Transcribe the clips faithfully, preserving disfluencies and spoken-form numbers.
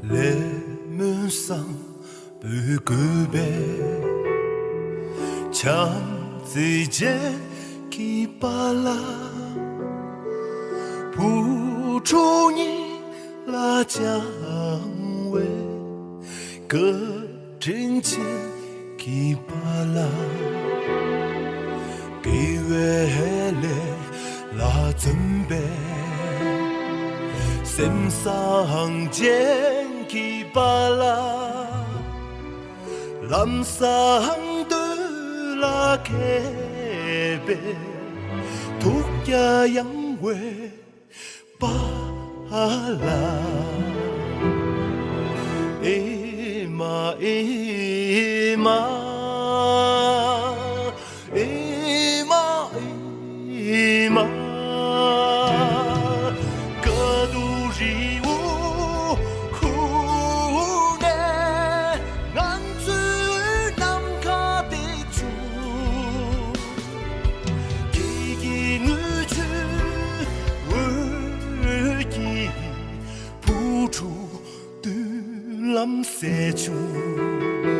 ལས་སྨོན་བསམ་པའི་གུས་པས་བྱམས་བརྩེ་ཅན་གྱི་པཱ་ལགས། བུ་ཕྲུག་གཉིས་ལ་བཅངས་པའི་བཀའ་དྲིན་ཅན་གྱི་པཱ་ལགས། དགེ་བའི་ལས་ལ་བརྩོན་པའི་སེམས་བཟང་ཅན་གྱི་པཱ་ལགས། ལམ་བཟང་དོན་ལ་མཁས་པའི་ཐུགས་རྒྱ་ཡངས་པའི་པཱ་ལགས། ཨེ་མ་ཨེ་མ། ཨེ་མ་ཨེ་མ། དཀའ་སྡུག་རི་བོ་ཁུར་ནས་ང་ཚོའི་ནམ་མཁའ་དེ་ཕྱུག་ཁྱེད་ཀྱི་ངུ་ཆོའི་འོད་ཀྱིས་བུ་ཕྲུག་མདུན་ལམ་གསལ་བྱུང་།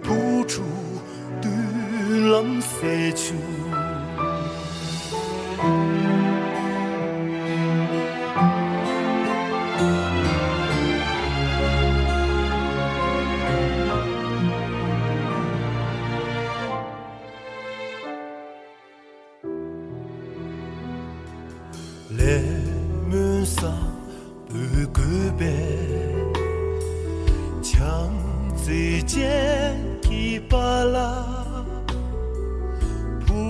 བུ་ཕྲུག་མདུན་ལམ་གསལ་བྱུང་། ལས་སྨོན་བསམ་པའི་གུས་པས་བྱམས་བརྩེ་ཅན་གྱི་པཱ་ལགས། བུ་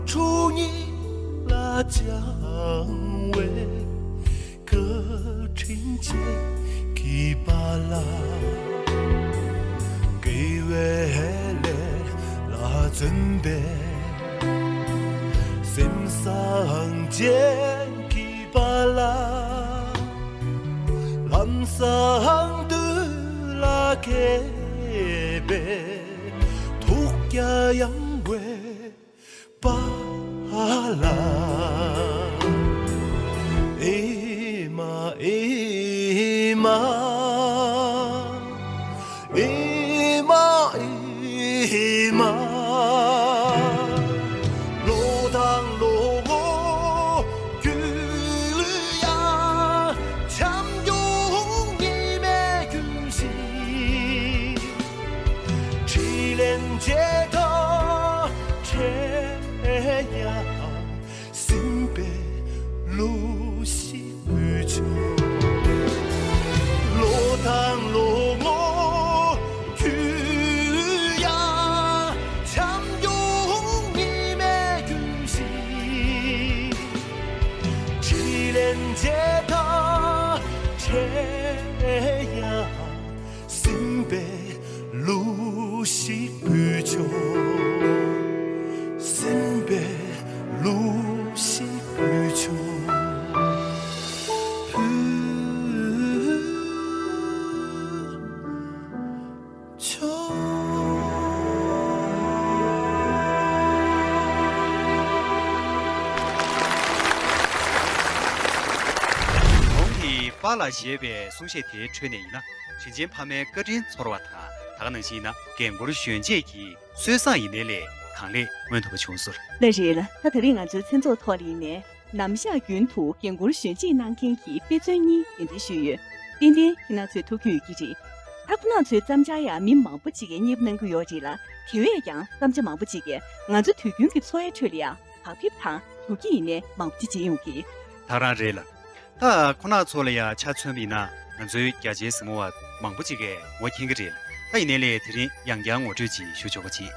ཕྲུག་གཉིས་ལ་བཅངས་པའི་བཀའ་དྲིན་ཅན་གྱི་པཱ་ལགས། དགེ་བའི་ལས་ལ་བརྩོན་པའི་སེམས་བཟང་ཅན་གྱི་པཱ་ལགས། ལམ་བཟང་དོན་ལ་མཁས་པའི་ཐུགས་རྒྱ་ཡངས་པའི་པཱ་ལགས། ཨེ་མ་ཨེ་མ། ཨེ་མ་ཨེ་མ། ལོ་དང་ལོ་ངོ་རྒྱུས་ཡང་བྱམས་སྐྱོང་ཉི་མའི་རྒྱུན་བཞིན། དྲིན་ལན་འཇལ་དང་འཕྲད་ཡང་། སེམས་པའི་ལུས་ཤིག་འབུལ་ཆོག་ལོ་དང་ལོ་ངོ་རྒྱུས་ཡང་བྱམས་སྐྱོང་ཉི་མའི་རྒྱུན་བཞིན། དྲིན་ལན་འཇལ་དང་འཕྲད་ཡང་། སེམས་པའི་ལུས་ཤིག་འབུལ་ཆོག་སེམས་པའི་ལུས་ཤིག་འབུལ་ཆོག་འབུལ་ཆོག་གོང་གི་པཱ་ལགས་ཞེས་པའི་གསུང་བཤད་དེའི་ཁྲོད་ནས་ཡིན་ན། དྲིན་ཆེན་ཕ་མའི་བཀའ་དྲིན་ཚོར་བ་དང་། ད་ག་ནང་བཞིན་ཡིན་ན་རྒན་བཀུར་གཞོན་གཅེས་ཀྱི་སྲོལ་བཟང་ཡིན་ནའི་ལས་གང་ལེགས་མངོན་ཐུབ་པ་བྱུང་སོང་། ལགས་རེད་ལ། ད་ད་རེས་ང་ཚོའི་མཚན་ཚོགས་ཐོག་ལ་ཡིན་ནའི་ནམ་ཞག་རྒྱུན་དུ་རྒན་བཀུར་གཞོན་གཅེས་གནང་མཁན་གྱི་དཔེ་མཚོན་གཉིས་གདན་འདྲེན་ཞུས་ཡོད། ཏན་ཏན་ཁྱེད་རང་ཚོས་ཐུགས་ཁུར་ཡོད་ཀྱི་རེད། ད་ཁོ་རང་ཚོའི་བརྩམས་བྱར་ཡང་མི་མང་པོ་ཅིག་གིས་མཉེས་པོ་གནང་གི་ཡོད་རེད་ལ། དེ་བས་ཀྱང་བརྩམས་བྱ་མང་པོ་ཅིག་གིས་ང་ཚོ་དུས་རྒྱུན་གྱི་འཚོ་བའི་ཁྲོད་ལ་ཡང་བག་ཕེབས་དང་དོ་སྐྱིད་ཡིན་ནའི་མང་པོ་ཅིག་བྱེད་ཡོང་གི། ད་རང་རེད་ལ། ད་ཁོ་ན་ཚོ་ལ་ཡང་ཆ་མཚོན་པ་ཡིན་ན་ང་ཚོའི་རྒྱ་ཆེའི་གཟིགས་མོ་བ་མང་པོ་ཅིག་གིས་ངོ་མཁྱེན་གྱི་རེད། ད་ཡིན་ནའི་ལས་དེ་རིང་ཡང་བསྐྱར་ངོ་སྤྲོད་ཅིག་ཞུ་ཆོག་པ་ཅིག་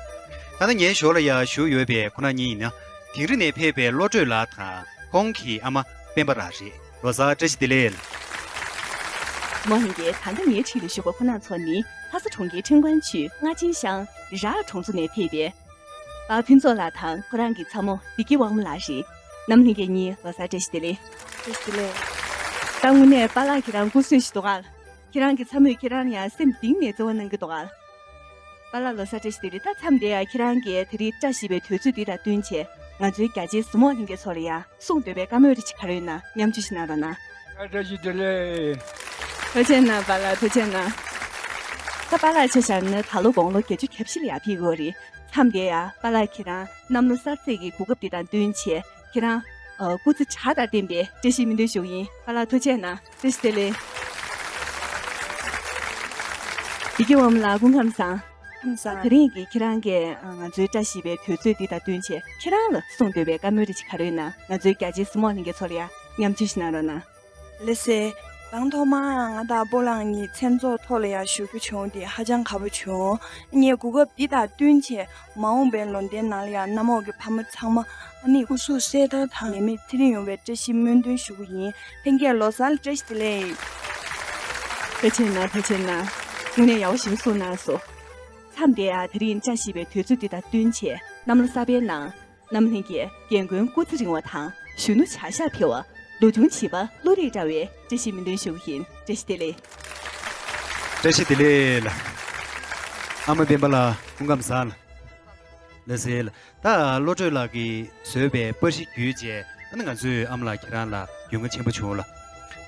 ད་ལྟ་ངའི་ཞོར་ལ་ཡང་བཞུགས་ཡོད་པའི་ཁོ་ན་གཉིས་ཡིན་ན། དིང་རི་ནས་ཕེབས་པའི་བློ་གྲོས་ལགས་དང་ཁོང་གི་ཨ་མ་སྤེན་པ་ལགས་རེད། ལོ་གསར་བཀྲ་ཤིས་བདེ་ལེགས། མོ་ལྷན་རྒྱས། ད་ལྟ་ངའི་འཁྲིས་ལ་བཞུགས་པ་ཁོ་ན་ཚོ་ནི་ལྷ་ས་གྲོང་ཁྱེར་ཁྲེང་ཀོན་ཆུས་རྔ་ཆེན་ཤང་རག་གྲོང་ཚོ་ནས་ཕེབས་པའི་པ་ཕུན་ཚོགས་ལགས་དང་ཁོ་རང་གི་ཚ་མོ་བདེ་སྐྱིད་དབང་མོ་ལགས་རེད། རྣམ་ལྷན་རྒྱས་གཉིས་ལོ་གསར་བཀྲ་ཤིས་བདེ་ལེགས། བཀྲ་ཤིས་བདེ་ལེགས། ད་དངོས་གནས་པཱ་ལགས་ཁྱེད་རང་སྐུ་གཟུགས་ཤིག་འདུག་ག་ཁྱེད་རང་གི་ཚ་མོས་ཁྱེད་རང་ལ་ཡང་སེམས་གཏིང་ནས་བརྩེ་བ་གནང་གི་འདུག་ག་པཱ་ལགས་ལོ་གསར་བཀྲ་ཤིས་བདེ་ལེགས། ད་མཚམས་འདིར་ཡང་ཁྱེད་རང་གིས་དེ་རིང་བཀྲ་ཤིས་པའི་དུས་ཚོད་འདི་དང་བསྟུན་བྱས་ང་ཚོའི་རྒྱ་ཆེའི་གཟིགས་མོ་བ་ལྷན་རྒྱས་ཚོ་ལ་ཡང་གསུང་འདོད་པའི་བཀའ་མོལ་རེ་ཞིག་ག་རེ་ཡོད་ན་མཉམ་སྤྱོད་ཞིག་གནང་རོགས་གནང་། བཀྲ་ཤིས་བདེ་ལེགས། ཐུགས་རྗེ་གནང་པཱ་ལགས། ཐུགས་རྗེ་གནང་། ད་པཱ་ལགས་ཆ་བཞག་ན་ད་ལོ་དགུང་ལོ་བརྒྱད་ཅུ་གྱ་བཞི་ལ་ཡར་ཕེབས་ཡོད་རེད། མཚམས་དེ་ཡ་པཱ་ལགས་ཁྱེད་རང་གནམ་ལོ་གསར་ཚེས་ཀྱི་གོ་སྐབས་འདི་དང་བསྟུན་བྱས་ཁྱེད་རང་ཨ་སྐུ་ཚེ་བཀྲ་ཤིས་དང་ལྡན་པའི་བཀྲ་ཤིས་སྨོན་འདུན་ཞུ་གི་ཡིན། པཱ་ལགས་ཐུགས་རྗེ་གནང་། བཀྲ་ཤིས་བདེ་ལེགས། ཡི་གེ་འོག་མ་ལགས་སྐུ་ཁམས་བཟང་། ཁམས་བཟང་། དེ་རིང་གི་ཁྱེད་རང་གིས་ང་ཚོའི་བཀྲ་ཤིས་པའི་དུས་ཚོད་འདི་དང་བསྟུན་བྱས་ཁྱེད་རང་ལ་གསུང་འདོད་པའི་བཀའ་མོལ་རེ་ཞིག་ག་རེ་ཡོད་ན། ང་ཚོའི་རྒྱ་ཆེའི་གཟིགས་མོ་བ་ལྷན་རྒྱས་ཚོ་ལ་ཡང་མཉམ་སྤྱོད་ཞིག་གནང་རོགས་གནང་། ལགས་སེ། དང་ཐོག་མ་ང་དང་སྤོ་ལགས་གཉིས་མཚན་ཚོགས་ཐོག་ལ་ཡང་ཞུ་རྒྱུ་བྱུང་སྟེ་ཧ་ཅང་དགའ་པོ་བྱུང་། ངས་གོ་སྐབས་འདི་དང་བསྟུན་བྱས་མ་འོངས་པའི་ལོ་ཟླའི་ནང་ལ་ཡང་གནམ་འོག་གི་ཕ་མ་ཚང་མ་ཨ་ནི་སྐུ་གཟུགས་གསལ་ཐང་དང་ནད་མེད་ཚེ་རིང་ཡོང་བའི་བཀྲ་ཤིས་སྨོན་འདུན་ཞུ་གི་ཡིན། ལྷན་རྒྱས་ལོ་གསར་བཀྲ་ཤིས་བདེ་ལེགས། ཐུགས་རྗེ་གནང་། ཐུགས་རྗེ་གནང་། དངོས་གནས་ཡག་པོ་ཞིག་གསུངས་གནང་སོང་། མཚམས་དེ་ཡང་དེ་རིང་བཀྲ་ཤིས་པའི་དུས་ཚོད་འདི་དང་བསྟུན་བྱས་གནམ་ལོ་གསར་པའི་ནང་། གནམ་ལྷན་རྒྱས་རྒན་རྒོན་སྐུ་ཚེ་རིང་བ་དང་གཞོན་ནུ་བྱ་གཞག་འཕེལ་བ། ལོ་ཆུང་བྱིས་པ་བློ་རིག་བཀྲ་བའི་བཀྲ་ཤིས་སྨོན་འདུན་ཞུ་གི་ཡིན། བཀྲ་ཤིས་བདེ་ལེགས། བཀྲ་ཤིས་བདེ་ལེགས་ལགས། ཨ་མ་སྤེན་པ་ལགས་སྐུ་ཁམས་བཟང་ལགས། ལགས་སེ་ལགས། ད་བློ་གྲོས་ལགས་ཀྱིས་བཟོས་པའི་པར་གཞི་བརྒྱུད་བྱས་ཨ་ནི་ང་ཚོས་ཨ་མ་ལགས་ཁྱེད་རང་ལ་ཡོང་ཁ་ཆེན་པོ་བྱུང་ལགས།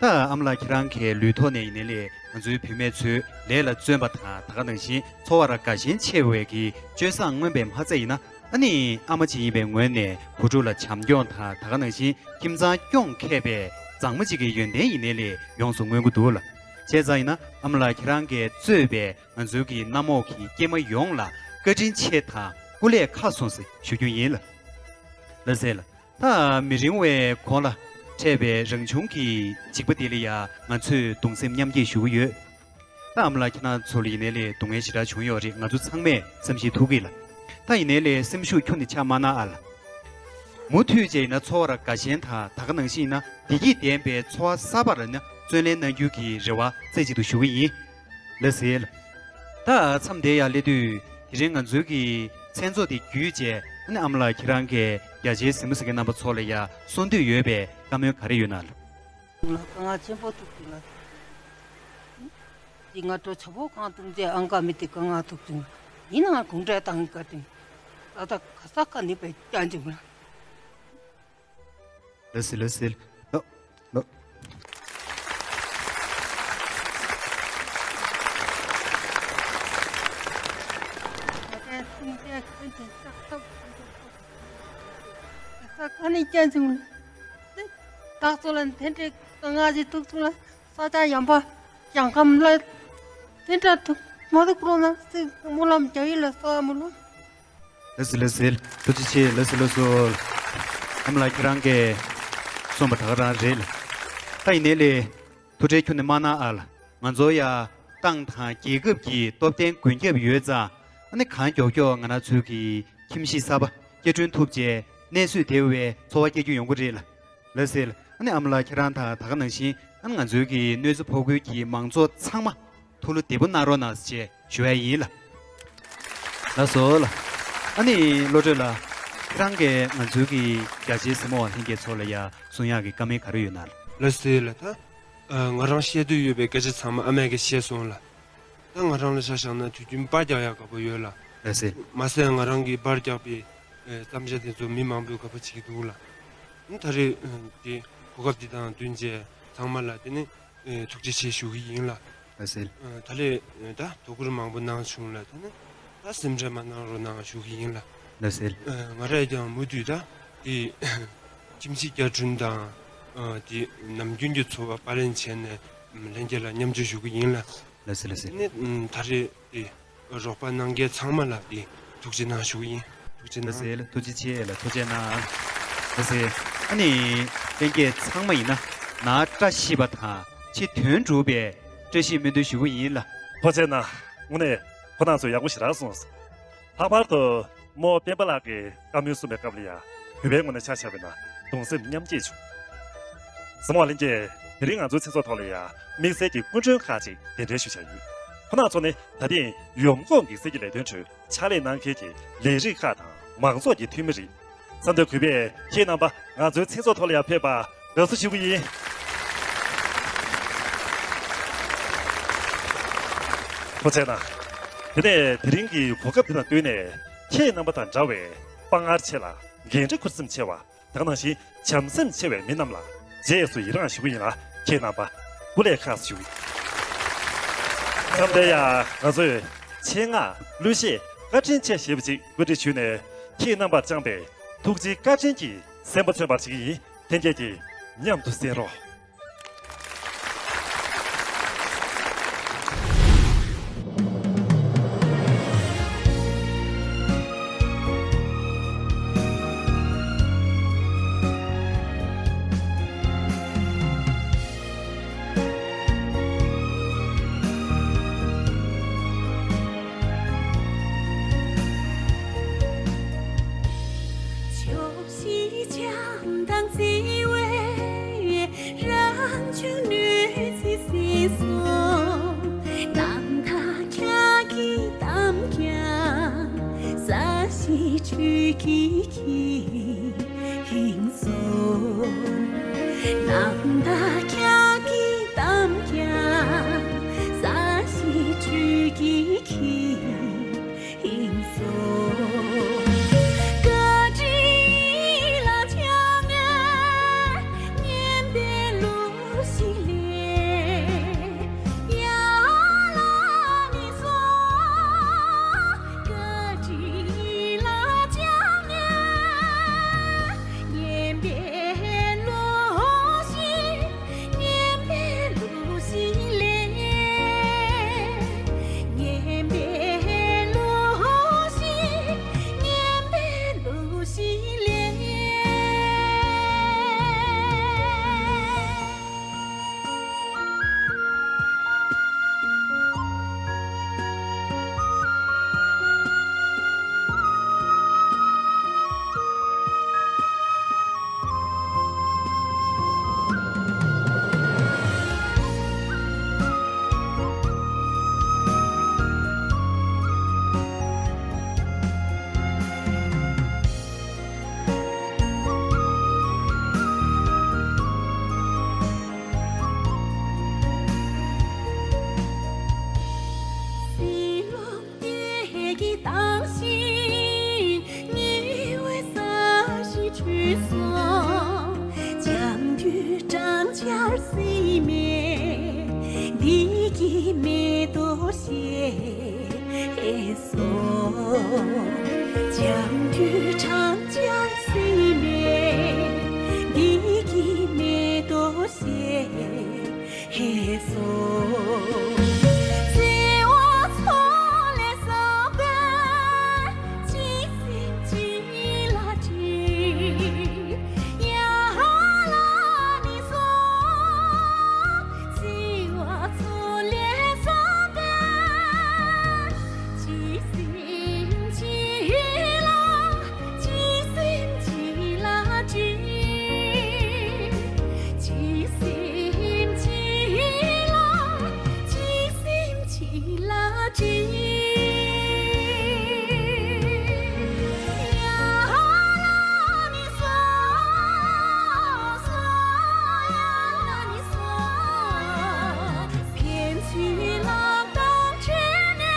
ད་ཨ་མ་ལགས་ཁྱེད་རང་གི་ལུས་ཐོག་ནས་ཡིན་ནའི་ལས་ང་ཚོའི་བུད་མེད་ཚོའི་ལས་ལ་བརྩོན་པ་དང་ད་ག་ནང་བཞིན་འཚོ་བར་དགའ་ཞེན་ཆེ་བའི་གི་སྤྱོད་བཟང་མངོན་པའི་མ་རྩ་ཡིན་ན། ཨ་ནི་ཨ་མ་ཅིག་ཡིན་པའི་ངོས་ནས་བུ་ཕྲུག་ལ་བྱམས་སྐྱོང་དང་ད་ག་ནང་བཞིན་ཁྱིམ་ཚང་སྐྱོང་མཁས་པའི་མཛངས་མ་ཅིག་གི་ཡོན་ཏན་ཡིན་ནའི་ལས་ཡོངས་སུ་མངོན་གྱི་འདུག་ལགས། བྱས་ཙང་ཡིན་ན་ཨ་མ་ལགས་ཁྱེད་རང་གིས་གཙོས་པའི་ང་ཚོའི་གི་གནམ་འོག་གི་སྐྱེས་མ་ཡོངས་ལ་བཀའ་དྲིན་ཆེ་དང་སྐུ་ལས་ཁག་སོང་ཟེར་ཞུ་རྒྱུ་ཡིན་ལགས། ལགས་སེ་ལགས། ད་མི་རིང་བའི་གོང་ལ་འཕྲད་པའི་རང་བྱུང་གི་འཇིགས་པ་དེ་ལ་ཡང་ང་ཚོས་གདུང་སེམས་མཉམ་སྐྱེད་ཞུ་གི་ཡོད། ད་ཨ་མ་ལགས་ཁྱེད་རང་ཚོ་ལ་ཡིན་ནའི་ལས་སྡུག་བསྔལ་ཞེ་དྲག་བྱུང་ཡོད་རེད། ང་ཚོ་ཚང་མས་བསམ་ཤེས་ཐུབ་ཀྱི་ལགས། ད་ཡིན་ནའི་ལས་སེམས་ཤུགས་ཁྱོན་ནས་ཆག་མ་གནང་ཨ་ལགས། མུ་མཐུད་བྱས་ཡིན་ན་འཚོ་བར་དགའ་ཞེན་དང་ད་ག་ནང་བཞིན་ཡིན་ན་བདེ་སྐྱིད་ལྡན་པའི་འཚོ་བ་གསར་པར་ཡིན་ན་བརྩོན་ལེན་གནང་རྒྱུ་གི་རེ་བ་རྩེ་གཅིག་ཏུ་ཞུ་གི་ཡིན། ལགས་སེ། ད་མཚམས་དེ་ཡར་སླེབས་དུས་དེ་རིང་ང་ཚོའི་གི་མཚན་ཚོགས་དེ་བརྒྱུད་བྱས་ཨ་ནི་ཨ་མ་ལགས་ཁྱེད་རང་གིས་རྒྱ་ཆེའི་གཟིགས་མོ་གཟིགས་མཁན་རྣམ་པ་ཚོ་ལ་ཡ་གསུང་འདོད་ཡོད་པའི་བཀའ་མོལ་ག་རེ་ཡོད་ན་ལགས། དཀའ་ངལ་ཆེན་པོ་ཐུག་དུས་ང་དེ་ང་འགྲོ་ཆ་བོ་གང་ཐུག་མཛད་ཨང་ཀ་མི་དེ་དཀའ་ངལ་ཐུག་དུས་ཡིན་ནའང་གུང་ཁྲན་ཏང་གི་བཀའ་དྲིན་ད་ལྟ་ག་ས་ག་ནས་པའི་བསྐྱངས་འཇུག་ལ། ལགས་སེ་ལགས་སེ། ལགས་ལགས། ས་ཁ་ནས་བསྐྱངས་འཇུག་ལ། བདག་ཚོ་ལ་དེ་འདྲའི་དཀའ་ངལ་ཞིག་ཐུག་སོང་ལ། ས་ཆ་ཡངས་པ་ཞིང་ཁམས་ལ་དེ་འདྲ་ཐུག་མ་ཐུག་རོགས་གནང་ཟེར་སྨོན་ལམ་རྒྱག་ཡིན་ལ་ས་མོ་ལ། ལགས་སེ་ལགས་སེ། ཐུགས་རྗེ་ཆེ། ལགས་སེ་ལགས་སོ། ཨ་མ་ལགས་ཁྱེད་རང་གིས་གསུངས་པ་ད་ག་རང་རེད་ལགས། ད་ཡིན་ནའི་ལས་ཐུགས་ཁྲལ་ཁྱོན་ནས་མ་གནང་ཨ་ལགས། ང་ཚོ་ཡ་ཏང་དང་རྒྱལ་ཁབ་ཀྱི་སྟོབས་ལྡན་མགོན་སྐྱབས་ཡོད་ཙང་ཨ་ནི་གང་མགྱོགས་མགྱོགས་ང་རང་ཚོའི་གི་ཁྱིམ་གཞིས་གསར་པ་སྐྱིད་སྒྲོན་ཐུབ་བྱས་གནས་བཟོད་བདེ་བའི་འཚོ་བ་སྐྱེལ་རྒྱུ་ཡོང་གི་རེད་ལགས། ལགས་སེ། ཨ་ནི་ཨ་མ་ལགས་ཁྱེད་རང་དང་ད་ག་ནང་བཞིན་ཨ་ནི་ང་ཚོའི་གི་གནོད་འཚེ་ཕོག་ཁུལ་གྱི་མང་ཚོགས་ཚང་མ་ཐུགས་བློ་བདེ་པོ་གནང་རོགས་གནང་ཞེས་ཞུ་ཡ་ཡིན་ལགས། ལགས་སོ་ལགས། ཨ་ནི་བློ་གྲོས་ལགས། ཁྱེད་རང་གིས་ང་ཚོའི་གི་རྒྱ་ཆེའི་གཟིགས་མོ་བ་ལྷན་རྒྱས་ཚོ་ལ་ཡ་གསུང་ཡག་གི་བཀའ་མོལ་ག་རེ་ཡོད་ན་ལགས། ལགས་སེ་ལགས། ད་ང་རང་བཤད་འདོད་ཡོད་པའི་སྐད་ཆ་ཚང་མ་ཨ་མས་ཀྱིས་བཤད་སོང་ལགས། ད་ང་རང་ལ་ཆ་བཞག་ན་དུས་རྒྱུན་པར་རྒྱག་ཡག་དགའ་པོ་ཡོད་ལགས། ལགས་སེ། མ་ཟད་ང་རང་གིས་པར་རྒྱག་པའི་ཨེ་བརྩམས་བྱ་དེ་ཚོ་མི་མང་པོས་དགའ་པོ་བྱེད་ཀྱི་འདུག་ལགས། ཨ་ད་རེས་ཨེ་དེ་གོ་སྐབས་འདི་དང་བསྟུན་བྱས་ཚང་མ་ལ་དེ་ནི་ཨེ་ཐུགས་རྗེ་ཆེ་ཞུ་གི་ཡིན་ལགས། ལགས་སེ། ཨེ་ད་རེས་ཨེ་ད་དོ་ཁུར་མང་པོ་གནང་བྱུང་ལགས། དེ་ནི་ད་སེམས་ཁྲལ་མ་གནང་རོགས་གནང་ཞུ་གི་ཡིན་ལགས། ལགས་སེ། ཨེ་ང་རང་ཡང་མུ་མཐུད་ད་དེ་ཁྱིམ་གཞིས་བསྐྱར་སྐྲུན་དང་ཨེ་དེ་ནམ་རྒྱུན་གྱི་འཚོ་བ་པར་ལེན་བྱས་ནས་ལྷན་རྒྱས་ལ་མཉམ་སྤྱོད་ཞུ་གི་ཡིན་ལགས། ལགས་སེ་ལགས་སེ། ནི་ད་རེས་དེ་རོགས་པ་གནང་མཁན་ཚང་མ་ལ་དེ་ཐུགས་རྗེ་གནང་ཞུ་གི་ཡིན། ཐུགས་རྗེ་གནང་། ལགས་སེ་ལགས། ཐུགས་རྗེ་ཆེ་ལགས། ཐུགས་རྗེ་གནང་། ལགས་སེ། ཨ་ནི་ལྷན་རྒྱས་ཚང་མ་ཡིན་ན་ནང་བཀྲ་ཤིས་པ་དང་ཕྱི་དོན་འགྲུབ་པའི་བཀྲ་ཤིས་སྨོན་འདུན་ཞུ་གི་ཡིན་ལགས། ཐུགས་རྗེ་གནང་། དངོས་གནས་ཁོ་རང་ཚོ་ཡག་པོ་ཞེ་དྲག་གསུངས་སོང་། ལྷག་པར་དུ་རྨོ་སྤེན་པ་ལགས་ཀྱིས་བཀའ་མོལ་གསུངས་པའི་སྐབས་ལ་ཡང་གུས་པའི་ངོས་ནས་ཆ་བཞག་པ་ཡིན་ན་གདུང་སེམས་མཉམ་སྐྱེད་བྱུང་། གཟིགས་མོ་བ་ལྷན་རྒྱས། དེ་རིང་ང་ཚོའི་མཚན་ཚོགས་ཐོག་ལ་ཡང་དམིགས་བསལ་གྱི་སྐུ་མགྲོན་ཁག་ཅིག་གདན་འདྲེན་ཞུ་འཆར་ཡོད། ཁོང་རྣམ་ཚོ་ནི་ད་ཐེངས་ཡོམ་འགོག་འགན་སེལ་གྱི་ལས་དོན་ཁྲོད་ཕྱག་ལས་གནང་མཁན་གྱི་ལས་རིགས་ཁག་དང་མང་ཚོགས་ཀྱི་འཐུས་མི་རེད། མཚམས་འདིར་གུས་པས་ཁྱེད་རྣམ་པ་ང་ཚོའི་མཚན་ཚོགས་ཐོག་ལ་ཡང་ཕེབས་པར་དགའ་བསུ་ཞུ་གི་ཡིན། ཐུགས་རྗེ་གནང་། དེ་ནས་དེ་རིང་གི་གོ་སྐབས་འདི་དང་བསྟུན་ནས་ཁྱེད་རྣམ་པ་དང་འདྲ་བའི་དཔའ་ངར་ཆེ་ལ་འགན་འཁྲི་འཁུར་སེམས་ཆེ་བ། དེ་ནང་བཞིན་བྱམས་སེམས་ཆེ་བའི་མི་རྣམས་ལ་རྗེས་སུ་ཡི་རངས་ཞུ་གི་ཡིན་ལ། ཁྱེད་རྣམ་པ་སྐུ་ལས་ཁག་ཞུ་གི་ཡིན། མཚམས་འདིར་ཡང་ང་ཚོས་ཆེད་མངགས་གླུ་གཞས་བཀའ་དྲིན་ཆེ་ཞེས་པ་ཅིག་བཀོད་སྒྲིག་ཞུས་ནས། ཁྱེད་རྣམ་པར་བཅངས་པའི་ཐུགས་རྗེའི་བཀའ་དྲིན་གྱི་སེམས་པ་མཚོན་པར་བྱེད་ཀྱི་ཡིན། ལྷན་རྒྱས་ཀྱིས་མཉམ་དུ་གསན་རོགས། ཕྱོགས་བཞི་འཆམ་དང་བརྩེ་བའི་རང་བྱུང་གནོད་འཚེ་སྲིད་སོ། རྣམ་དག་ཁྱེད་ཀྱི་གཏམ་རྒྱང་ས་གཞི་ཁྲོད་ཀྱི་ཁྱིམ་སོ། རྣམ་དག་ཁྱེད་ཀྱི་གཏམ་རྒྱང་ས་གཞི་ཁྲོད་ཀྱི་ཁྱིམ། ཧིན་སོ། བཀའ་དྲིན་ལ་བཅངས་ནས་སྙན་པའི་གླུ་ཞིག་ལེན། ཡ་ལ་ནི་སོ། བཀའ་དྲིན་ལ་བཅངས་ནས་སྙན་པའི་གླུ་ཞིག་སྙན་པའི་གླུ་ཞིག་ལེན། སྙན་པའི་གླུ་ཞིག་སྙན་པའི་གླུ་ཞིག་ལེན། སྲིད་ལོ་བརྒྱད་ཀྱི་གཏམ་བཞིན་ཉེ་བའི་ས་གཞི་ཁྲོད་སོང་། བྱམས་མགོན་སྦྲང་ཆར་བསིལ་མས་བདེ་སྐྱིད་མེ་ཏོག་བཞད་སོང་། བྱམས་མགོན་སྦྲང་ཆར་བསིལ་མས་བདེ་སྐྱིད་མེ་ཏོག་བཞད་ཧེ་སོ། བརྩེ་བ་ཚོགས་ལས་བསགས་པའི་གཅིག་སེམས་གཅིག་ལ་སྒྲིལ། ཡ་ཧ་ལ་ནི་སོ། བརྩེ་བ་ཚོགས་ལས་བསགས་པའི་གཅིག་སེམས་གཅིག་ལ། གཅིག་སེམས་གཅིག་ལ་སྒྲིལ། གཅིག་སེམས་གཅིག་ལ། གཅིག་སེམས་གཅིག་ལ་སྒྲིལ། ཡ་ཧ་ལ་ནི་སོ། སོ་ཡ་ལ་ནི་སོ། ཕན་ཚུན་ལག་གདང་སྦྲེལ་ནས།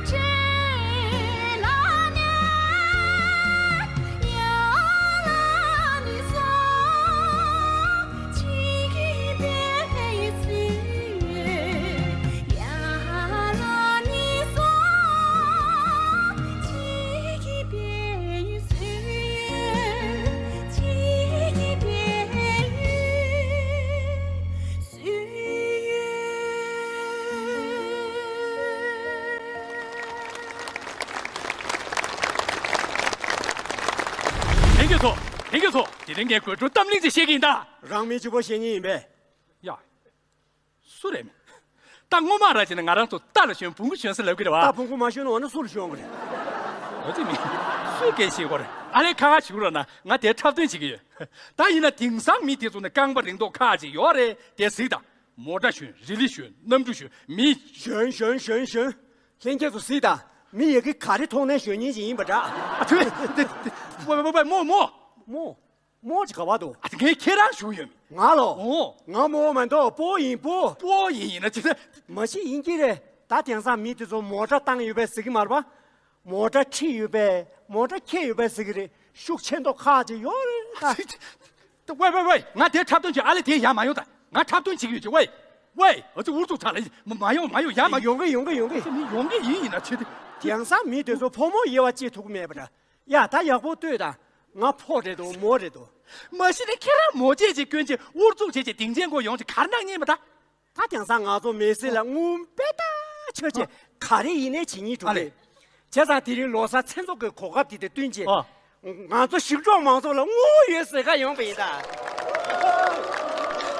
སྦྲེལ་ལ་ནས། ཡ་ལ་ནི་སོ། གཅིག་གི་དཔལ་ཡོན་ཚུལ། ཡ་ལ་ནི་སོ། གཅིག་གི་དཔལ་ཡོན་ཚུལ། གཅིག་གི་དཔལ་ཡོན། ལྷན་རྒྱས་ཚོ། ལྷན་རྒྱས་ཚོ། དེ་རིང་ངས་དགོད་བྲོ་གཏམ་གླེང་ཅིག་བཤད་ཀྱི་ཡིན་ད། རང་མི་གཅིག་པོ་བཤད་ཉེན་ཡིན་པས། ཡ། སུ་རེད། ད་སྔོན་མ་ར་བྱས་ན་ང་རང་ཚོ་རྟ་ལ་ཞོན་བོང་གུ་ཞོན་ཟེར་ལབ་ཀྱི་རེད་བ། ད་བོང་གུ་མ་ཞོན་ན་འོ་ན་སུ་ལ་ཞོན་དགོས་རེད། འོ་དེ་མིན། སུས་སྐད་ཤེས་དགོས་རེད། ཨ་ལས་ཁ་ཁ་བྱེད་དགོས་ར་ན་ང་དེ་འཁྲབ་སྟོན་བྱེད་ཀྱི་ཡོད། ད་ཡིན་ན་དེང་སང་མི་དེ་ཚོ་ནི་རྐང་པ་རིང་མདོག་ཁག་ཅིག་ཡོད་རེད་དེ་གཟིགས་དང་། མོ་ཊ་ཞོན། རི་ལི་ཞོན། གནམ་གྲུ་ཞོན། མི། ཞོན་ཞོན་ཞོན་ཞོན། ལྷན་རྒྱས་ཚོ་གཟིགས་དང་། མི་ཡ་གི་ག་རེ་མཐོང་ནས་ཞོན་ཉེན་ཅིག་ཡིན་པ་འདྲ། ཨ་ཐུ། དེ་དེ། བའི་བའི་བའི་མོ་མོ། མོ། མོ་ཅིག་ག་བ་འདུག་ཨ་ངས་ཁྱེད་རང་ཞུ་ཡོད་མི། ང་ལོ། ཨོ། ང་མོ་མ་འདུག་སྤོ་བོ་ཡིན་སྤོ་བོ། སྤོ་བོ་ཡིན་ཡིན་ན་ཅི་ཟེར། མ་གཞི་ཡིན་གྱི་རེད། ད་དེང་སང་མི་དེ་ཚོ་མོ་ཊ་བཏང་ཡོད་པས་ཟེར་གྱི་མ་རེད་པ། མོ་ཊ་ཁྲིད་ཡོད་པས། མོ་ཊ་ཁྱེར་ཡོད་པས་ཟེར་གྱི་རེད། ཤུགས་ཆེ་མདོག་ཁག་ཅིག་ཡོད་རེད་ད། ད་ཝེ་ཝེ་ཝེ། ང་དེ་འཁྲབ་སྟོན་བྱེད། ཨ་ལེ་དེ་ཡར་མ་ཡོང་ད། ང་འཁྲབ་སྟོན་བྱེད་ཀྱི་ཡོད་ཅེ་ཝེ། ཝེ། ཨ་ཙི། ཨུ་ཚུགས་ཚ་ལ། མ་མ་ཡོང་མ་ཡོང་། ཡ་མ་ཡོང་། ཡོང་གི་ཡོང་གི་ཡོང་གི། ཨ་ཙི། མི་ཡོང་གི་ཡིན། ཡིན་ན་ཆེ་དེ། དེང་སང་མི་དེ་ཚོ་ཕོ་མོ་དབྱེ་བ་བྱེད་ཐུབ་ཀྱི་མེད་པ་འདྲ། ཡ་ད་ཡག་པོ་ལྟོས་དང་། ང་ཕོ་རེད་དོ་མོ་རེད་དོ། མ་གཞི་ནས་ཁྱེད་རང་མོ་ཆས་ཅིག་གྱོན་བྱས་ཨུ་ཚུགས་བྱས་བྱས་སྡིངས་ཆའི་མགོ་ཡོང་བྱས་གར་གནང་མཁན་མ་ད། ད་དེང་སང་ང་ཚོ་མི་སེར་ལ་དངུལ་དཔེ་ཐག་ཆོད་ཅིག་ག་རེ་ཡིན་ནའི་བྱེད་སྙིང་བྲོ་གི་རེད། བྱས་ཙང་དེ་རིང་ལོ་གསར་མཚན་ཚོགས་ཀྱི་གོ་སྐབས་དེ་དང་བསྟུན་བྱས། ཨ། ང་ཚོ་ཞིང་འབྲོག་མང་ཚོགས་ལ་དངུལ་ཡོད་ཟེར་ག་ཡོང་པ་ཡིན་ད།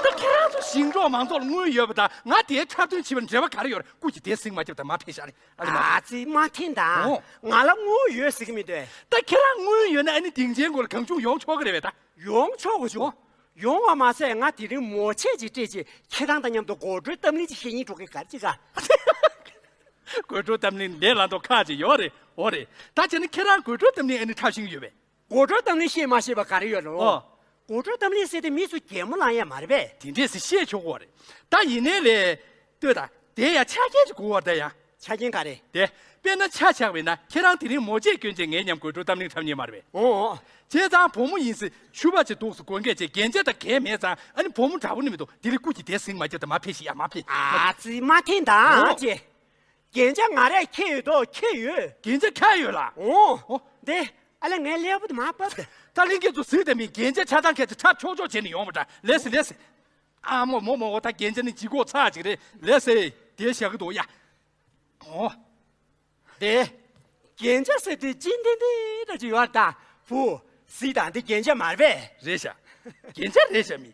ད་ཁྱེད་རང་ཚོ་ཞིང་འབྲོག་མང་ཚོགས་ལ་དངུལ་ཡོད་པ་དང་ང་དེའི་འཁྲབ་སྟོན་བྱེད་པར་འབྲེལ་བ་ག་རེ་ཡོད་རེད། སྐུ་མཁྱེན། དེ་ཟིང་མ་རྒྱབ་དང་མར་ཕེབས་ཤག་རེད། ཨ་ལེ་མ། ཨ་ཙི། མ་འཐེན་ད། ཨོ། ང་ལ་དངུལ་ཡོད་ཟེར་གི་མི་འདུག་ད་ཁྱེད་རང་དངུལ་ཡོད་ན་ཨ་ནི་སྡིངས་ཆའི་མགོ་ལ་གང་བྱུང་ཡོང་ཆོག་གི་རེད་པས་ད། ཡོང་ཆོག་གི་བྱུང་། ཨོ། ཡོང་བ་མ་ཟད་ང་དེ་རིང་མོ་ཆས་ཅིག་སྤྲད་བྱས་ཁྱེད་རང་དང་མཉམ་དུ་དགོད་བྲོའི་གཏམ་གླེང་ཅིག་བཤད་སྙིང་བྲོ་གི། ག་རེ་བྱེད་ག་དགོད་བྲོ་གཏམ་གླེང་འདི་ལ་མདོ་ཁ་ཅིག་ཡོད་རེད། འོ་རེད། ད་བྱས་ན་ཁྱེད་རང་དགོད་བྲོ་གཏམ་གླེང་ཨ་ནི་འཁྲབ་ཤེས་ཀྱི་ཡོད་པས། དགོད་བྲོ་གཏམ་གླེང་བཤད་མ་ཤེས་པ་ག་རེ་ཡོད་རེད། ཨོ། དགོད་བྲོ་གཏམ་གླེང་ཟེར་དེ་མི་ཚོ་གད་མོ་ལངས་ཡས་མ་རེད་པས། དེ་འདྲས་སེ་བཤད་ཆོག་གི་རེད། ད་ཡིན་ནའི་ལས། ལྟོས་དང་། དེ་ཡང་ཆ་རྐྱེན་ཅིག་དགོས་པ་རེད་ད་ཡ། ཆ་རྐྱེན་ག་རེ། དེ། དཔེར་ན་ཆ་བཞག་པ་ཡིན་ན་ཁྱེད་རང་དེ་རིང་མོ་ཆས་གྱོན་བྱས་ངའི་མཉམ་དུ་དགོད་བྲོ་གཏམ་གླེང་འཁྲབ་མཁན་མ་རེད་པས། ཨོ་ཨོ། བྱས་ཙང་བུ་མོ་ཡིན་ཟེར་ཕྱུ་པ་ཅིག་འདུག་སེ་དགོས་མཁན་བྱས། རྒྱན་ཆ་དང་གད་མེད་ཙང་ཨ་ནི་བུ་མོ་འདྲ་པོ་ནི་མི་འདུག་དེ་ལས་སྐུ་མཁྱེན། དེ་ཟིང་མ་རྒྱབ་དང་མར་ཕེབས་ཤིག་ཡ། མར་ཕེབས། ཨ་ཙི། མ་འཐེན་ད། ཨོ། ཅེ། རྒྱན་ཆ་ང་རས་ཁྱེར་ཡོད་དོ། ཁྱེར་ཡོད། རྒྱན་ཆ་ཁྱེར་ཡོད་ལ། ཨོ། ཨོ། འདི། ཨ་ལས་ངའི་ཀླད་པ་དེ་མར་བབས་ཏེ། ད་ལྷན་རྒྱས་ཚོ་གཟིགས་དང་མིན། རྒྱན་ཆ་ཆ་ཚང་ཁྱེར་བྱས་འཁྲབ་ཆོག་ཆོག་བྱས་ནས་ཡོང་བ་འདྲ། ལེགས་སེ་ལེགས་སེ། ཨ་མོ་མོ་མོ། འོ་ད་རྒྱན་ཆ་ནི་ལྗིད་ཁོག་ཚ་ཅིག་རེད། ལེགས་སེ། དེ་བཞག་གི་འདུག་ཡ། ཨོ། དེ། རྒྱན་ཆ་ཟེར་དུས་ཅི་འདི་འདི་འདྲ་ཅིག་ཡོད་ད། བུ། གཟིགས་དང་། འདི་རྒྱན་ཆ་མ་རེད་པས། རེད་ཤག་རྒྱན་ཆ་རེད་ཤག་མི།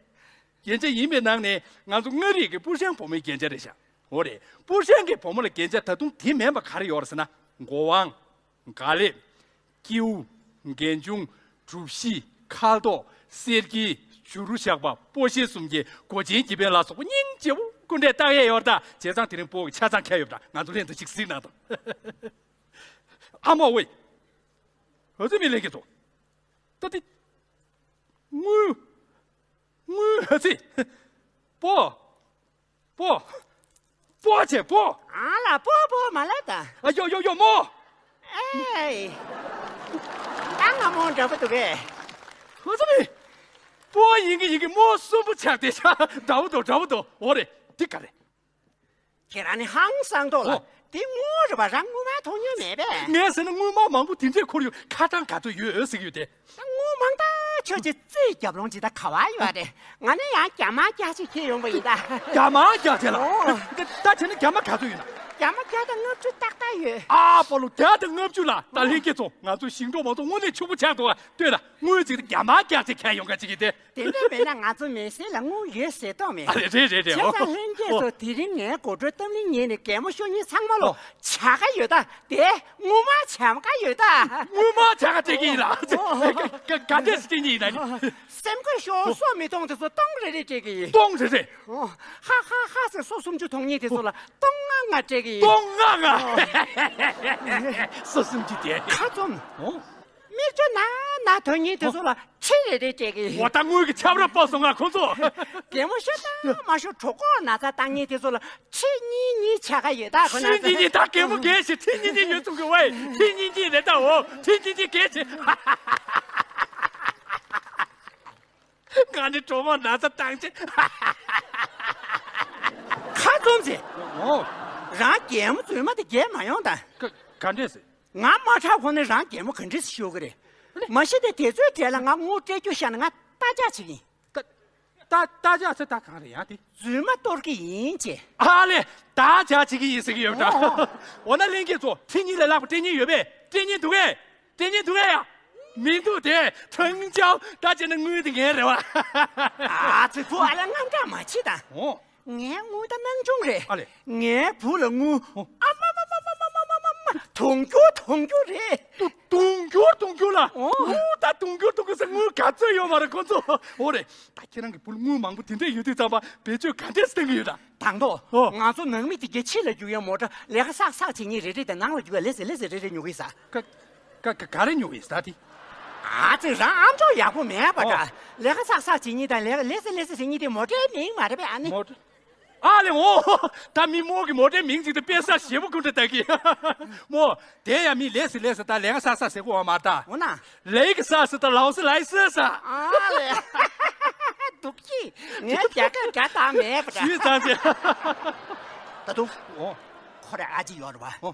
རྒྱན་ཆ་ཡིན་པའི་ནང་ནས་ང་ཚོ་མངའ་རིས་ཀྱི་སྤུར་ཤང་བུ་མོའི་རྒྱན་ཆ་རེད་ཤག་འོ་རེད། སྤུར་ཤང་གི་བུ་མོ་ལ་རྒྱན་ཆ་ད་དུང་དེ་མིན་པ་ག་རེ་ཡོད་རེད་ཟེར་ན། མགོ་ཝང་། དཀར་ལེབ། ཀེའུ། རྒན་ཆུང་། གྲུ་བཞི། ཁ་དོག། གསེར་གྱི། བྱུ་རུ་ཞགས་པ། སྤོ་ཤེལ་སུམ་བརྒྱད། སྒོ་ཆེན་གྱི་འབེན་ལ་སོགས་པ་སྙིང་རྗེ་བོ་སྐུ་འདྲ་བཏགས་ཡས་ཡོད་རེད་ད། བྱས་ཙང་དེ་རིང་སྤོ་གི་ཆ་ཚང་ཁྱེར་ཡོད་པ་འདྲ། ང་ཚོ་ལྷན་དུ་ཅིག་གཟིགས་གནང་དང་། ཨ་མ་ཝེ། ཨ་ཙི། མི་ལྷན་རྒྱས་ཚོ། ད་དེ། དངུལ། དངུལ། ཨ་ཙི། སྤོ། སྤོ། སྤོ་བྱས་སྤོ། ཨ་ལ། སྤོ་སྤོ་མ་ལབ་ད། ཨ་ཡོ་ཡོ་ཡོ་མོ། ཨེ། ད་ང་མོ་འདྲ་པོ་འདུག་གས། ཨ་ཙི། སྤོ་ཡིན་གི་ཡིན་གི་མོ་གསོན་པོ་ཆགས་བསྡད་ཤག་འདྲ་པོ་འདུག་འདྲ་པོ་འདུག་འོ་རེད། འདི་ག་རེད། ཁྱེད་རང་ནི་ཧང་སང་མདོག་ལ། ཨོ། འདི་དངུལ་རེད་པ། རང་དངུལ་སྨར་མཐོང་མྱོང་མེད་པས། ངས་ཟེར་ན་དངུལ་སྨར་མང་པོ་དེ་འདྲས་འཁོར་ཡོད། ཁ་གྲངས་ག་ཚོད་ཡོད་ཟེར་གྱི་ཡོད་དེ། ད་དངུལ་མང་ཐག་ཆོད་ཅིག་རྩིས་རྒྱབ་ལོང་ཅིག་ད་ག་བ་ཡོད་རེད། ང་ནི་ཡང་རྒྱ་མ་བརྒྱ་ཅིག་ཁྱེར་ཡོང་པ་ཡིན་ད། རྒྱ་མ་བརྒྱ་ཅིག་ལ། ཨོ། ད་བྱས་ན་རྒྱ་མ་ག་ཚོད་ཡོད་ན། རྒྱ་མ་བརྒྱ་དང་ལྔ་བཅུ་ཏག་ཏག་ཡོད། ཨ་པ་ལོ། བརྒྱ་དང་ལྔ་བཅུ་ལ། ད་ལྷན་རྒྱས་ཚོ། ང་ཚོ་ཞིང་འབྲོག་མང་ཚོགས་དངོས་གནས་ཕྱུག་པོ་ཆགས་འདུག་ཨ། ལྟོས་ད། དངུལ་ཅིག་རྒྱ་མ་བརྒྱ་ཅིག་ཁྱེར་ཡོང་ག་ཅིག་གིས་དེ། དེ་འདྲ་མེད་ན་ང་ཚོ་མི་སེར་ལ་དངུལ་ཡོད་ཟེར་དོགས་མེད། ཨ་རེད་རེད་རེད་རེད། བྱས་ཙང་ཨོ། ལྷན་རྒྱས་ཚོ། ཨོ། དེ་རིང་ངའི་དགོད་བྲོའི་གཏམ་གླེང་ཉན་ནས་གད་མོ་ཤོར་མཁན་ཚང་མ་ལོ། ཨོ། བྱ་དགའ་ཡོད་ད། དེ་དངུལ་སྨར་བྱ་དགའ་ཡོད་ད། དངུལ་སྨར་བྱ་དགའ་སྤྲད་ཀྱི་ཡིན་ལ། ཨོ། ག་ག་ག་འདྲས་སེ་སྤྲད་མཁན་ཡིན་ན་ནི། སེམས་ཁུར་ཤོར། སོ་མི་གཏོང་དེ་ཚོ་སྟོང་རེ་རེ་སྤྲད་ཀྱི་ཡིན། སྟོང་རེ་རེ། ཨོ། ཧ་ཧ་ཧ་ཟེར་སོ་སུམ་ཅུ་གཏོང་མཁན་དེ་ཚོ་ལ་སྟོང་ལྔ་ལྔ་སྤྲད་ཀྱི་ཡིན། སྟོང་ལྔ་ལྔ། སོ་སུམ་ཅུ་དེ། ཁ་བཙུམ། ཨོ། མིག་ཆུ་ན་ན་འདོན་མཁན་དེ་ཚོ་ལ་ཁྲི་རེ་རེ་སྤྲད་ཀྱི་ཡིན། འོ། ད་དངུལ་གྱི་ཆབ་ར་སྤོ་སོང་ང་ཁོང་ཚོ། གད་མོ་ཤོར་དང་མ་ཤོར་གྲོད་ཁོག་ན་ཚ་བཏང་མཁན་དེ་ཚོ་ལ་ཁྲི་གཉིས་གཉིས་བྱ་དགའ་ཡོད་ད། ཁོ་ན་ཁྲི་གཉིས་གཉིས། ད་གད་མོ་རྒྱག་ཤིག་ཁྲི་གཉིས་གཉིས་ཡོད་ཚུགས་ཀྱི་ཝེ། ཁྲི་གཉིས་གཉིས་རེད་ད། འོ། ཁྲི་གཉིས་གཉིས་རྒྱག་ཤིག་ང་ནི་གྲོད་ཁོག་ན་ཚ་བཏང་ཆེ། ཁ་བཙུམ་ཟེར། འོ། རང་གད་མོ་རྫུན་མ་དེ་རྒྱག་མ་ཡོང་ད། ག་ག་འདྲས་ཟེར། ང་མ་འཁྲབ་གོང་ནས་རང་གད་མོ་ག་འདྲས་ཤོར་གི་རེད། མ་གཞི་དེ་དེ་ཚོའི་གྲས་ལ་ང་དངུལ་སྤྲད་རྒྱུ་བཞག་ནས་ང་རྟ་རྒྱག་བྱེད་ཀྱི་ཡིན། རྟ་རྟ་རྒྱག་ཟེར། ད་གང་རེད་ཡང་དེ། རྫུན་མ་གཏོར་གྱི་ཡིན་ཅེས། ཨ་ལས། རྟ་རྒྱག་བྱེད་ཀྱི་ཡིན་ཟེར་གྱི་ཡོད་ད། འོ། འོ་ན་ལྷན་རྒྱས་ཚོ། ཁྲི་གཉིས་ལས་ལྷག་པ་སྤྲད་མཁན་ཡོད་པས། སྤྲད་མཁན་འདུག་གས། སྤྲད་མཁན་འདུག་གས་ཡ། མི་འདུག་དེ། ཐང་ཅའོ། ད་བྱས་ན་དངུལ་དེ་ངའི་རེད་པ། ཨ་ཙི། བུ། ཨ་ལས་དངངས་སྐྲག་མ་བྱེད་ད། འོ། ངའི་དངུལ་ད་ནང་ཆུང་རེད། ཨ་ལས། ངའི་བུ་ལ་དངུལ། ཨོ། ཨ་མ་མ་མ། དུང་ཕྱུར་དུང་ཕྱུར་རེད། དུ་དུང་ཕྱུར་དུང་ཕྱུར་ལ། ཨོ། ཨོ། ད་དུང་ཕྱུར་དུང་ཕྱུར་ཟེར། དངུལ་ག་ཚོད་ཡོད་མ་རེད་ཁོ་ཚོ། འོ་རེད། ད་ཁྱེད་རང་གི་བུ་ལ་དངུལ་མང་པོ་དེ་འདྲས་ཡོད་དུས་ཙམ་པ་བེད་སྤྱོད་ག་འདྲས་སེ་གཏོང་གི་ཡོད་ད། དང་ཐོག་ཨོ། ང་ཚོ་ནང་མི་དེ་གྱད་ཕྱི་ལ་རྒྱུག་ཡ་མོ་ཊ་ལས་ཀ་བསགས་བསགས་བྱེད་མཁན་རེ་རེ་དང་། ནང་ལ་རྒྱུག་ཡ་ལེ་ཚན་ལེ་ཚན་རེ་རེ་ཉོ་གི་ཡིན་ས། ཀ་ཀ་ཀ་ག་རེ་ཉོ་གི་ཡིན་ས་དེ། ཨ་ཙི། རང་ཨམ་ཅོག་ཡག་པོ་མེད་པ་འདྲ། ཨོ། ལས་ཀ་བསགས་བསགས་བྱེད་མཁན་དང་ལས་ཀ་ལེ་ཚན་ལེ་ཚན་བྱེད་མཁན་དེ་མོ་ཊའི་མིང་མ་རེད་པས། ཨ་ནི། མོ་ཊ། ཨ་ལས། འོ། ད་མི་མོ་གི་མོ་ཊའི་མིང་ཅིག་དེ་དཔེ་ས་ཞེ་པོ་ཀུན་ཏུ་ལྟ་གི། མོ། དེ་ཡང་མི་ལས་སི་ལས་སི་ད་ལས་ཀ་བསགས་བསགས་ཟེར་གོ་བ་མ་ད། འོ་ན། ལས་ཀ་བསགས་བསགས་ད་ལའོ་སི་ལའི་སི་ས། ཨ་ལས། སྡུག་ཅི། ངས་རྒྱ་སྐད་རྒྱག་སྟངས་མེད་པ་འདྲ། ཞུས་ཙང་ཚེ། ད་དུང་། ཨོ། ཁོ་རའི་ཨ་ཅེ་ཡོད་རེད་བ། ཨོ།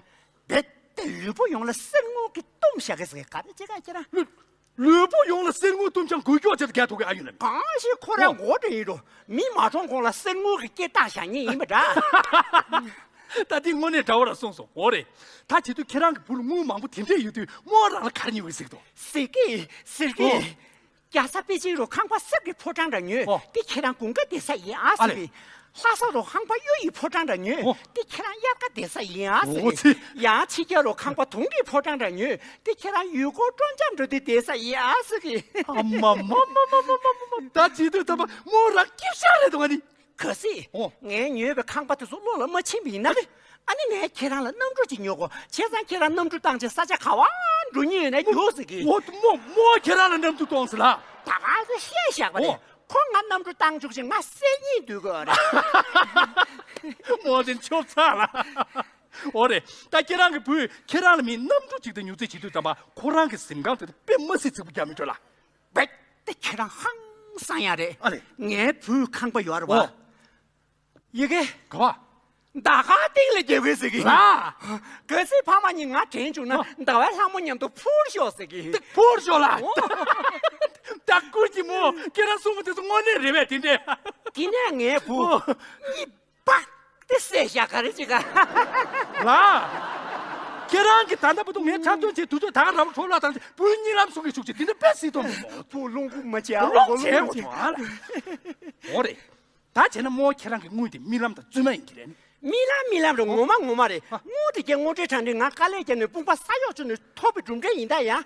རྦད་དེ་ལུས་པོ་ཡོངས་ལ་གསེར་དངུལ་གྱིས་བཏུམས་བཞག་གི་ཟེར་ག་རེ་བྱེད་ག་ཁྱེད་རང་། ལུས་ལུས་པོ་ཡོངས་ལ་གསེར་དངུལ་བཏུམས་ཀྱང་འགུལ་སྐྱོད་བྱེད་དུ་རྒྱག་ཐུབ་གི་ཨ་ཡོད་ནམ། གང་ཞིག་ཁོ་རའི། ཨོ། མགོ་འདྲ་ཡིན་འགྲོ། མི་མ་གྲོངས་གོང་ལ་གསེར་དངུལ་གྱི་སྐེ་བཏགས་བཞག་མཁན་ཡིན་པ་འདྲ། ད་འདི་དངོས་གནས་འདྲ་བོ་ར་གསུངས་སོང་། འོ་རེད། ད་བྱེད་དུས་ཁྱེད་རང་གི་བུ་ལ་དངུལ་མང་པོ་དེ་འདྲས་ཡོད་དུས་རྨོ་རང་ལ་ག་རེ་ཉོ་གི་ཟེར་གི་འདུག་ཟེར་གི་ཟེར་གི་ཨོ། རྒྱལ་ས་པེ་ཅིང་རུ་ཁང་པ་གསེར་གྱི་ཕོ་བྲང་འདྲ་ཉོས། ཨོ། དེ་ཁྱེད་རང་དགུན་ཁ་བསྡད་ས་ཡིན་ཨ་ཨ་ཟེར་ལེ། གི་ལྷ་ས་རུ་ཁང་པ་གཡུ་ཡི་ཕོ་བྲང་འདྲ་ཉོས། ཨོ། དེ་ཁྱེད་རང་དབྱར་ཁ་བསྡད་ས་ཡིན་ཨ་ཟེར་ཨོ་གི་ཚེ། ཡང་ཕྱི་རྒྱལ་རུ་ཁང་པ་དུང་གི་ཕོ་བྲང་འདྲ་ཉོས། དེ་ཁྱེད་རང་ཡུལ་སྐོར་སྤྲོ་འཆམ་འགྲོ་དུས་བསྡད་ས་ཡིན་ཨ་ཟེར་གི་ཨ་མ་མ་མ་མ་མ་མ་མ། ད་བྱེད་དུས་ད་པ་རྨོ་རང་སྐྱིད་ཤག་རེད་འདུག་ཨ་ནི། གལ་སྲིད། ཨོ། ངས་ཉོས་པའི་ཁང་པ་དེ་ཚོ་བློ་ལ་མ་ཕྱིན་པ་ཡིན་ན། ཨ་ནི་ངས་ཁྱེད་རང་ལ་གནམ་གྲུ་ཅིག་ཉོ་དགོས། བྱས་ཙང་ཁྱེད་རང་གནམ་གྲུ་བཏང་བྱས་ས་ཆ་ག་བ་འགྲོ་མཁན་ཡོད་ན་ཉོ་ཟེར་གི་ཨོ། རྨོ་རྨོ་ཁྱེད་རང་ལ་གནམ་གྲུ་གཏོང་ཟེར་ལ། ད་ག་ཚོད་བཤད་བཞག་པ་རེད། ཨོ། ཁོ་ང་གནམ་གྲུ་བཏང་བཅུག་བྱས་ང་གསོན་ཉལ་སྡོད་དགོས་རེད། རྨོ་དེ་ཆོབ་ཚ་ལ། འོ་རེད། ད་ཁྱེད་རང་གི་བུས་ཁྱེད་རང་ལ་མིའི་གནམ་གྲུ་ཅིག་དང་ཉོ་རྩིས་བྱེད་དུས་ཙམ་པ་ཁོ་རང་གི་གཟིམ་ཁང་དེ་དཔེ་མ་སྲིད་ཚིག་པོ་རྒྱག་མི་འགྲོ་ལ། བེག་དེ་ཁྱེད་རང་ཧང་སང་ཡ་རེད། ཨ་ལེ། ངའི་བུའི་ཁང་པ་ཡོད་རེད་བ། ཨོ། ཡི་གེ་ག་བ། ཟླ་དཀར་སྟེང་ལ་རྒྱབ་གི་ཟེར་གི་ལ། གལ་སྲིད་ཕ་མ་གཉིས་ང་དྲན་བཅུག་ན་ཨོ། ཟླ་བའི་ལྷ་མོ་མཉམ་དུ་འཕུར་ཤོག་ཟེར་གི་ཏིག་འཕུར་ཤོག་ལ། ཨོ། ད་ཀུན་གྱི་མོ་ཁྱེད་རང་གསུང་མོ་དེ་ཚོ་དངོས་གནས་རེད་པས་དེ་འདྲས། དེ་ནས་ངའི་བུ་ཨོ། གཉིད་པག་དེ་སད་ཤག་ག་རེ་བྱེད་ག་ལ། ཁྱེད་རང་གི་ད་ལྟ་བར་དུ་ངས་འཁྲབ་སྟོན་བྱས་དུས་ཚོད་ད་ག་རང་འཕྲོ་བརླག་བཏང་བུ་གཉིད་ལམ་སོང་གི་ཤུགས་ཆེ་དེ་འདྲ་དཔེ་སྲིད་དོ་མི་མོ། བུ་རླུང་བུ་མ་བྱེད་ཨ་རླུང་བྱེད་དགོས་བྱུང་ཨ་ལ། འོ་རེད། ད་བྱས་ན་མོ་ཁྱེད་རང་གི་དངུལ་དེ་རྨི་ལམ་དང་རྫུན་མ་ཡིན་གྱི་རེད་ནི། རྨི་ལམ་རྨི་ལམ་རེད། ངོ་མ་ངོ་མ་རེད། དངུལ་དེ་རྒྱ་དངུལ་འབྲེལ་དྲང་འདྲེན་ང་དཀའ་ལས་བརྒྱབ་ནས་དཔུང་པ་ས་གཡོག་བཅུག་ནས་ཐོབ་པའི་གྲུབ་འབྲས་ཡིན་ད་ཡ། ཡ།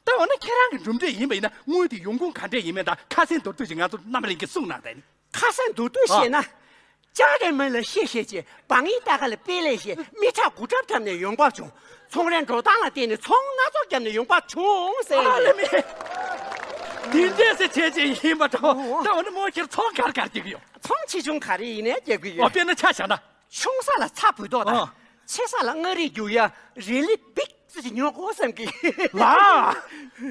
ད་འོ་ན་ཁྱེད་རང་གི་གྲུབ་འབྲས་ཡིན་པ་ཡིན་ན་དངུལ་དེ་ཡོང་ཁུངས་ག་འདྲས་ཡིན་མིན་དང་ཁ་སེང་མདོར་བསྡུས་ཀྱིས་ང་ཚོར་རྣམ་པ་ལྷན་རྒྱས་གསུངས་གནང་དང་ནི། ཁ་སེང་མདོར་བསྡུས་བཤད་ན། ལྕགས་རི་མི་ལ་གཤེ་གཤེ་བྱས། བང་ཡིག་ལྟ་ག་ལ་དཔེ་ལས་བཤད། མི་ཁྲག་དགུ་ཁྲབ་བརྒྱབ་ནས་ཡོང་འབབ་བྱུང་། ཚོང་རའི་འགྲོ་སྟངས་ལ་བརྟེན་ནས་ཚོང་སྣ་ཚོགས་བརྒྱབ་ནས་ཡོང་འབབ་བྱུང་ཟེར། ཨ་ལེ་མི། དེ་འདྲས་སེ་བྱས་བྱས་ཡིན་པ་འདྲ་བོ། ད་འོ་ན་མོ་ཁྱེད་ཚོང་ག་རེ་ག་རེ་རྒྱག་གི་ཡོད། ཚོང་ཆེ་ཆུང་ག་རེ་ཡིན་ནའི་རྒྱག་གི་ཨོ་ཡོད། དཔེར་ན་ཆ་བཞག་ན། ཆུང་ས་ལ་ཚྭ་བུལ་ཏོག་དང་། ཨ། ཆེ་ས་ལ་མངའ་རིས་རྒྱུག་ཡ་རི་ལི་བིག་ཙི་ཅིག་ཉོ་དགོས་བསམ་གི་ལ།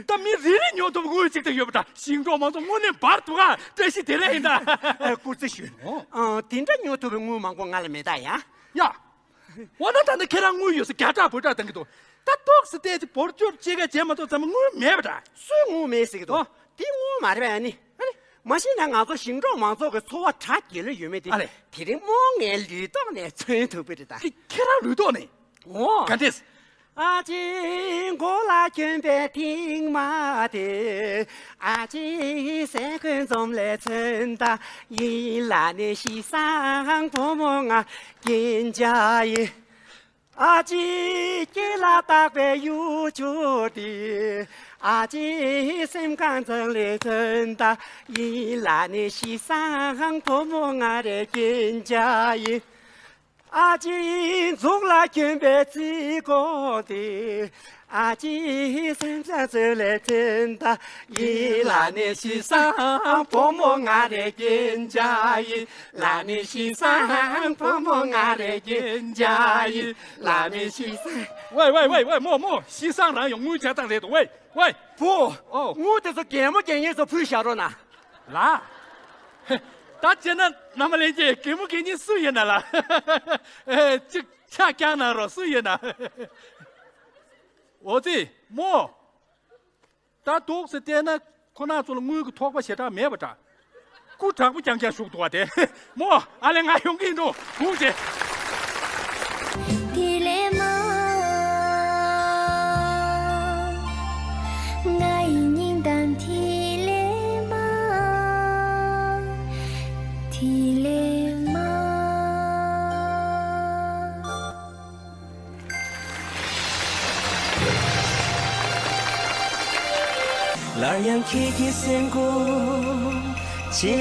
ད་མི་རི་ལི་ཉོ་ཐུབ་དངུལ་ཅིག་ད་ཡོད་པ་ད་ཞིང་འབྲོག་མང་ཚོགས་དངོས་གནས་འབར་འདུག་ག་བཀྲ་ཤིས་བདེ་ལེགས་ཡིན་ད། ཨ། སྐུ་རྩེད་ཞུ། ཨོ། ཨ། དེ་འདྲ་ཉོ་ཐུབ་པའི་དངུལ་མང་པོ་ང་ལ་མེད་ད་ཡ། ཡ། འོ་ན་ད་ནི་ཁྱེད་རང་དངུལ་ཡོད་ས་རྒྱ་ཕྲག་བུ་ཕྲག་བཏང་གི་འདུག་ད་ཏོག་ཙམ་བལྟས་ཚེ་འབོར་སྐྱོར་ཅི་ག་བྱས་མ་གཏོགས་ཙམ་དངུལ་མེད་པ་འདྲ། སུས་དངུལ་མེད་ཟེར་གི་འདུག་ཨོ། དེ་དངུལ་མ་རེད་པས་ཨ་ནི། ཨ་ནི། མ་གཞི་ནས་ང་ཚོ་ཞིང་འབྲོག་མང་ཚོགས་ཀྱི་འཚོ་བ་གྲ་རྒྱས་ལོས་ཡོད་མེད་དེ། ཨ་ལེ། དེ་རིང་རྨོ་ངའི་ལུས་ཐོག་ནས་མཚོན་ཐུབ་པ་རེད་ད། ཁྱེད་ཁྱེད་རང་ལུས་ཐོག་ནས། ཨོ། ག་འདྲས། ཨ་ཅེ་མགོ་ལ་གྱོན་པའི་མཐིང་དམར་དེ། ཨ་ཅེ་སེམས་ཁོང་འཛོམས་ལས་མཚོན་ད། ཡིད་ལ་ནི་ཞེ་སང་བུ་མོ་ང་རྒྱན་ཆ་ཡིན། ཨ་ཅེ་སྐེ་ལ་བཏགས་པའི་གཡུ་བྱུར་དེ། ཨ་ཅེ་སེམས་ཁོང་འཛོམས་ལས་མཚོན་ད། ཡིད་ལ་ནི་ཞེ་སང་བུ་མོ་ང་རའི་རྒྱན་ཆ་ཡིན། ཨ་ཅེ་མཛུབ་ལ་གྱོན་པའི་རྩིས་འགོ་དེ། ཨ་ཅེ་སེམས་ཁོང་འཛོམས་ལས་མཚོན་ད། ཡིད་ལ་ནི་ཞེ་སང་བུ་མོ་ང་རའི་རྒྱན་ཆ་ཡིན། ལ་ནི་ཞེ་སང་བུ་མོ་ང་རའི་རྒྱན་ཆ་ཡིན། ལ་ནི་ཞེ་སང་། ཝེ་ཝེ་ཝེ་ཝེ་རྨོ་རྨོ། ཞེ་སང་རང་ཡང་དངུལ་བྱ་སྟངས་རེད་འདུག་ཝེ་ཝེ། བུ། ཨོ། དངུལ་དེ་ཚོ་རྒན་མོ་རྒན་གཉིས་ཚོ་ཕུལ་བཞག་རོགས་གནང་། ལ། ད་བྱས་ན་རྣམ་པ་ལྷན་རྒྱས་རྒན་མོ་རྒན་གཉིས་སུ་ཡིན་ན་ལ། ཨེ། གཅིག་ཕྱག་བརྐྱངས་གནང་རོགས་སུ་ཡིན་ན། འོ་ཙི་རྨོ། ད་འདུག་སེ་བལྟས་ན་ཁོ་རང་ཚོ་ལ་དངུལ་གྱི་ཐོགས་པ་ཞེ་དྲག་མེད་པ་འདྲ། སྐུ་དྲག་པོ་རྐྱང་རྐྱང་བཞུགས་འདུག་བ་དེ། རྨོ། ཨ་ལེ་ང་ཡོང་གི་ཡིན་འགྲོ་སྒུག་བྱས། ཐི་ལེ་མ། ང་ཡི་སྙིང་གཏམ་ཐི་ལེ་མ། ཐི་ལེ་མ། སླར་ཡང་ཁྱེད་ཀྱི་སེམས་ཁོང་ཅེ་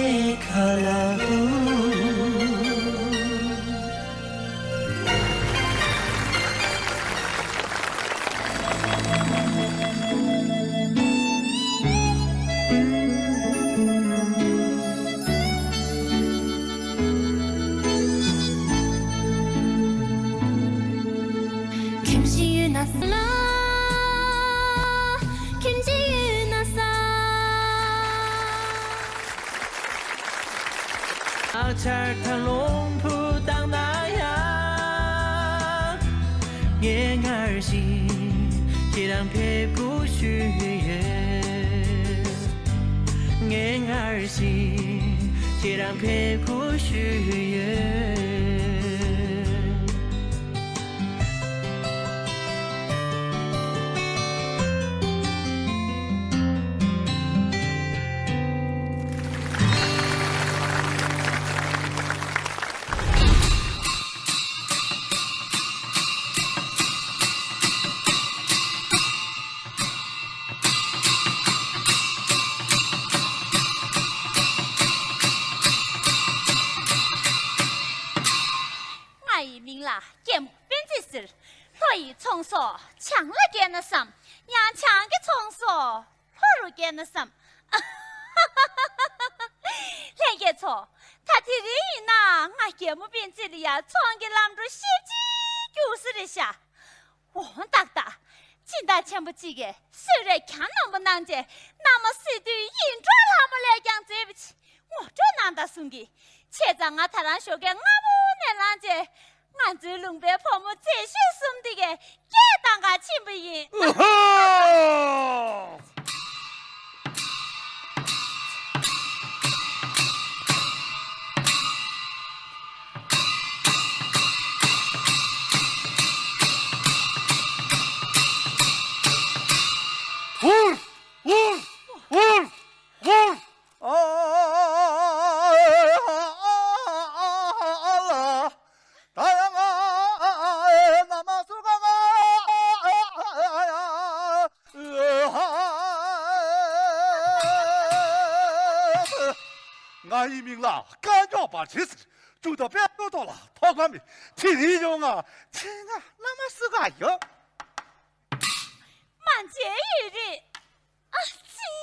ཁ་ལ་འུ། ཁྱིམ་གཞིས་ཡོད་ན་ས། ཁྱིམ་གཞིས་ཡོད་ན་ས། ང་ཆར་ཐང་ལུང་བུ་བཏང་ན་ཡང་། ངས་སྔར་བཞིན་ཁྱེད་རང་ཕེབས་སྒུག་ཞུས་ཡོད། ངས་སྔར་བཞིན་ཁྱེད་རང་ཕེབས་སྒུག་ཞུས་ཡོད། ང་ཡི་མིང་ལ་རྒྱལ་མོ་བན་ཚེ་ཟེར། ལྷོ་ཡི་ཚོང་ཟོག་བྱང་ལ་བསྐྱལ་ན་བསམ། ཡང་བྱང་གི་ཚོང་ཟོག་ལྷོ་རུ་བསྐྱལ་ན་བསམ། ལྷན་རྒྱས་ཚོ། ད་དེ་རིང་ཡིན་ན་ང་རྒྱལ་མོ་བན་ཚེ་ལ་ཡ་ཚོང་གི་ལམ་འགྲོ་ཤེས་ཀྱི་རྒྱུགས་ས་རེད་ཤག་འོ་ཏག་ཏག་སྦྱིན་བདག་ཆེན་པོ་གཅིག་གིས་གསོལ་རས་གྱང་རྣོན་པོ་གནང་རྗེས་མནའ་མ་སི་ཏུའི་ཡིད་འཕྲོག་ལྷ་མོ་ལས་ཀྱང་མཛེས་པ་ཅིག་ངོ་སྤྲོད་གནང་དང་གསུང་གི། བྱས་ཙང་ང་ད་རང་ཞོགས་ཀས་སྔ་པོ་ནས་ལངས་རྗེས་ང་ཚོའི་ལུང་པའི་བུ་མོ་མཛེས་ཤོས་གསུམ་དེ་གས་སྐད་བཏང་ག་ཕྱིན་པ་ཡིན། ཨུ་ཧོ། ཧུར། ཧུར། ཧུར། ཧུར། ཧུར། ཨ་ལ། ད་ཡང་ང་མ་སུ་ག་ང་། ང་ཡི་མིང་ལ་སྐད་མགྱོགས་པར་བྱེད་ཟེར། ཅུང་ད་པད་མོ་ཐོག་ལ་ཐོག་ཁ་མི་དེ་རིང་ཡོང་ང་ཚེ་ང་བླ་མ་སུ་ག་ཡོད། མ་མཇལ་ཡོད་རེད། ཨ་ཙི།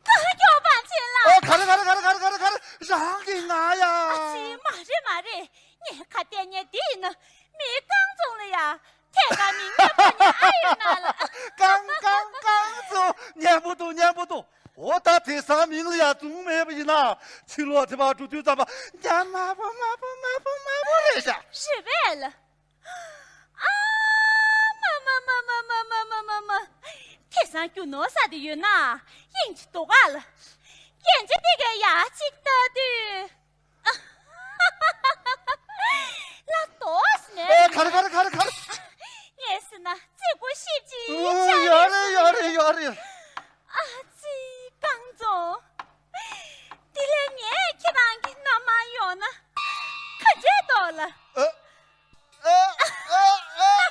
རྐང་མགྱོགས་པར་བྱེད་ལ། ཨོ་ག་རེ་ག་རེ་ག་རེ་ག་རེ་ག་རེ་ག་རེ་རང་གི་ང་ཡ། ཨ་ཙི་མ་རེད་མ་རེད། ངས་ཁ་གཏད་ཉལ་འདི་ཡིན་ན་མི་རྐང་བཙོང་ལ་ཡ། ཐད་ཀར་མི་ངན་པ་ཉལ་ཨ་ཡོད་ན་ལ། རྐང་རྐང་རྐང་བཙོང་ཉན་པོ་འདུག་ཉན་པོ་འདུག་འོ་ད་དེང་སང་མིང་ལ་ཡ་བཙོང་མེད་པ་ཡིན་ན་ཕྱི་ལོགས་དེ་བར་འགྲོ་དུས་ཙམ་པ་ཉན་དམར་པོ་དམར་པོ་དམར་པོ་དམར་པོ་རེད་ཤག་རེད་པས་ལ། ཨ་མ་མ་མ། དེང་སང་རྒྱུ་ནོར་ས་དེ་ཡོད་ན་དབྱིངས་ཀྱི་རྡོ་ཁ་ལ། རྒྱན་ཆ་དེ་གའི་ཡ་གཅིག་ལྟ་དུས། ལ་དོགས་མེད། ཨེ་ག་རེ་ག་རེ་ག་རེ་ག་རེ། ངས་ཟེར་ན་རྩེ་ཀོ་ཤེབ་ཅིག་ཨོ་ཆགས་ཡོད་རེད་ཡོད་རེད་ཡོད་རེད། ཨ་ཙི་རྐང་བཙོང་། དེ་ལས་ངས་ཁྱེད་རང་གི་མནའ་མར་ཡོང་ན་ག་འདྲས་འདུག་ལ། ཨ། ཨ། ཨ། ཨ། ཨ།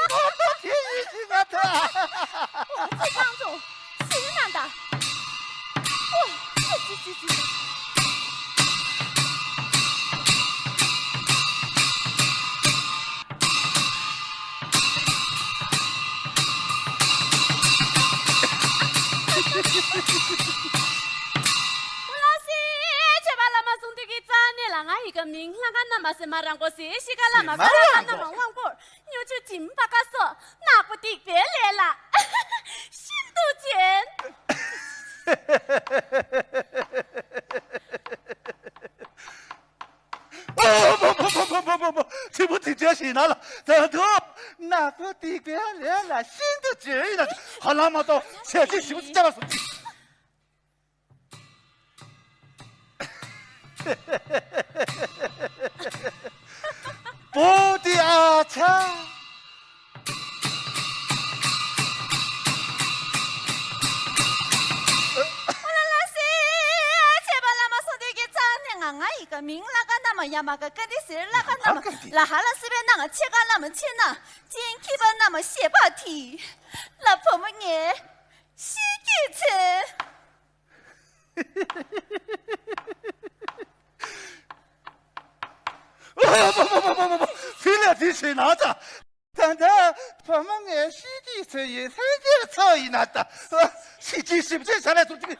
ཨོ་ད་དེ་ཡིན་གྱི་ང་ད། ཨོ་ཙི་རྐང་བཙོང་། ཟིན་ན་ད། ཨོ་ཙི་ཙི་ཙི་ཙི། ཨོ་ལགས་སེ། ཆོས་པ་བླ་མ་གསུང་འདུས་ཀྱི་རྩ་གནས་ལ་ང་ཡི་ག་མིང་ལྷ་ཁང་བླ་མ་སེ་མ་རང་གོ་སེ་ཤི་ཀ་བླ་མ་ས་ར་བླ་མ་དབང་པོར་སྨྱོ་ཆུ་འཇིམ་པ་ཀ་སོགས་ནག་པོ་སྡིག་པའི་ལས་ལ་ཤིན་ཏུ་ཅན། ཨོ་མོ་མོ་མོ་མོ་མོ་མོ། ཆི་མོ་དེ་འདྲ་ཞིག་ན་ལ་ད་དུ་ནག་པོ་སྡིག་པའི་ལས་ལ་ཤིན་ཏུ་ཅན་ཡིན་ན་ཧ་ལམ་མ་གཏོགས་བྱས་རྗེས་ཞིག་བཅའ་བ་སོང་ཅི། པོ་ཏི་ཨ་ཆ། ཨོ་ལ་ལ་སེ། ཆོས་པ་བླ་མ་གསུང་འདུས་ཀྱི་རྩ་གནས་ང་ང་ཡི་ག་མིང་བླ་ག་ན་མ་ཡ་མ་ག་ཀ་ཏི་ཟེར་བླ་ག་ན་མ་ལ་ཧ་ལ་སི་པའི་ནང་ཆེ་ག་བླ་མ་ཆེ་ན་ཅིན་ཁྱི་པ་ན་མ་ཞེ་པ་ཐི་ལ་བུ་མོ་ངས་ཤི་ཀི་ཚེ། ཕི་ལ་དེ་བྱེད་ན་ད། ད་ད་བུ་མོ་ངས་ཤི་དུས་ཚོད་ཡིན་ལྷན་རྒྱས་ཚོ་ཡིན་ན་ད། ཤི་དུས་ཞིབ་དཔྱད་བྱ་ལས་ཐུབ་ཀྱི།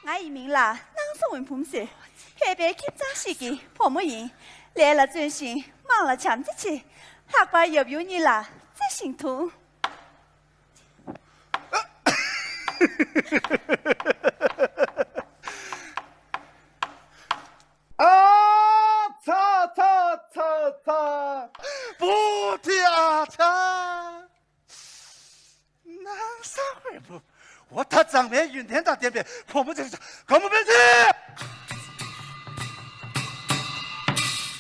ང་ཡི་མིང་ལ་སྣང་ས་འོད་འབུམ་ཟེར། ཕལ་པའི་ཁྱིམ་ཚང་ཞིག་གི་བུ་མོ་ཡིན། ལས་ལ་བརྩོན་ཞིང་དམངས་ལ་བྱམས་བརྩེ་ཆེ། ལྷག་པར་ཡབ་ཡུམ་གཉིས་ལ་བརྩེ་ཞིང་དུང་། ཨ་ཚ་ཚ་ཚ་ཚ། བུ་ཁྲིད་ཨ་ཚ། ནང་ས་དཔོན་པོ། འོ་ད་མཛངས་མའི་ཡོན་ཏན་དང་ལྡན་པའི་བུ་མོ་ཅིག་ག་མོ་བེ་ཚེ།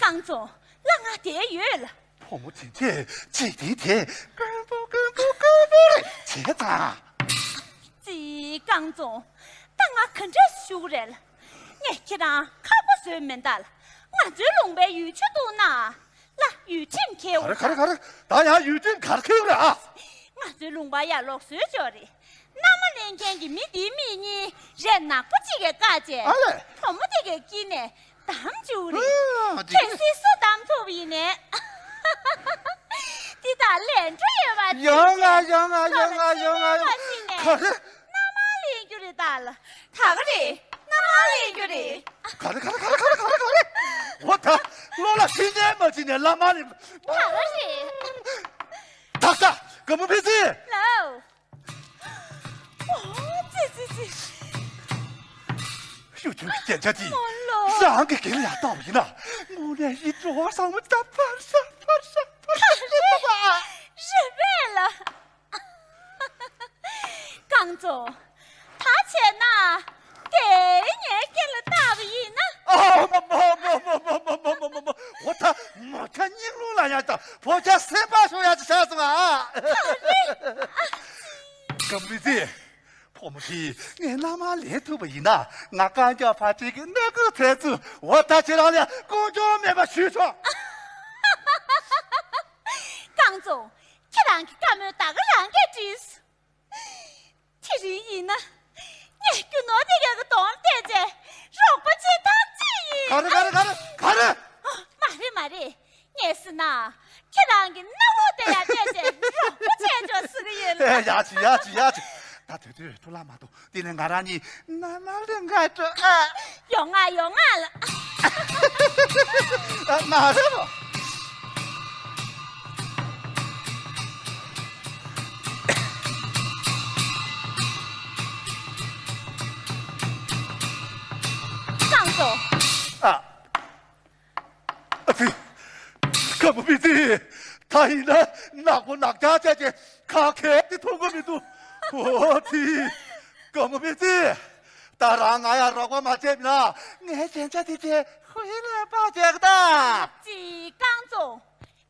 རྐང་བཙོང་། ལ་ང་དེ་ཡོད་ལ། བུ་མོ་དེ་འདྲས་འཇིག་རྟེན་དེ་དཀོན་པོ་དཀོན་པོ་དཀོན་པོ་རེད་བྱས་ཙང་། ཙི། རྐང་བཙོང་། ད་ང་ག་འདྲས་ཞུ་རེད་ལ། ངས་ཁྱེད་རང་ཁག་པོ་བཟོས་མིན་ད་ལ། ང་ཚོའི་ལུང་པའི་ཡུལ་ཆུ་འདུག་ན། ལ་ཡུལ་ཁྲིམས་ཁེལ་ག་རེ་ག་རེ་ག་རེ། ད་ཡང་ཡུལ་ཁྲིམས་ག་རེ་ཁེལ་རེད་ཨ། ང་ཚོའི་ལུང་པ་ཡར་ལོག་བཟོས་ཆོག་རེད། མནའ་མ་ལེན་མཁན་གྱི་མི་འདིའི་མིག་གཉིས་རས་ནག་པོ་གཅིག་གིས་བཀག་བྱས། ཨ་ལས། བུ་མོ་དེ་གའི་དཀྱིལ་ནས་བདམས་བཅུག་རེད། ཨ་འགྲིག་གལ་སྲིད་སུ་བདམས་ཐུབ་པ་ཡིན་ནའི། འདི་དག་ལས་འཕྲོ་ཡོད་པ་ཡོང་ང་ཡོང་ང་ཡོང་ང་ཡོང་ང་ཡོང་ང་། ག་རེ། མནའ་མ་ལེན་རྒྱུ་རེད་ད་ལ། ད་ག་རེད། མནའ་མ་ལེན་རྒྱུ་རེད། ག་རེ་ག་རེ་ག་རེ་ག་རེ་ག་རེ་ག་རེ། འོ་ད་བློ་ལ་ཕྱིན་ནས་མ་ཕྱིན་ནས་བླ་མ་ལེན། ད་ག་རེད། ད་ས་ག་མོ་ཕི་སི། ལའོ། ཨོ་ཙི་ཙི་ཙི། ཤུགས་ཆུང་གི་རྒྱན་ཆ་དེ། ཨོ་ལོ། རང་གི་སྒེར་ལ་ཡར་བཏང་བ་ཡིན་ན། དངོས་གནས་ཡིད་འགྲོ་བ་བཟང་མོ་ད་ཕར་ཤ་ཕར་ཤ་ཕར་ཤ་ཕར་ཤ། རེད་པས་ལ། རྐང་བཙོང་། ད་བྱས་ན། དེ་ངའི་སྐེ་ལ་བཏགས་པ་ཡིན་ན། ཨ་མ་མ་མ། འོ་ད་མོ་ཁ་སྙིང་རླུང་ལ་ཡང་ད་བོ་ཁ་སེམས་པ་ཤོར་ཡག་ཅིག་ཆགས་སོང་ཨ། ག་མི་ཚེ། བུ་མོ་དེ་ངས་མནའ་མ་ལེན་ཐུབ་པ་ཡིན་ན་ང་རྐང་ཀྱག་ཕ་ཁྲིད་ཀྱི་སྣེ་ཁུག་ཚལ་ཚུ་འོ་ད་ཁྱེད་རང་ལ་དཀོན་མཆོག་མེད་པ་ཞུས་ཆོག་རྐང་བཙོང་། ཁྱེད་རང་གི་བཀའ་མོལ་ད་ག་རང་གིས་འགྲིག་དེ་རིང་ཡིན་ན། ངས་རྒྱུ་ནོར་དེ་གའི་གདོང་བལྟས་ཏེ་རོགས་པ་བྱེད་སྟངས་ཅི་ཡིན། ག་རེ་ག་རེ་ག་རེ་ག་རེ། ཨ། མ་རེད་མ་རེད། ངས་ཟེར་ན། ཁྱེད་རང་གི་སྣ་བུག་དེ་ལ་བལྟས་ཏེ་རོགས་པ་བྱས་ཆོག་ཟེར་གྱི་ཡོད་ལ། ཨེ་ཡ་ཅི་ཡ་ཅི་ཡ་ཅི། ད་དུས་དུས་ཐུགས་ལ་མ་གཏོགས་དེ་ནས་ང་རང་གཉིས་མནའ་མ་ལེན་ག་འགྲོ་ཨ། ཡོང་ང་ཡོང་ང་ལ། ཨ་མ་རེད་པ། རྐང་བཙོང་། ཨ། ཨ་ཙི། དགའ་མོ་མི་ཙི། ད་ཡིན་ན་ནག་པོ་ནག་ཅག་བྱས་ཀྱི་ཁ་ཁད་དེ་མཐོང་གི་མི་འདུག་ཨོ་ཙི། དགའ་མོ་མི་ཙི། ད་རང་ང་ཡ་རོགས་པ་མ་བྱས་ན་ངའི་རྒྱན་ཆ་དེ་ཚེ་ཧུའི་ལས་པ་བྱས་གི་ད། ཙི་རྐང་བཙོང་།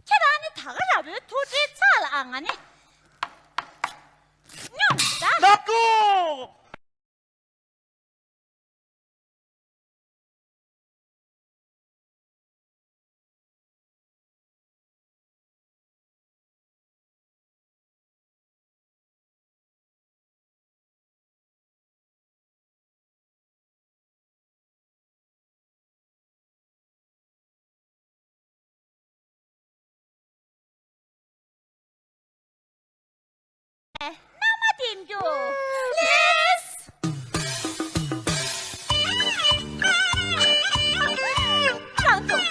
ཁྱེད་རང་ནི་ད་ག་ར་བོའི་ཐུགས་ཁྲལ་ཚ་ལ་ཨ། ང་ནི་སྙོམས་ད། ནག་པོ། མནའ་མ་འདེམས་རྒྱུ། ལེགས། རང་ཚོ།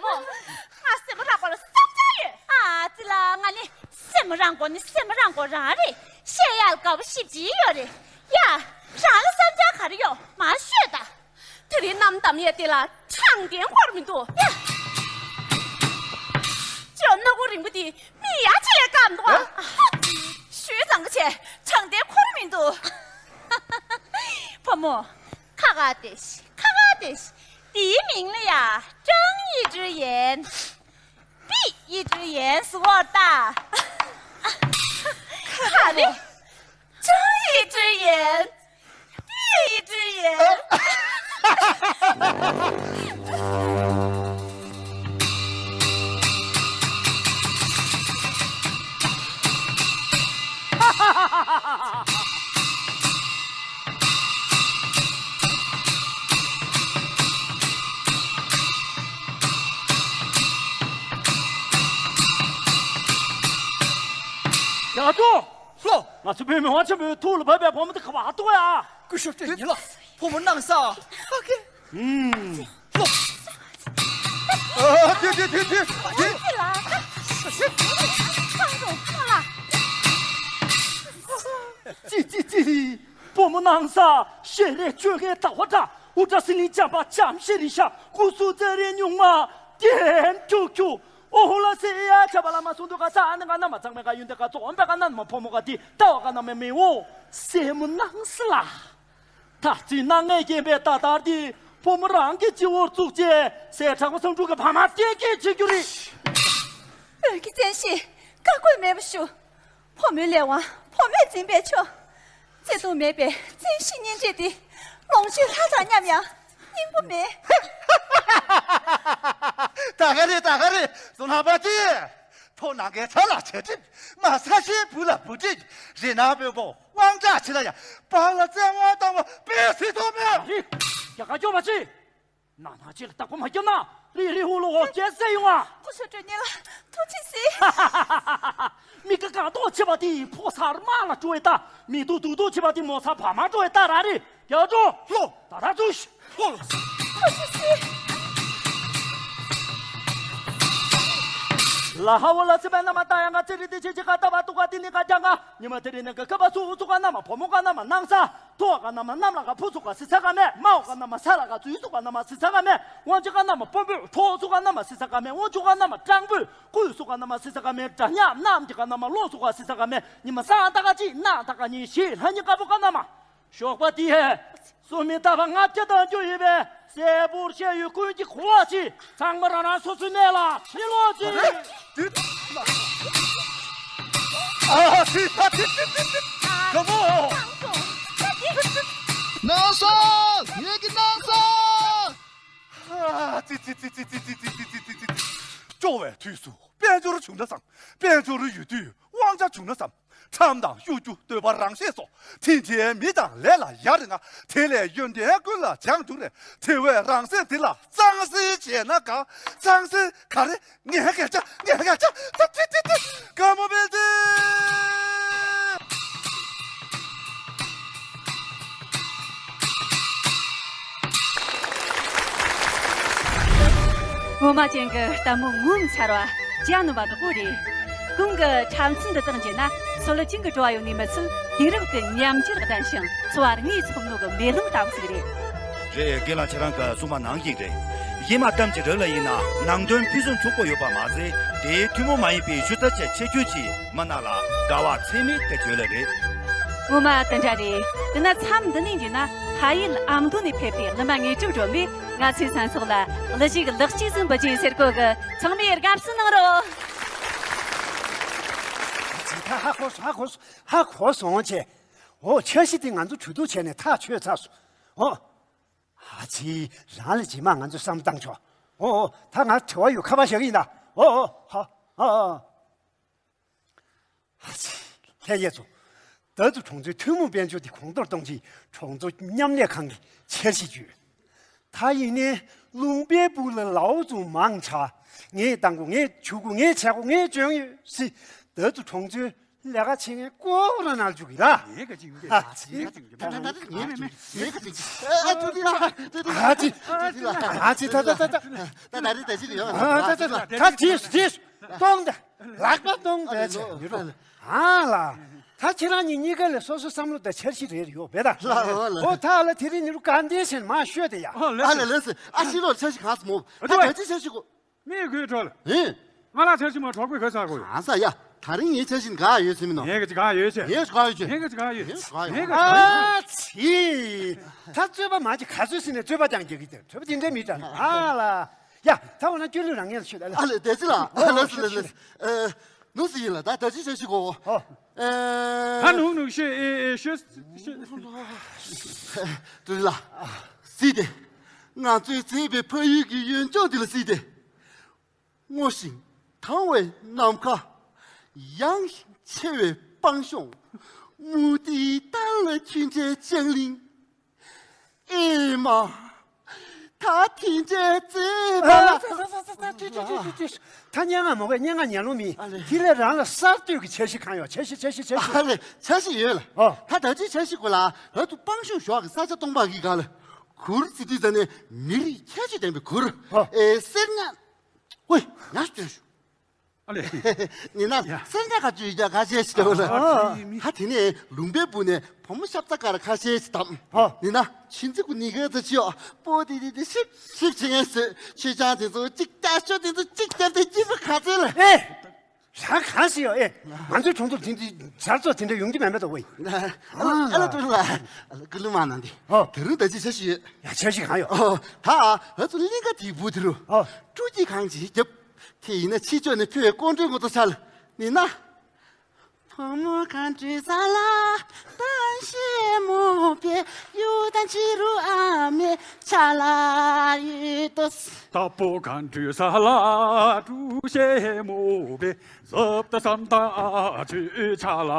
ང་སེམས་རང་པོ་ལ་སེམས་ཅན་ཡོད། ཨ་ཙི་ལ། ང་ནི་སེམས་རང་པོ་ནི་སེམས་རང་པོ་རང་རེད། བཤད་ཡག་དགའ་པོ་ཞེ་པོ་ཅིག་ཡོད་རེད། ཡ། རང་ལ་བསམ་འཆར་ག་རེ་ཡོད་མར་ཤོད་ད། དེ་རིང་གནམ་འདམ་ཡས་དེ་ལ་དྲང་བདེན་འཁོར་མི་འདུག་ཡ། ཅོ་སྣ་སྒོ་རིང་པོ་དེ་མི་ཡ་ཆེ་བཀག་འདུག་ཨ། ཞུས་ཙང་ག་བྱས་དྲང་བདེན་འཁོར་མི་འདུག་བུ་མོ། ཁ་ཁ་བདེ་ཤི། ཁ་ཁ་བདེ་ཤི། དེའི་མིང་ལ་ཡ་ཀྲང་ཡི་ཀྲི་ཡན། པི་ཡི་ཀྲི་ཡན་ཟེར་བ་ད། ག་རེ། ཀྲང་ཡི་ཀྲི་ཡན། ལོ། ལོ། ང་ཚོ་བོད་མི་དབང་ཆེན་པོའི་ཐུགས་ལ་བབས་པའི་བུ་མོ་དེ་ག་པར་གཏོང་ཡ། སྐུ་ཞབས་སྤྲོ་ཉིན་ལ་བུ་མོ་གནང་ས། ཨོ་ཁེ། ཨུམ། ལོ། ཨ། དེ་དེ་དེ་དེ་དེ། ཅི་ཅི་ཅི། བུ་མོ་གནང་ས། ཤེས་རིག་ཆོས་ཀྱི་ཟླ་བ་འདྲ། ཨུ་ཏྲ་སི་ལིང་བྱམས་པ་བྱམས་ཤེས་རིག་ཤ། ཀུ་སུ་ཙེ་རེ་སྨྱུག་མ་ལྡེམ་ཁྱུག་ཁྱུག། ཨོ་ཧོ་ལ་སེ་ཡ་ཆ་བ་ལ་མ་སུ་འདུ་ག་ས་ནི་ག་ན་མ་ཚང་མེ་ག་ཡུན་ཏེ་ག་ཙོག་པེ་ག་ན་མ་ཕོ་མོ་ག་དེ་ལྟ་བ་ག་ན་མེ་མེ་འོ་སེ་མོ་གནང་སི་ལ། ད་ཙི་ན་ངས་རྒན་པའི་ད་དར་དེ་ཕོ་མོ་རང་གི་སྤྱི་བོར་བཙུགས་རྗེས་སེ་དྲག་པོ་སང་ཕྲུག་གི་ཕ་མ་གཏན་འཁེལ་བྱེད་རྒྱུ་རེད། བོད་ཀྱི་བཙན་ཤེད་བཀའ་བཀོད་མེད་པ་ཞུ། ཕོ་མོའི་ལས་དབང་ཕོ་མོས་འཛིན་པས་ཆོག། བརྩེ་དུང་མེད་པའི་བཙན་ཤེད་གཉེན་འབྲེལ་འདི་ལོངས་སྤྱོད་ལྷ་དང་མཉམ་ཡང་སྙིང་པོ་མེད། ད་ག་རེད་ད་ག་རེད། བསོད་ནམས་པ་དེ། ཕོ་ནང་གི་ཚ་ལ་བྱ་གྲིབ། མ་ཚ་ཞིང་བུ་ལ་བུ་གྲིབ། རི་ནག་པོའི་པོ་དབང་དྲག་ཆེ་ལ་ཡ། པ་ལ་བཙན་དབང་བཏང་བ་པས་སྲིད་དོ་མེད། རི་རྒྱ་གར་སྐྱོ་བ་ཅི། ན་ན་ཅི་ལ་བདག་པོ་མ་སྐྱོ་ན། རི་རི་ཧུ་ལུ་ཧོ་སྐྱེ་སེ་ཡོང་ཨ། སྐུ་ཞབས་སྤྲོ་ཉིན་ལ་ཐུགས་རྗེ་གཟིགས། མི་དགའ་དགའ་མདོག་བྱེད་པ་དེ་ཕོ་གསར་མ་ལ་སྤྲོ་བའི་ལྟ། མི་སྡུག་སྡུག་མདོག་བྱེད་པ་དེ་མོ་གསར་བ་མ་སྤྲོ་བའི་ལྟ་ར་རེད། རྒྱ་ཇོ། ལོ། ད་ད་ཚུ་ཤི། ལོ། ལ་ཧ་བོ་ལ་སི་པན་ན་མ་ཏ་ཡ་ང་ཙི་རི་ཏི་ཆི་ཆི་ཀ་ཏ་བ་ཏུ་ཀ་ཏི་ནི་ཀ་ཅང་ཀ་ཉི་མ་ཏི་རི་ནི་ཀ་ཀ་པ་སུ་སུ་ཀ་ན་མ་ཕོ་མོ་ཀ་ན་མ་ནང་ས། ཐོ་ཀ་ན་མ་གནམ་ལ་ཀ་ཕུ་སུ་ཀ་སི་ས་ཀ་མེ། མའོ་ཀ་ན་མ་ས་ལ་ཀ་ཙུའི་སུ་ཀ་ན་མ་སི་ས་ཀ་མེ། ཝང་ཅི་ཀ་ན་མ་པོ་པོ་ཁྲོ་སུ་ཀ་ན་མ་སི་ས་ཀ་མེ། ཝང་ཅུ་ཀ་ན་མ་ཀྲང་པུ་ཀུ་སུ་ཀ་ན་མ་སི་ས་ཀ་མེ། ཏྲ་ཉ་ནམ་ཏི་ཀ་ན་མ་ལོ་སུ་ཀ་སི་ས་ཀ་མེ། ཉི་མ་སང་ཏ་ཀ་ཅི་ན་ཏ་ཀ་ཉི་ཤི་ལྷ་ཉི་ཀ་པོ་ཀ་ན་མ། ཞོགས་པ་དེ་སུ་མི་རྟག་པ་ལྔ་བརྒྱ་དང་རྒྱུ་ཡོད་པས་གསལ་པོར་བཤད་ཡོད། ཀུན་གྱིས་གོ་བ་ཅི། ཚང་མ་རང་རང་སོ་སོའི་གནས་ལ་ཕྱིན་ལོག་ཅིག། ཨ་ཙི་ཨ་ཙི་ཨ་ཙི་ཨ་ཙི། ག་མོ། ནང་སོང་། ངེད་ཀྱི་ནང་སོང་། ཨ་ཙི་ཙི། སྐྱོ་བའི་དུས་སུ་དཔལ་འབྱོར་བྱུང་ན་བསམ། དཔལ་འབྱོར་ཡོད་དུས་དབང་ཆ་བྱུང་ན་བསམ། ཁྲམ་དང་གཡོ་སྒྱུ་འདོད་པ་རང་གཞན་སོགས། དེ་འདྲའི་མི་དང་ལས་ལ་ཡ་རེ་ང་། དེ་ལས་ཡོན་ཏན་ཀུན་ལ་སྦྱང་འགྱུར་རེ། དེ་བས་རང་སེམས་འདི་ལ་གཙང་སེལ་བྱས་ན་དགའ། གཙང་སེལ་ག་རེ་ངས་སྐད་ཆ་ངས་སྐད་ཆ་ད་ཏི་ཏི་ཏི་དཀའ་མོ་བེལ་ཏི། ངོ་མ་ཅན་གྱི་ལྟད་མོ་ངོ་མཚར་བ་ཇ་ནུ་བ་དག་པོ་རེད། གོང་གི་འཁྲབ་ཚན་འདི་དག་མཇལ་ན་སྲོལ་རྒྱུན་གྱི་བྲོ་བ་ཡོང་ནི་མི་ཚད་དུས་རབས་ཀྱི་ཉམས་འགྱུར་ལྡན་ཞིང་འཚོ་བར་དངོས་ཚོགས་ནོ་གི་མེ་ལོང་ལྟ་བུ་ཞིག་རེད། རེད། རྒན་ལགས་ཁྱེད་རང་གི་གསུང་མ་ནང་བཞིན་རེད། གཞས་མ་གཏམ་གྱི་རིགས་ལ་ཡིན་ན་ནང་དོན་ཕུན་སུམ་ཚོགས་པོ་ཡོད་པ་མ་ཟད་དེའི་ཐུན་མོང་མ་ཡིན་པའི་ཤུལ་རྩ་ཆེ་ཆེ་ཁྱོད་ཀྱིས་མི་རྣམས་ལ་དགའ་བ་ཚད་མེད་དེ་བྱོས་ལ་རེད། ངོ་མ་དེ་འདྲ་རེད། དེ་ན་མཚམས་འདི་ནས་འཇུས་ན་ཕ་ཡུལ་ཨ་མདོ་ནས་ཕེབས་པའི་གླུ་མ་དངོས་གྲུབ་སྒྲོལ་མས་ང་ཚོའི་མཚན་ཚོགས་ལ་གླུ་གཞས་ལེགས་སྐྱེས་སུ་འབུལ་རྒྱུའི་ཟེར་གོ་གི། ཚང་མས་དགའ་བསུ་གནང་རོགས། ད་ཧ་གོ་སོང་ཧ་གོ་སོང་ཧ་གོ་སོང་ཆེ། འོ་འཆར་གཞི་དེ་ང་ཚོ་གྲོས་བསྡུར་བྱས་ནས་ཐག་ཆོད་ཚར་སོང་། འོ། ཨ་ཙི། རང་ལ་རྗེས་མ་ང་ཚོས་བསམ་བློ་བཏང་ཆོག། འོ་འོ། ད་ང་དྲི་བ་ཡོད་ཁ་པར་བཞག་གི་ཡིན་ད། འོ་འོ། ཧ། ཨ་ཨ། ཨ་ཙི། ལྷན་རྒྱས་ཚོ། ད་དུ་གྲོང་ཚོའི་ཐུན་མོང་དཔལ་འབྱོར་དེ་གོང་མཐོར་གཏོང་ཆེད་གྲོང་ཚོ་མཉམ་ལས་ཁང་གིས་འཆར་གཞི་བརྒྱུད། ད་ཡིན་ནའི་ལུང་པའི་སྦུག་ལ་ལའོ་ཙུ་མང་དྲགས། ངས་བཏང་གོ་ངས་བྱུག་གོ་ངས་བྱས་གོ་ངས་བྱོན་ཡོད་སྲིད། ད་དུ་གྲོང་ཚོའི་ལས་ཀ་བྱེད་མཁན་ཀོ་ར་ནར་འཇུག་གི་ལ། ངས་ག་ཅིག་ཡོང་གི་ཨ་ཙི། ངས་ག་ཅིག་ཡོང་གི་ངས་ག་ཅིག་ཨ་ཙི། ཨ་ཙི། ད་ད་ད་ད། ད་ད་རེད་ད་ཅིག་ཡོང་ཨ་ད་ད་ད་ད་ད་དེས་དེས་གཏོང་ད། ལག་པ་གཏོང་ད་ཨ་ལེ་ལོ། ཆེ་མི་རུང་། ཨ་ལ། ད་ཁྱེད་རང་གཉིས་གཉིས་ཀ་ལ་སོ་སོ་བསམ་བློ་དང་འཆར་གཞི་རེ་རེ་ཡོད་པས་ད། ལ་ལ་ལ། ཨོ་ད་ཨ་ལ་དེ་རིང་ཉི་རུ་གང་དེ་ཟེར་མ་ཤོད་དེ་ཡ། ཨ་ལེ་ལེ་སེ་ཨ་ཤི་ལོ་འཆར་གཞི་གང་སེ་མོ། ད་ད་ཅི་འཆར་གཞི་གོ། མི་དགོས་གྲོལ། ཨེ། ང་ལ་འཆར་གཞི་མ་གྲོགས་པོས་ག་ས་གོ་ཡོད། གང་ས་ཡ། ད་རིང་ངའི་འཆར་གཞི་ག་ཡོད་ཟེར་མི་ནོ། ངས་ག་ཅི་ག་ཡོད་ཟེར། ངས་ག་ཡོད་ཟེར། ངས་ག་ཅི་ག་ཡོད་ཟེར། ངས་ག་ཅི་ག་ཡོད་ཟེར། ཨ་ཙི། ད་རྩོད་པ་མ་ཅི་ག་ཚོད་ཟིན་ནས་རྩོད་པ་ཀྱང་རྒྱག་གི་དེ་རྩོད་པ་དེ་འདྲ་མི་དྲན་ཨ་ལ། ཡ། ད་འོ་ན་སྐྱོན་ལུས་རང་ངེས་ལ་ཤོད་ཨ་ལ། ཨ་ལེ་དེ་ཅི་ལ་ཨ་ལ་སི་ལ་ལ་ཨ། ནུ་སི་ཡིན་ལ་ད་ད་ཅི་བྱ་ཞིག་གོ། ཨོ། ཨེ། ད་ནུག་ནུག་ཤེས་ཨེ་ཨེ་ཤེས་ཤེས། ཏུ་ལ། སི་དེ། ང་ཚོའི་བྱས་པའི་ཕ་ཡུལ་གྱི་ཡོན་ལྗོངས་འདི་ལ་སི་དེ། སྔོ་ཞིང་དྭངས་བའི་ནམ་མཁའ། ཡངས་ཤིང་ཆེ་བའི་སྤང་གཤོང་། མུ་ཏིག་ཏར་ལ་འཁྱིལ་འདྲའི་ལྕང་གླིང་། ཨེ་མ། ད་དེ་འདྲའི་རྩིས་པ་ལ། ད་སྙན་ངག་མ་དགོས། སྙན་ངག་ཉན་ལོང་མིན། ཨ་ལེ། དེ་ལས་རང་ལ་གསར་གཏོད་ཀྱི་འཆར་གཞི་གང་ཡོད། འཆར་གཞི། འཆར་གཞི། འཆར་གཞི། ཨ་ལེ། འཆར་གཞི་ཡོད་ལ། ཨོ། ད་ད་ཅིའི་འཆར་གཞི་གོ་ལ། ང་ཚོ་སྤང་གཤོང་ཞོགས་ཀྱི་ས་ཆ་སྟོང་པ་གི་སྒང་ལ་གུར་ཟེར་དུས་ཙ་ནས་མི་རིགས་ཁྱད་ཆོས་ལྡན་པའི་གུར། ཨོ། ཨེ་གསེར་ཉ། ཝེ། ཉ་སྐྱོན་ཞུ། ཨ་ལེ། ནི་ན། ཡ། སེམས་ཅན་ཁ་ཅུ་ཡི་ཀ་ཁ་ཤས་ཤིག་འདུག་ལ། ཨ། ཧ། དེ་ནས་ལུང་པའི་སྦུག་ནས་བུ་མོ་ཤ་ཚ་ཀར་ཁ་ཤས་ཤིག་བདམས། ཨ། ནི་ན། ཆུ་འཛིན་གུ་ནི་ག་ཚ་ཆི་ཡོ། པོ་དེ་དེ་དེ་ཤིབ་ཤིབ་བྱེད་ངེས་སོ། ཆུ་ཆང་དེ་ཚོ་གཅིག་རྒྱ་ཤོ་དེ་ཚོ་གཅིག་རྒྱབ་དེ་སྐྱིད་པོ་ག་ཚོད་ལ། ཨེ། རང་གང་ཤི་ཡོ། ཨེ། ང་ཚོའི་གྲོང་ཚོར་དེ་འདྲའི་ཟར་ཚོ་དེ་འདྲ་ཡོང་གི་མེད་མེད་དོ་ཝེ། ཨ་ལ་ཨ་ལ་ཏུ་ལ། ཨ་ལ་ཀུ་ལུ་མ་ནང་དེ། ཨོ། དེ་རུ་ད་ཅི་ཤ་ཤི་ཡོད། ཡ་འཆར་གཞི་གང་ཡོད། ཨོ། ད་ང་ཚོ་གླིང་ག་དེའི་སྦུག་དེ་རུ། ཨོ། སྤྲུལ་སྐྱིད་གང་ཅི་རྒྱབ། དེ་ཡིན་ན་ཕྱི་ཕྱོགས་ནས་ཕེབས་པའི་སྐུ་མགྲོན་ངོ་ཚ་ཤར། ནི་ན། བུ་མོ་གང་འདྲའི་ས་ལ་ད་ཤེ་མོ་པེ་ཡུ་ད་ཅི་རུ་ཨ་མེ་ཆ་ལ་ཡི་ཏོ། ད་པོ་གང་འདྲའི་ས་ལ་གྲུ་ཤེ་མོ་པེ་ཟབ་ད་སམ་ད་ཨ་ཅུ་ཆ་ལ་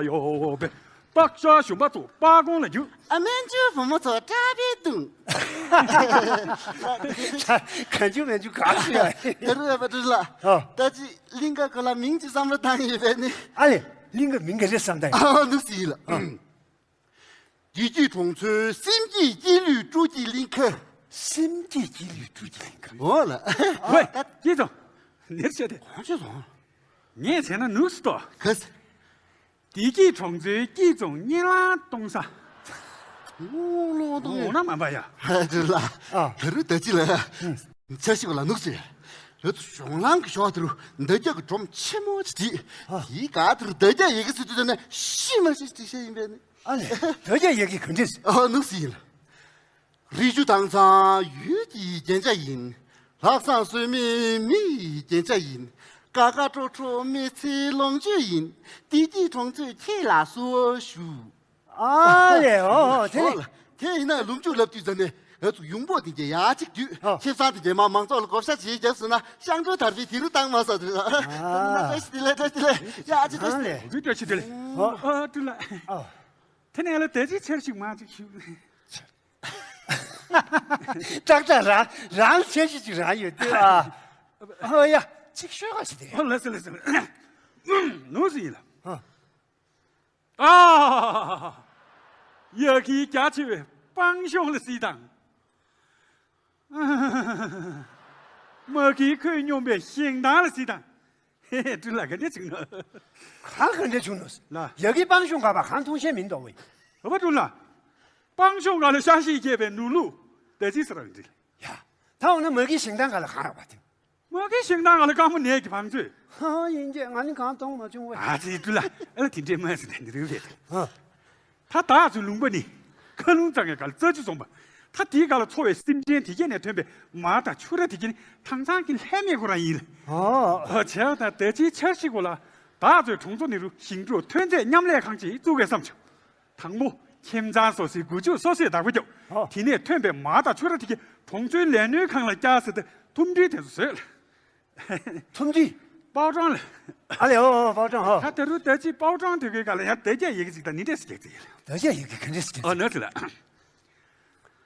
ཡོ་པེ། པག་ཤ་ཞུམ་པ་ཚོ་པག་གོང་ལ་རྒྱུག། ཨ་མན་ཇུ་བུ་མོ་ཚོ་ཀྲ་བི་དུང་། གང་ཇུ་མན་ཇུ་ག་ཞུ་ཡ། དེ་རུ་ཡ་པ་ཏུ་ལ། ཨ། ད་ཅི་གླིང་ག་གོ་ལ་མིང་ཅི་བསམ་བློ་བཏང་ཡོད་པས་ནི། ཨ་ལེ། གླིང་ག་མིང་ག་རེ་བསམ་བཏང་ཡོད། ཨ་ནུ་སི་ལ། ཨ། བདེ་སྐྱིད་གྲོང་ཚོའི་སེམས་སྐྱིད་སྐྱིད་ལུས་སྤྲོ་སྐྱིད་གླིང་ག། སེམས་སྐྱིད་སྐྱིད་ལུས་སྤྲོ་སྐྱིད་གླིང་ག། འོ་ལ། ཝེ། སྐྱིད་ཚོ། ནེར་ཤོད་དེ། གང་ཤོད་སོང་། ངས་བྱས་ན་ནུག་སི་ཏོ། ག་སི། བདེ་སྐྱིད་གྲོང་ཚོའི་སྐྱིད་ཚོང་གཉེན་ལང་གཏོང་ས། ལོ་ལོ་གཏོང་ཡོད། འོ་ན་མ་པ་ཡ། ཧ་ཅི་ལ། ཨ། ད་རུ་ད་ཅི་ལ། འཆར་གཞི་བ་ལ་ནུག་སི། རེད་དུ་གཞུང་ལང་གི་ཞོག་དེ་རུ་འདབ་རྒྱག་གི་སྒྲོམ་ཆེན་མོ་ཅིག་བྲིས། ཨ། དེའི་ག་དེ་རུ་འདབ་རྒྱག་ཡི་གེ་ཟེར་དུས་ད་ནས་ཤི་མ་ཤི་ཅིག་བཤད་ཡིན་པས་ནི། ཨ་ལེ། འདབ་རྒྱག་ཡི་གེ་ག་འདྲས། ཨ་ནུག་སི་ཡིན་ལ། རི་ཆུ་དྭངས་གཙང་ཡུལ་གྱི་རྒྱན་ཆ་ཡིན། ལྷག་བསམ་ཟོལ་མེད་མི་ཡི་རྒྱན་ཆ་ཡིན། དགའ་དགའ་སྤྲོ་སྤྲོ་མི་ཚེའི་ལོངས་སྤྱོད་ཡིན། བདེ་སྐྱིད་གྲོང་ཚོས་ཁྱེད་ལ་གསོལ་བ་ཞུ། ཨ་ལེ། ཨོ་དེ་ཨོ་ལ། དེ་ཡིན་ན་ལུམ་ཅུ་ལབ་དུས་ཙ་ནས་ང་ཚོ་ཡུང་པོ་དེ་གྱད་ཡ་གཅིག་དུས། ཨ། ཁེ་བཟང་དེ་གྱད་མ་མང་ཚོགས་ལ་བགོ་བཤའ་བྱེད་རྒྱབ་སོང་ན་ཤང་ཀྲོ་དར་བི་དེ་རུ་བཏང་མ་ས་དུས། ཨ། བཀྲ་ཤིས་བདེ་ལེགས། བཀྲ་ཤིས་བདེ་ལེགས། ཡ་གཅིག་བཀྲ་ཤིས་བདེ་ལེགས། ཨ་ལེ། བཀྲ་ཤིས་བདེ་ལེགས། ཨ། ཨ་ཏུ་ལ། ཨ། དེ་ནས་ལ་དེ་ཅིག་འཆར་ཞིག་མ་ཅིག་ཞུ། ཏག་ཏག་རང་རང་འཆར་གཞི་ཅིག་རང་ཡོད་དེ། ཨ། ཨ་ཡ། ཅིག་ཤོད་ག་ཞིག་དེ། ཨ་ལགས་སོ་ལགས་སོ། ནུག་སི་ཡིན་ལ། ཨ། ཨ། ཡ་གི་རྒྱ་ཆེ་བའི་སྤང་གཤོང་ལ་སི་དང་། མ་གི་ཁོད་སྙོམས་པའི་ཞིང་ཐང་ལ་སི་དང་། ཧེ་ཧེ། ཀྲུ་ལ་ག་འདྲ་བྱུང་ནོ། གང་ག་འདྲ་བྱུང་ནོ། ལ། ཡ་གི་སྤང་གཤོང་ག་པ་གང་མཐོང་ཤེས་མིན་འདུག་ཝེ། ཨ་བ་ཀྲུ་ལ། སྤང་གཤོང་ག་ལ་ཤ་ཤི་སྐྱེས་པའི་ནུ་ལུ། ད་ཅི་ས་ར་འདྲི། ཡ། ད་འོ་ན་མ་གི་ཞིང་ཐང་ག་ལ་གང་ཡོད་པ་དེ། མ་གི་ཞིང་ཐང་ག་ལ་དཀར་མོ་ནས་ཀྱི་བང་མཛོད། ཧ་ཡིན་གྱི་ང་ནི་གང་མཐོང་མ་བྱུང་ཝེ། ཨ་ཙི་ཀྲུ་ལ། ཨ་ལ་དེ་འདྲའི་མ་ཟི་ད་འདི་རུ་རེད། ཨ། ད་བདག་ཚོའི་ལུང་པ་ནི་མཁའ་རླུང་གཙང་གི་ག་ལ་རྩྭ་ཆུ་འཛོམས་པ། ད་དེའི་ག་ལ་འཚོ་བའི་སེམས་ཅན་དེ་གྱད་ནས་ཐོན་པའི་མ་དང་ཕྱུ་ར་དེ་གྱད་ནི་དྭངས་གཙང་གི་ལྷད་མེད་ཁོ་རང་ཡིན་ལ། ཨོ། ཨ་བྱས་ད་ད་ཅིའི་འཆར་གཞི་གོ་ལ། བདག་ཚོའི་གྲོང་ཚོ་ནི་རུ་ཞིང་འབྲོག་ཐོན་རྫས་མཉམ་ལས་ཁང་ཅིག་བཙུགས་པའི་བསམ་བྱུང་། དང་པོ། ཁྱིམ་ཚང་སོ་སོའི་སྒོ་ཕྱུགས་སོ་སོས་བདག་པོ་རྒྱབ། ཨོ། དེ་ནས་ཐོན་པའི་མ་དང་ཕྱུ་ར་དེ་གྱད་གྲོང་ཚོའི་ལས་སྣོན་ཁང་ལ་བསྐྱལ་ཟེར་ཏེ་ཐུམ་སྒྲིལ་དེ་ཚོ་བཟོས་ལ། ཐུམ་སྒྲིལ། པའོ་ཀྲང་ལ། ཨ་ལེ། ཨོ་ཨོ། པའོ་ཀྲང་ཧོ། ད་དེ་རུ་ད་ཅི་པའོ་ཀྲང་དེ་གའི་ག་ལ་ཡང་དེ་གྱད་ཡི་གེ་ཅིག་དང་ནི་འདྲས་སུ་རྒྱག་ཅིག་ཡིན་ལ། དེ་གྱད་ཡི་གེ་ག་འདྲས་སུ་རྒྱག་ཨ་ཅིག་ནོ་ཅི་ལ།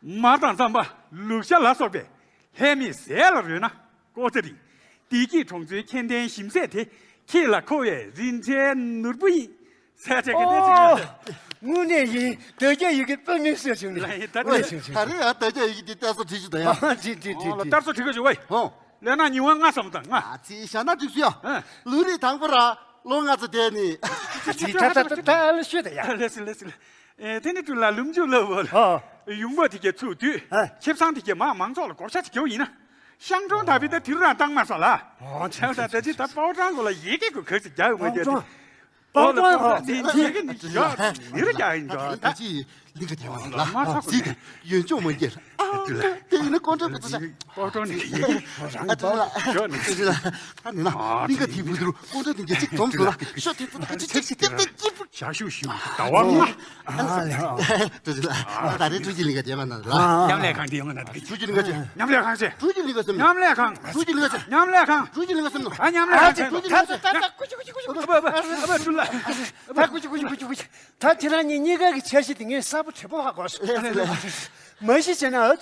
མར་དང་རྩམ་པ་ལུག་ཤ་ལ་སོགས་པའི་ལྷད་མེད་ཟས་ལ་རོལ་ན་ལྐོག་ཟ་རིང་། བདེ་སྐྱིད་གྲོང་ཚོའི་ཁྱད་ལྡན་ཞིམ་ཟས་དེ་ཁྱེད་ལ་མཁོ་བའི་རིན་ཆེན་ནོར་བུ་ཡིན། ས་ཆ་གི་གནས་ཚུལ་ཨོ། དངོས་གནས་ཡིན། དེ་གྱད་ཡི་གེ་དཔེ་མི་སྲིད་བྱུང་ནས། ལ་ཡིན་ད་དངོས་ནས་བྱུང་བྱུང་། ད་རེས་ཡང་དེ་གྱད་ཡི་གེ་དེ་ལྟ་སོ་བྲིས་ཞུ་ད་ཡ། ཨ་ཅི་ཅི་ཅི་ཨོ་ལ་ཅི་ལྟར་སོ་བྲིས་ག་ཞུ་ཝེ། ཨོ། ལས་ན་ཉི་བ་ལྔ་ཙམ་དང་ལྔ། ཨ་ཙི་ཞྭ་ན་འགྲིག་སུ་ཡ། ཨ། ལུ་རིགས་དང་པོ་ར་ལོ་ལྔ་ཙམ་བསྡད་ནི། ཅི་ཅི་ད་ད་ད་ད་ལ་ཤོད་ད་ཡ། ལེ་སི་ལེ་སི་ལེ། ཨེ་དེ་ནི་ཀྲུ་ལ་ལུམ་ཅུ་ལ་བོ་ལ། ཨ། ཡུང་པ་དེ་གྱད་ཚུགས་དུས། ཨ། ཁེ་བཟང་དེ་གྱད་མ་མང་ཚོགས་ལ་བགོ་བཤའ་ཅིག་རྒྱོབ་ཡིན་ན། ཤང་ཀྲོང་ད་བི་ད་དེ་རུ་རང་བཏང་མ་སོང་ལ། ཨོ་ཆ་ད་ད་ཅི་ད་པའོ་ཀྲང་གོ་ལ་ཡི་གེ་གོ་ག་ཅིག་རྒྱག་ཡོད་མ་རྒྱག་དེ། པའོ་ཀྲང་། ཨོ་ལ་པའོ་ཀྲང་ཨོ། དེ་ཡི་གེ་ནི་ཡ་ནི་རུ་རྒྱག་ཡིན་འགྲོ་ད། ཅི་ལིང་ག་དེ་བ་ལ་ལ་ཟིག་ཡོན་ཅོག་མ་རྒྱག་ལ། དེ་ཡིན་ན་ཀོང་ཀྲོང་པོ་ཚོ་ད། པའོ་ཀྲང་ནི་ཡི་གེ་ཨ་ཏི་ལ་ཡོད་ནི་ཨ་ཏི་ལ། ཨ་ནི་ན་ལིང་ག་དེ་བུ་དུ་ཀོང་ཀྲོང་དེ་གྱད་གཅིག་འཛོམས་སོང་ལ་ཤོ་དེ་ཚོ་ད་ཅི་ཅི་ཅི་ཅི་ཅི་ཅི་ཞག་ཤུ་ཤུ་ཟླ་བ་ལྔ། ཨ་ལེ། ཏུ་ཅི་ལ། ད་རེས་ཀྲུའུ་ཅི་ལིང་ག་དེ་མ་ན་ལ། མཉམ་ལས་ཁང་དེ་ཡོང་ན་ད་གི། ཀྲུའུ་ཅི་ལིང་ག་ཅི། མཉམ་ལས་ཁང་ཅི། ཀྲུའུ་ཅི་ལིང་ག་སེམས། མཉམ་ལས་ཁང་། ཀྲུའུ་ཅི་ལིང་ག་ཅི། མཉམ་ལས་ཁང་། ཀྲུའུ་ཅི་ལིང་ག་སེམས་ནོ། ཨ་མཉམ་ལས་ཁང་ཅི། ཀྲུའུ་ཅི་ལིང་ག་ཅི། ད་ད་ད་ཀུ་ཅི་ཀུ་ཅི་ཀུ་ཅི། ཨ་བ་བ་བ་བ་ཀྲུ་ལ། ད་ཀུ་ཅི་ཀུ་ཅི་ཀུ་ཅི་ཀུ་ཅི། ད་ཁྱེད་རང་གཉིས་གཉིས་ཀ་གི་འཆར་གཞི་དེ་ངས་གསལ་པོ་དྲན་པོ་ཧ་གོ་སོང་། མ་གཞི་བྱས་ན་ཨ་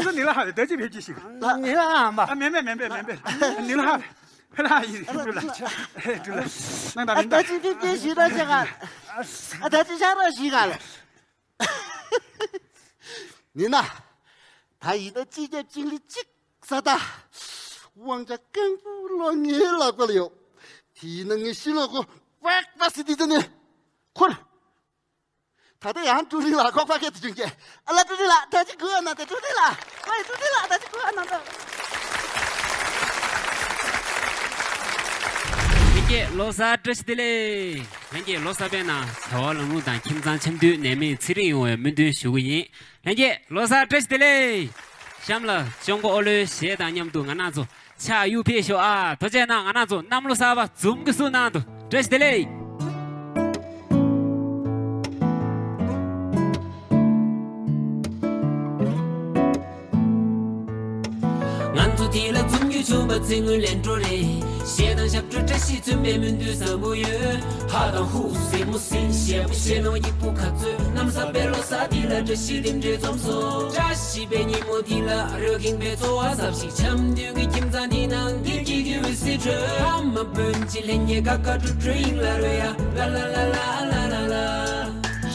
ཁོང་ཚོ་ནི་ལ་ཧ་ལས་ད་ཅི་ཕེབས་ཀྱི་ཞིག་ནི་ལ་ཨ་མ། ཨ་མེ་མེ་མེ་མེ་མེ་མེ་ནི་ལ་ཧ་ལས་ཕེ་ལ་ཡི་རེད་འགྲུལ་ལ་ཨེ་འགྲུལ་ལ་ནང་ད་མིན་ད་ད་ཅི་ཕེབས་ཀྱི་ཞིག་ད་ཅི་ག་ཨ་ད་ཅི་ཤ་ར་ཞིག་ག་ལ། ནི་ན། ད་ཡིན་ན་སྤྱི་ཁྱབ་ཅིང་ལི་གཅིག་ས་ད། དབང་ཆ་རྐང་བུ་ལོ་ངའི་ལག་པ་ལ་ཡོད། དེ་ཡིན་ན་ངའི་ཤི་ལོ་ཁོ་པག་པ་སི་ཏི་ཏི་ནི་ཁོར། ད་ལྟ་ཡང་ཀྲུའུ་རིན་ལགས་ཁོག་པ་སྐད་དུ་བྱུང་གི། ཨ་ལ་ཀྲུའུ་རིན་ལགས་ད་ཅི་དགོས་ཨ་ན་ད་ཀྲུའུ་རིན་ལགས་ཨོའི་ཀྲུའུ་རིན་ལགས་ད་ཅི་དགོས་ཨ་ན་ད། ལྷན་རྒྱས་ལོ་གསར་བཀྲ་ཤིས་བདེ་ལེགས། ལྷན་རྒྱས་ལོ་གསར་པའི་ནང་བྱ་བ་ལམ་ལྷོང་དང་ཁྱིམ་ཚང་འཆམ་མཐུན་ནད་མེད་ཚེ་རིང་ཡོང་བའི་སྨོན་འདུན་ཞུ་གི་ཡིན། ལྷན་རྒྱས་ལོ་གསར་བཀྲ་ཤིས་བདེ་ལེགས། གཤམ་ལ་གཅུང་པོ་ཨོ་ལོའི་གཞས་དང་མཉམ་དུ་ང་རང་ཚོ་ཕྱག་གཡུག་ཕེབས་ཤོག་ཨ། ཐུགས་རྗེ་གནང་། ང་རང་ཚོ་གནམ་ལོ་གསར་པ་འཛོམས་ཀྱི་བསུ་གནང་འདུག་བཀྲ་ཤིས་བདེ་ལེགས། ང་ཚོ་དེ་ལ་འཛོམས་རྒྱུ་བྱུང་བ་ཚེ་སྔོན་ལས་འགྲོ་རེད། གཞས་དང་ཞབས་བྲོ་བཀྲ་ཤིས་མཚོན་པའི་སྨོན་འདུན་བཟང་པོ་ཡོད། ཧ་དང་ཧུ་སེ་མུ་སེ་ཞེ་པོ་ཞེ་ནོ་སྐྱིད་པོ་ག་ཚོད་གནམ་ས་པའི་ལོ་གསར་འདི་ལ་བཀྲ་ཤིས་རྟེན་འབྲེལ་འཛོམས་སོ། བཀྲ་ཤིས་པའི་ཉིན་མོ་འདི་ལ་རོལ་ཁེངས་པའི་ཚོར་བ་ཟབ་ཞིག་འཆམ་མཐུན་གྱི་ཁྱིམ་ཚང་འདི་ནང་སྐྱིད་སྐྱིད་ཀྱི་འོད་ཟེར་འཕྲོས། ཨ་མ་སྤུན་མཆེད་ལྷན་རྒྱས་ཀ་ཀ་ཀྲུ་ཀྲུ་ཡིན་ལ་རོལ་ཡ་ལ་ལ་ལ་ལ་ལ་ལ་ལ།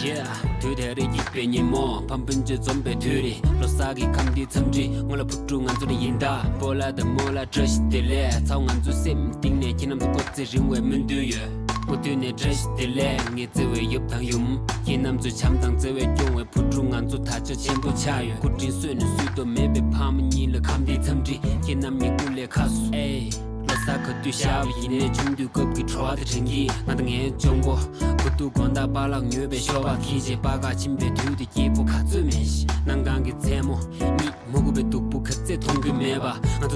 Yeah དུས་དེ་རིང་སྐྱིད་པའི་ཉིན་མོ། ཕ་སྤུན་མཆེད་འཛོམས་པའི་དུས་རེད། ལོ་གསར་གྱི་ཁམས་འདིའི་འཚམས་འདྲི་སྔོན་ལ་བུ་ཕྲུག་ང་ཚོ་ལ་ཡིན་ད། སྤོ་ལགས་དང་རྨོ་ལགས་བཀྲ་ཤིས་བདེ་ལེགས། ཚའོ་ང་ཚོའི་སེམས་གཏིང་ནས་ཁྱེད་རྣམ་ཚོ་སྐུ་ཚེ་རིང་བའི་སྨོན་འདུན་ཡོད། སྐུ་མདུན་ནས་བཀྲ་ཤིས་བདེ་ལེགས། ངའི་བརྩེ་བའི་ཡབ་དང་ཡུམ། ཁྱེད་རྣམ་ཚོའི་བྱམས་དང་བརྩེ་བས་སྐྱོང་བའི་བུ་ཕྲུག་ང་ཚོ་དར་ཆ་ཆེན་པོ་ཆགས་ཡོད། སྐུ་དྲིན་གསོས་ནས་བསུ་ཐོག་མེད་པའི་ཕ་མ་གཉིས་ལ་ཁམས་བདེའི་འཚམས་འདྲི། ཁྱེད་རྣམ་གཉིས་སྐུ་ལས་ཁ་གསོ། ཨེ། ལོ་གསར་ག་དུས་ཤར་བ་ཡིན་ནའི་ཆུང་དུས་སྐབས་ཀྱི་བྲོ་བ་དེ་དྲན་གྱིས། ང་དང་ངའི་གཅུང་པོ་གུ་དུ་དགོང་དག་པཱ་ལགས་ཉོས་པའི་ཤོ་སྦག་འཁྱེར་བྱས་པར་ཁ་ཕྱིན་པའི་དུས་དེ་སྐྱིད་པོ་ག་ཚོད་མེད་ཤི། གནམ་གང་གི་མཚན་མོ་གཉིད་མུག་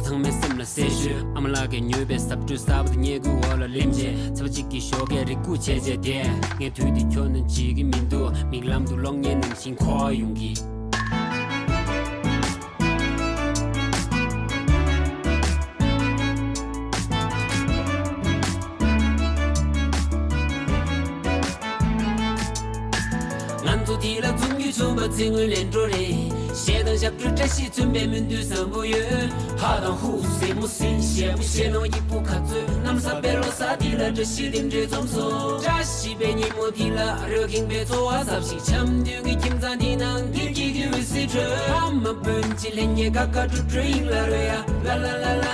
ཚང་མའི་སེམས་ལ་གསལ་ཤོས། ཨ་མ་ལགས་ཀྱིས་ཉོས་པའི་ཟབ་སྤྲོས་གསར་པ་དེ་བརྙས་བཀོད་འོག་ལ་ལེན་བྱས། ཚེས་པ་གཅིག་གི་ཞོགས་ཀས་རེ་སྒུག་བྱས་བྱས་བསྡད། ངས་དུས་དེ་འཁྱོར་ན་བརྗེད་ཀྱི་མི་འདུག་མིག་ལམ་དུ་གློག་བརྙན་ནང་བཞིན་འཁོར་ཡོང་གི། ང་ཚོ་དེ་ལ་འཛོམས་རྒྱུ་བྱུང་བ་ཚེ་སྔོན་ལས་འགྲོ་རེད། གཞས་དང་ཞབས་བྲོ་བཀྲ་ཤིས་མཚོན་པའི་སྨོན་འདུན་བཟང་པོ་ཡོད། ཧ་དང་ཧུ་སེ་མུ་སི་ཞེ་པུ་ཞེ་ནོ་ཡི་པུ་ཁ་ཚོས་གནམ་ས་པའི་ལོ་གསར་དེ་ལ་བཀྲ་ཤིས་རྟེན་འབྲེལ་འཛོམས་སོ། བཀྲ་ཤིས་པའི་ཉིན་མོ་དེ་ལ་རོལ་ཁེངས་པའི་ཚོར་བ་ཟབ་ཞིག་འཆམ་མཐུན་གྱི་ཁྱིམ་ཚང་དེ་ནང་འདིར་སྐྱིད་ཀྱི་འོད་ཟེར་འཕྲོས། ཨ་མ་སྤུན་མཆེད་ལྷན་རྒྱས་ཀ་ཀ་ཀྲུ་ཀྲུ་ཡིན་ལ་རོལ་ཡ་ལ་ལ་ལ།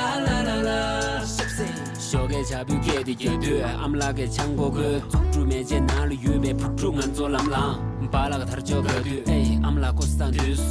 ཞོགས་ཀས་བྱ་ཕོའི་སྐད་དེ་རྒྱག་དུས་ཨ་མ་ལགས་ཀྱིས་ཆང་སྒོར་གོན། ཚོགས་དྲུག་མེ་ལྕེ་ནང་ལ་ཡོད་པའི་བུ་ཕྲུག་ང་ཚོ་ལམ་ལངས། པཱ་ལགས་དར་ལྕོག་བཀའ་དུས་ཨེ་ཨ་མ་ལགས་ཀོ་སང་དུས།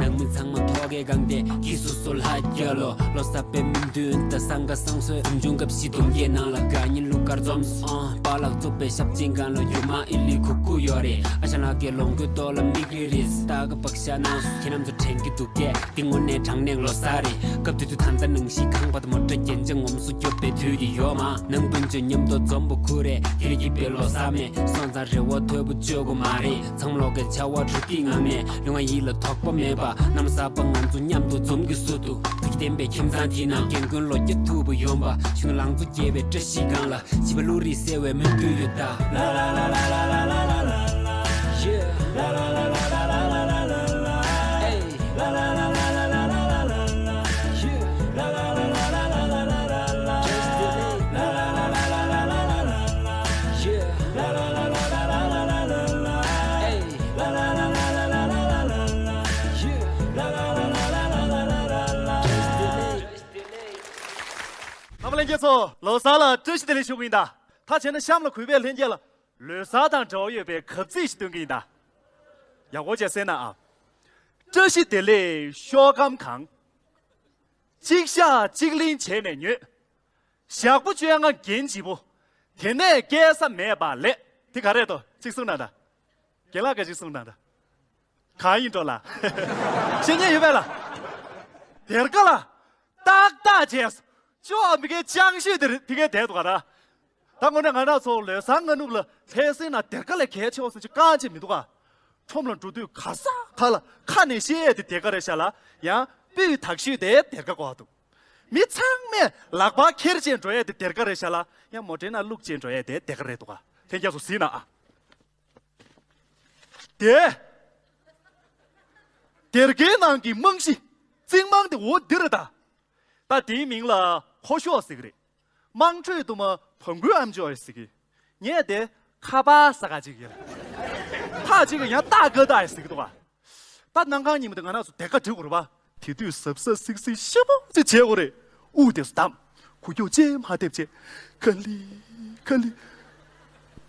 ནང་མི་ཚང་མ་ཐོག་ཁའི་སྒང་དེ་ཀི་སོ་སོ་ལྷ་རྒྱལ་ལོ། ལོ་གསར་པའི་སྨོན་འདུན་དང་སང་ག་སང་སོའི་འཛུམ་ཆུང་སྐབས་ཤིག་གདོང་སྐྱེས་ནང་ལ་དགའ་ཉིན་གླུ་གར་འཛོམས་སོང་། པཱ་ལགས་བཙུགས་པའི་ཞབས་ཆེན་སྒང་ལ་ཡུ་མ་ཨི་ལི་ཁུ་ཁུ་ཡོད་རེད། ཨ་ཞང་ལགས་ཀྱི་ལོངས་སྐུའི་ཏོག་ལ་མིག་རིལ་རིལ་ལྟ་ག་བག་ཤ་གནང་སོང་། ཁྱེད་རྣམ་ཚོ་དྲན་གྱི་འདུག་གས། འདི་དངོས་གནས་དྲང་གནས་ལོ་གསར་རེད། སྐབས་དེ་དུས་ད་ལྟ་ནང་བཞིན་ཁང་པ་དང་མོ་ཊ་རྒྱན་ཆ་ངོམ་སོ་རྒྱོབ་པའི་དུས་དེ་ཡོད་མ། ནང་སྤུན་མཆེད་མཉམ་དུ་འཛོམས་པོ་ཁུར་རེད། དེ་རིང་སྐྱིད་པའི་ལོ་གསར་མེད་སོང་ཙང་རེ་བ་མཐོ་པོ་བཅོལ་དགོས་མ་རེད། ཚང་མ་ལོག་གི་བྱ་བ་སྒྲུབ་ཀྱི་ངང་ནས་ལུས་ངག་ཡིད་ལ་དོགས་པ་མེད་པ་གནམ་ས་པ་ང་ཚོ་མཉམ་དུ་འཛོམས་ཀྱི་སུ་འདུག་ཐུགས་ཀྱི་བསྟན་པའི་ཁྱིམ་ཚང་དེ་ནང་རྒན་རྒོན་ལོ་བརྒྱ་ཐུབ་པ་ཡོང་བ། གཞོན་ནུ་ལང་ཚོ་རྒྱས་པའི་བཀྲ་ཤིས་སྒང་ལ། བྱིས་པ་བློ་རིག་གསལ་བའི་སྨོན་འདུན་ཡོད་ད། ལ་ལ་ལ་ལ། ཨ་མ་ལྷན་རྒྱས་ཚོ་ལོ་གསར་ལ་བཀྲ་ཤིས་བདེ་ལེགས་ཞུ་གི་ཡིན་ད། ད་བྱས་ན་གཤམ་ལ་གུས་པས་ལྷན་རྒྱས་ལ་ལོ་གསར་དང་འབྲེལ་བ་ཡོད་པའི་གབ་ཚིག་ཞིག་སྟོན་གི་ཡིན་ད། ཡག་པོ་བྱས་གསན་ན་ཨ། བཀྲ་ཤིས་བདེ་ལེགས་ཤོག་སྒམ་གང་། གཅིག་བཞག་གཅིག་ལེན་བྱས་ནས་ཉོས། ཞག་པོ་བཅོ་ལྔ་རྒྱན་བརྗིད་པོ། དེ་ནས་སྐྱེལ་ས་མེད་པ་ལས། དེ་ག་རེད་དོ་གཅིག་གསུངས་ན་ད། རྒན་ལགས་ཀྱིས་གཅིག་གསུངས་ན་ད། གང་ཡིན་འགྲོ་ལ། བཤད་མཁན་ཡོད་པས་ལ། སྡེར་ཁ་ལ། ཏག་ཏག་བྱས། ཅོ་ཨ་མི་གའི་ཅང་ཤོས་དེར་ཕི་གའི་བསྡད་འདུག་ག་ར། ད་དངོས་གནས་ང་རང་ཚོ་ལོ་གསར་སྔ་ནུབ་ལ་ལྷ་སའི་ནང་སྡེར་ཁ་ལས་གལ་ཆེ་བ་སུ་ཅིག་རྐང་ཅིག་མི་འདུག་ག་ཁྲོམ་ལ་འགྲོ་དུས་ག་ས་ག་ལ་ཁ་ནས་བཤད་ཡས་དེ་སྡེར་ཁ་རེད་ཤག་ལ། ཡང་སྤུས་དག་ཤོས་དེ་སྡེར་ཁ་གོ་བ་འདུག་མི་ཚང་མས་ལག་པ་ཁྱེར་བྱས་འགྲོ་ཡས་དེ་སྡེར་ཁ་རེད་ཤག་ལ། ཡང་མོ་ཊའི་ནང་བླུགས་བྱས་འགྲོ་ཡས་དེ་སྡེར་ཁ་རེད་འདུག་ག་ལྷན་རྒྱས་ཚོ་གཟིགས་ན་ཨ། དེ། སྡེར་ཁའི་ནང་གི་རྨང་གཞི། རྩིག་རྨང་དེ་འོ་འདི་རེད་ད། ད་དེའི་མིང་ལ་ཁོ་ཤོག་ཟེར་གི་རེད། དམངས་ཁྲོད་དུ་མ་བོང་གུའི་ཨམ་ཅོག་ཟེར་གི། ངས་དེ་ཁ་པར་ཟ་ག་ཅིག་ཡོད། ཁ་ཅིག་གི་ཡང་ཏག་ཀ་ཏག་ཟེར་གི་འདུག་ག་ད་གནམ་གང་ཉིན་མོ་དེ་ང་རང་ཚོ་སྡེར་ཁ་སྒྲིག་དགོས་རེད་པ། དེ་དུས་གཟབ་གཟབ་གཟིགས་གཟིགས་ཞེ་པོ་ཅིག་བྱེད་དགོས་རེད། དབུགས་དེ་ཚོ་བསྡམས། འགུལ་སྐྱོད་ཅིག་མ་ཐེབས་བྱས། ཁ་ལི། ཁ་ལི།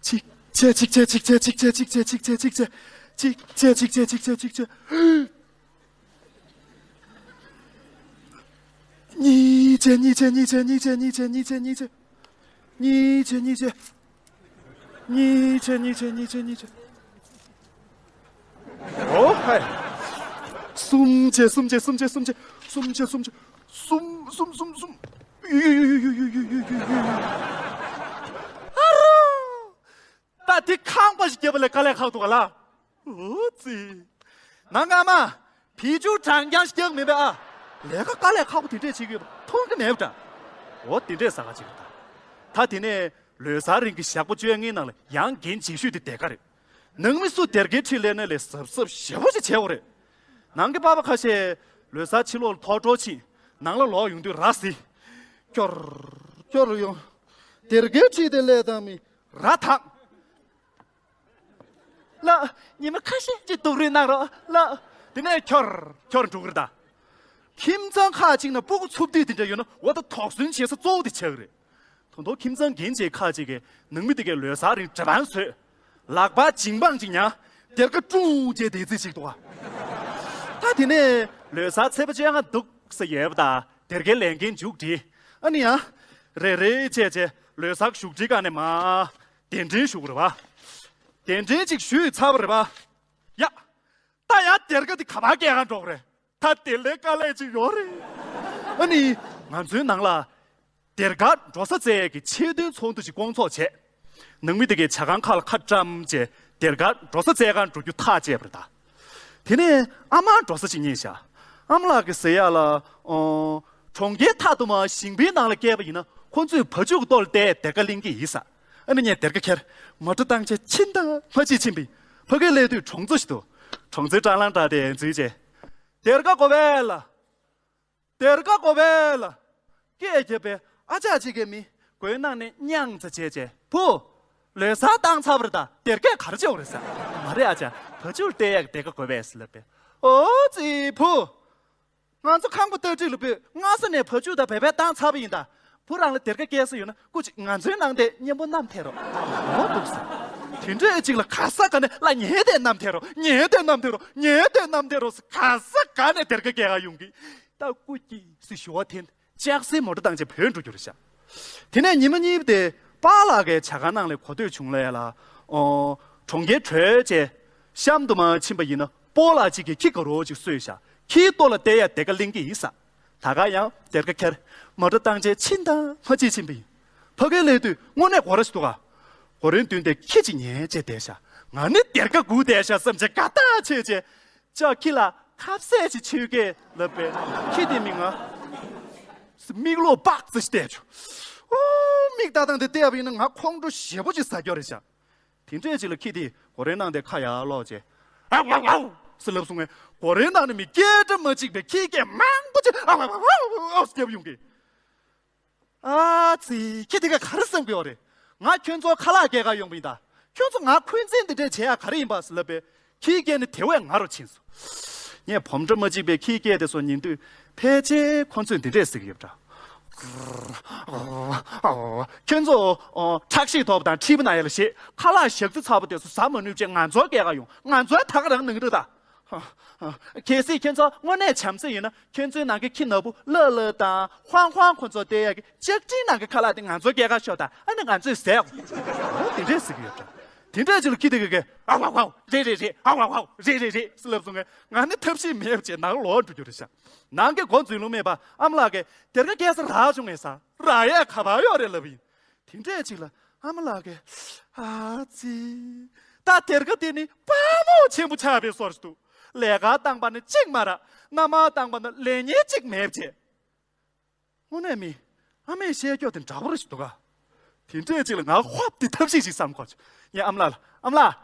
གཅིག་བྱས། གཅིག་བྱས། གཅིག་བྱས། གཅིག་བྱས། གཅིག་བྱས། གཅིག་བྱས། གཅིག་བྱས། གཅིག་བྱས། གཅིག་བྱས། གཅིག་བྱས། གཉིས་བྱས། གཉིས་བྱས། གཉིས་བྱས། གཉིས་བྱས། གཉིས་བྱས། གཉིས་བྱས། གཉིས་བྱས། གཉིས་བྱས། གཉིས་བྱས། གཉིས་བྱས། གཉིས་བྱས། གཉིས་བྱས། ཨོ་ཧའི། གསུམ་བྱས། གསུམ་བྱས། གསུམ་བྱས། གསུམ་བྱས། གསུམ་བྱས། གསུམ་བྱས། གསུམ། གསུམ། གསུམ། གསུམ། ཡུ་ཡུ། ཨ་རོ། ད་དེ་ཁང་པ་ཞིག་བརྒྱབ་པ་ལས་དཀའ་ལས་ཁག་འདུག་ག་ལ། འོ་ཙི། ནང་ང་མ། བི་ཅུ་གྲང་རྐྱང་ཞིག་རྒྱག་མིན་པས་ཨ། ལས་ཀ་དཀའ་ལས་ཁག་པོ་དེ་འདྲས་བྱེད་ཀྱི་ཡོད་པ་མཐོང་གི་མེད་པ་འདྲ། འོ་དེ་འདྲས་ཟ་ག་ཅིག་རེད་ད། ད་དེ་ནས་ལོ་གསར་རིང་གི་ཞག་པོ་བཅོ་ལྔའི་ནང་ལ་ཡང་འགན་ཆེ་ཤོས་དེ་སྡེར་ཁ་རེད། ནང་མི་སུ་སྡེར་ཁའི་འཁྲིས་སླེབས་ན་ལས་གཟབ་གཟབ་ཞེ་པོ་ཅིག་བྱེད་དགོས་རེད། ནང་གི་པ་ཕ་ཁ་ཤས་ལོ་གསར་ཕྱི་ལོགས་ལ་ཐོག་འགྲོ་ཕྱིན། ནང་ལ་ལོག་ཡོང་དུས་ར་བཟི། ཀྱོར། ཀྱོར་ཡོང་། སྡེར་ཁའི་འཁྲིས་དེ་སླེབས་དང་མི་ར་ཐག་ལགས། ཉི་མ་ཁ་ཤས་ཅིག་སྡུག་རུས་གནང་རོགས་ལགས། དེ་ནས་ཁྱོར་ཁྱོར་འགྲོ་གི་རེད་ད། ཁྱིམ་ཚང་ཁག་ཅིག་ན་སྤུ་གུ་འཚུབ་དུས་དེ་འདྲ་ཡོད་ན་འོ་ད་དོགས་ཟོན་བྱེད་ས་གཙོ་བོ་དེ་ཆགས་ཀྱི་རེད། ད་དུང་ཁྱིམ་ཚང་རྒན་བྱས་ཁག་ཅིག་གིས་ནང་མི་དེ་གའི་ལོ་གསར་རིང་འདྲ་པང་བཟོས། ལག་པ་འཇིང་པང་ཅིག་ཉར། སྡེར་ཁ་ཀྲུང་བྱས་བསྡད་རྩིས་ཅིག་འདུག་ག་ད་དེ་ནས་ལོ་གསར་ཚེས་པ་བཅོ་ལྔ་འདུག་ས་ཡོད་པ་ད་སྡེར་ཁའི་ལས་འགན་མཇུག་སྒྲིལ། ཨ་ནི་ཡང་། རེ་རེ་བྱས་བྱས་ལོ་གསར་བཞུགས་ཁྲིའི་སྒང་ནས་མར། གདན་འདྲེན་ཞུ་དགོས་རེད་པ། གདན་འདྲེན་ཅིག་ཞུས་ཚར་བ་རེད་པ། ཡ། ད་ཡང་སྡེར་ཁ་དེ་ག་པར་སྐྱེལ་ག་འགྲོ་གི་རེད། ད་དེ་ལས་དཀའ་ལས་ཅིག་ཡོད་རེད། ཨ་ནི། ང་ཚོའི་ནང་ལ་སྡེར་ཁ་འགྲོ་ས་བཙལ་ཡས་ཀྱི་ཆེད་དོན་ཚོགས་འདུ་ཞིག་བསྐོང་ཚོགས་བྱས། ནང་མི་དེ་གའི་ཇ་ཁང་ཁ་ལ་ཁ་བཀྲམ་བྱས་སྡེར་ཁ་འགྲོ་ས་བཙལ་གར་འགྲོ་རྒྱུ་ཐག་བཅད་པ་རེད་ད། དེ་ནས་ཨ་མ་འགྲོ་ས་ཞིག་རྙེད་ཤག་ཨ་མ་ལགས་ཀྱིས་ཟེར་ཡག་ལ། ཨོ། གྲོང་ཁྱེར་མཐའ་དུ་མ་ཞིང་པའི་ནང་ལ་བསྐྱལ་བ་ཡིན་ན་ཁོ་ཚོས་བ་ཕྱུགས་གི་ལྟོ་ལ་བལྟས་སྡེར་ཁ་ལེན་གྱི་ཡིན་ས། ཨ་ནི་ངས་སྡེར་ཁ་ཁྱེར། མོ་ཊ་བཏང་བྱས་ཕྱིན་དང་མ་ཕྱིན་ཕྱིན་པ་ཡིན། ཕ་གིར་སླེབས་དུས་གྲོང་ཚོ་ཞིག་འདུག་གྲོང་ཚོའི་སྲང་ལམ་བྲག་དེ་འཛུལ་བྱས། སྡེར་ཁ་དགོས་པས་ལ། སྡེར་ཁ་དགོས་པས་ལ། སྐད་བརྒྱབ་པས་ཨ་ཅག་ཅིག་གིས་མི་སྒོའི་ནང་ནས་མྱངས་ཙམ་བྱས་བྱས། བུ། ལོ་གསར་བཏང་ཚར་བ་རེད་ད། སྡེར་ཁས་ག་རེ་བྱེད་དགོས་རེད་ཟེར། མ་རེད་ཨ་ཅག་བ་ཕྱུགས་ལ་བལྟས་ཡག་གི་སྡེར་ཁ་དགོས་པས་ཟེར་ལབ་པས། ཨོ་ཙི་བུ། ང་ཚོ་ཁང་པ་སྟར་ཁྲིད་ལ་ཕུད་སྔ་ས་ནས་བ་ཕྱུགས་དང་བོད་པས་བཏང་ཚར་བ་ཡིན་ད། བུ་རང་ལ་སྡེར་ཁ་སྐྱེལ་ས་ཡོད་ན་སྐུ་མཁྱེན་ང་ཚོའི་ནང་དེ་མཉེན་པོ་བསྣམས་ཐལ་རོགས། འོ་འདུག་ཟེར། དེ་འདྲས་ཅིག་ལ་ག་ས་ག་ནས་ལ་ངའི་དེ་བསྣམས་ཐལ་རོགས། ངའི་དེ་བསྣམས་ཐལ་རོགས། ངའི་དེ་བསྣམས་ཐལ་རོགས་ཟེར། ག་ས་ག་ནས་སྡེར་ཁ་སྐྱེལ་ག་ཡོང་གི། ད་སྐུ་མཁྱེན་ཟེར་ཞུ་བ་འཐེན། ལྕགས་སེར་མོ་ཊ་བཏང་བྱས་བུད་འགྲོ་རྒྱུ་རེད་ཤག་དེ་ནས་ཉི་མ་གཉིས་པ་དེ་པཱ་ལགས་ཀྱི་ཇ་ཁང་ནང་ལ་གོ་ཐོས་བྱུང་ལ་ཡ་ལ། ཨོ། གྲོང་ཁྱེར་བྲོས་བྱས་གཤམ་དུ་མར་ཕྱིན་པ་ཡིན་ན་སྤོ་ལགས་གཅིག་གིས་ཁྱི་དགའ་རོགས་གཅིག་གསོས་ཤག་ཁྱིའི་ལྟོ་ལ་བལྟས་ཡ་སྡེར་ཁ་ལེན་གྱི་ཡིན་ས། ད་ག་ཡང་སྡེར་ཁ་ཁྱེར། མོ་ཊ་བཏང་བྱས་ཕྱིན་དང་མ་ཕྱིན་ཕྱིན་པ་ཡིན། ཕ་གིར་སླེབས་དུས་དངོས་གནས་སྒོ་ར་ཞིག་འདུག་ག་སྒོ་རའི་མདུན་དེར་ཁྱི་གཅིག་ཉལ་བྱས་བསྡད་ཤག་ང་ནི་སྡེར་ཁ་སྒུག་བསྡད་ཤག་བསམ་བྱས་དགའ་ཐག་ཆོད་བྱས། ཅག་ཁྱི་ལ་ཁ་ཟས་ཤིག་མཆོད་གེ་ལབ་པས། ཁྱི་དེ་མི་ང་། མིག་ལོག་སྦག་ཙམ་ཞིག་བལྟས་བྱུང་། ཨོ། མིག་ལྟ་སྟངས་དེ་བལྟས་པ་ཡིན་ན་ང་ཁོང་ཁྲོ་ཞེ་པོ་ཅིག་ཟ་རྒྱུ་རེད་ཤག་དེ་འདྲས་ཅིག་ལ་ཁྱི་དེས་སྒོ་རའི་ནང་དེ་ཁ་ཡར་སློག་བྱས། ཨའུ་ཨའུ་ཨའུ་ཟེར་ལབ་སོང་ངས། སྒོ་རའི་ནང་ནས་མི་སྐད་སྒྲ་མ་གཅིག་པའི་ཁྱིའི་སྐད་མང་པོ་ཅིག་ཨའུ་ཨའུ་ཨའུ་ཨའུ་ཟེར་རྒྱབ་ཡོང་གི། ཨ་ཙི། ཁྱི་དེ་ག་ག་རེ་བསམ་གི་ཡོད་རེད། ང་ཁྱོད་ཚོ་ཁ་ལག་སྐྱེལ་ག་ཡོང་པ་ཡིན་ད། ཁྱོད་ཚོ་ང་འཁོན་འཛིན་འདི་འདྲས་བྱེད་ཡ་ག་རེ་ཡིན་པ་ཟེར་ལབ་པས། ཁྱིའི་སྐད་ནི་དེ་བས་ང་རུ་ཕྱིན་སོང་། ངས་བུ་མོ་ཁྲ་མ་གཅིག་པའི་ཁྱིའི་སྐད་དེ་ཚོ་ཉན་དུས་ཕལ་ཆེར་ཁོ་ཚོས་འདི་འདྲས་ཟེར་གི་ཡོད་པ་འདྲ། ཁྱོད་ཚོ་ཁྲག་ཤེད་མཐོ་པོ་དང་མཁྲིས་པ་ན་ཡ་ལ་ཞེད། ཁ་ལག་ཞག་རྩི་ཚ་པོ་དེ་ཚོ་ཟ་མ་ནུས་བྱས་ང་ཚོར་སྐྱེལ་ག་ཡོང་། ང་ཚོའི་ད་ག་རང་ནང་རེད་ད། གལ་སྲིད་ཁྱོད་ཚོ་དངོས་གནས་བྱམས་བརྩེ་ཡོད་ན་ཁྱོད་ཚོའི་ནང་གི་ཁྱི་ནག་པོ་ལ་ལ་དང་ཧོང་ཧོང་ཁོ་ཚོ་བསྡད་ཡག་གི་ལྕགས་ཀྲིན་ནང་གི་ཁ་ལག་དེ་ང་ཚོར་སྐྱེལ་ག་ཤོག་ད། ཨ་ནི་ང་ཚོས་ཟས། འོ་དེ་འདྲས་ཟེར་གི་ཡོད་འདྲ། དེ་འདྲས་ཅིག་ལ་ཁྱི་དེ་གི་གི་ཨ་ཝ་ཝ་རེད་རེད་རེད། ཨ་ཝ་ཝ་རེད་རེད་རེད་ཟེར་ལབ་སོང་ངས། ང་ནི་ཐབས་ཤེས་མེད་པ་བྱས་ནང་ལོག་འགྲོ་རྒྱུ་རེད་ཤག་ནང་གི་སྒོ་འཛུལ་ལོང་མེད་པ་ཨ་མ་ལགས་ཀྱིས་སྡེར་ཁ་སྐྱེལ་ས་རག་བྱུང་ངས་ཟ། རག་ཡས་ག་པར་ཡོད་རེད་ལབ་ཡིན། དེ་འདྲས་ཅིག་ལ་ཨ་མ་ལགས་ཀྱིས། ཨ་ཙི། ད་སྡེར་ཁ་དེ་ནི་དཔའ་མོ་ཆེན་པོ་ཆགས་པའི་སོར་ཞིག་འདུག་ལས་ཀ་བཏང་པ་ནི་གཅིག་མ་རག་མནའ་མ་བཏང་པ་ན་ལས་ཉེས་གཅིག་མེད་བྱས། དངོས་གནས་མི་ཨ་མས་བཤད་རྒྱུ་དེ་འདྲ་པོ་རེ་ཞིག་འདུག་ག་དེ་འདྲས་ཅིག་ལ་ང་ཧོབ་སྟེ་ཐབས་ཤེས་ཤིག་བསམ་གོ། ངས་ཨ་མ་ལགས་ལ། ཨ་མ་ལགས།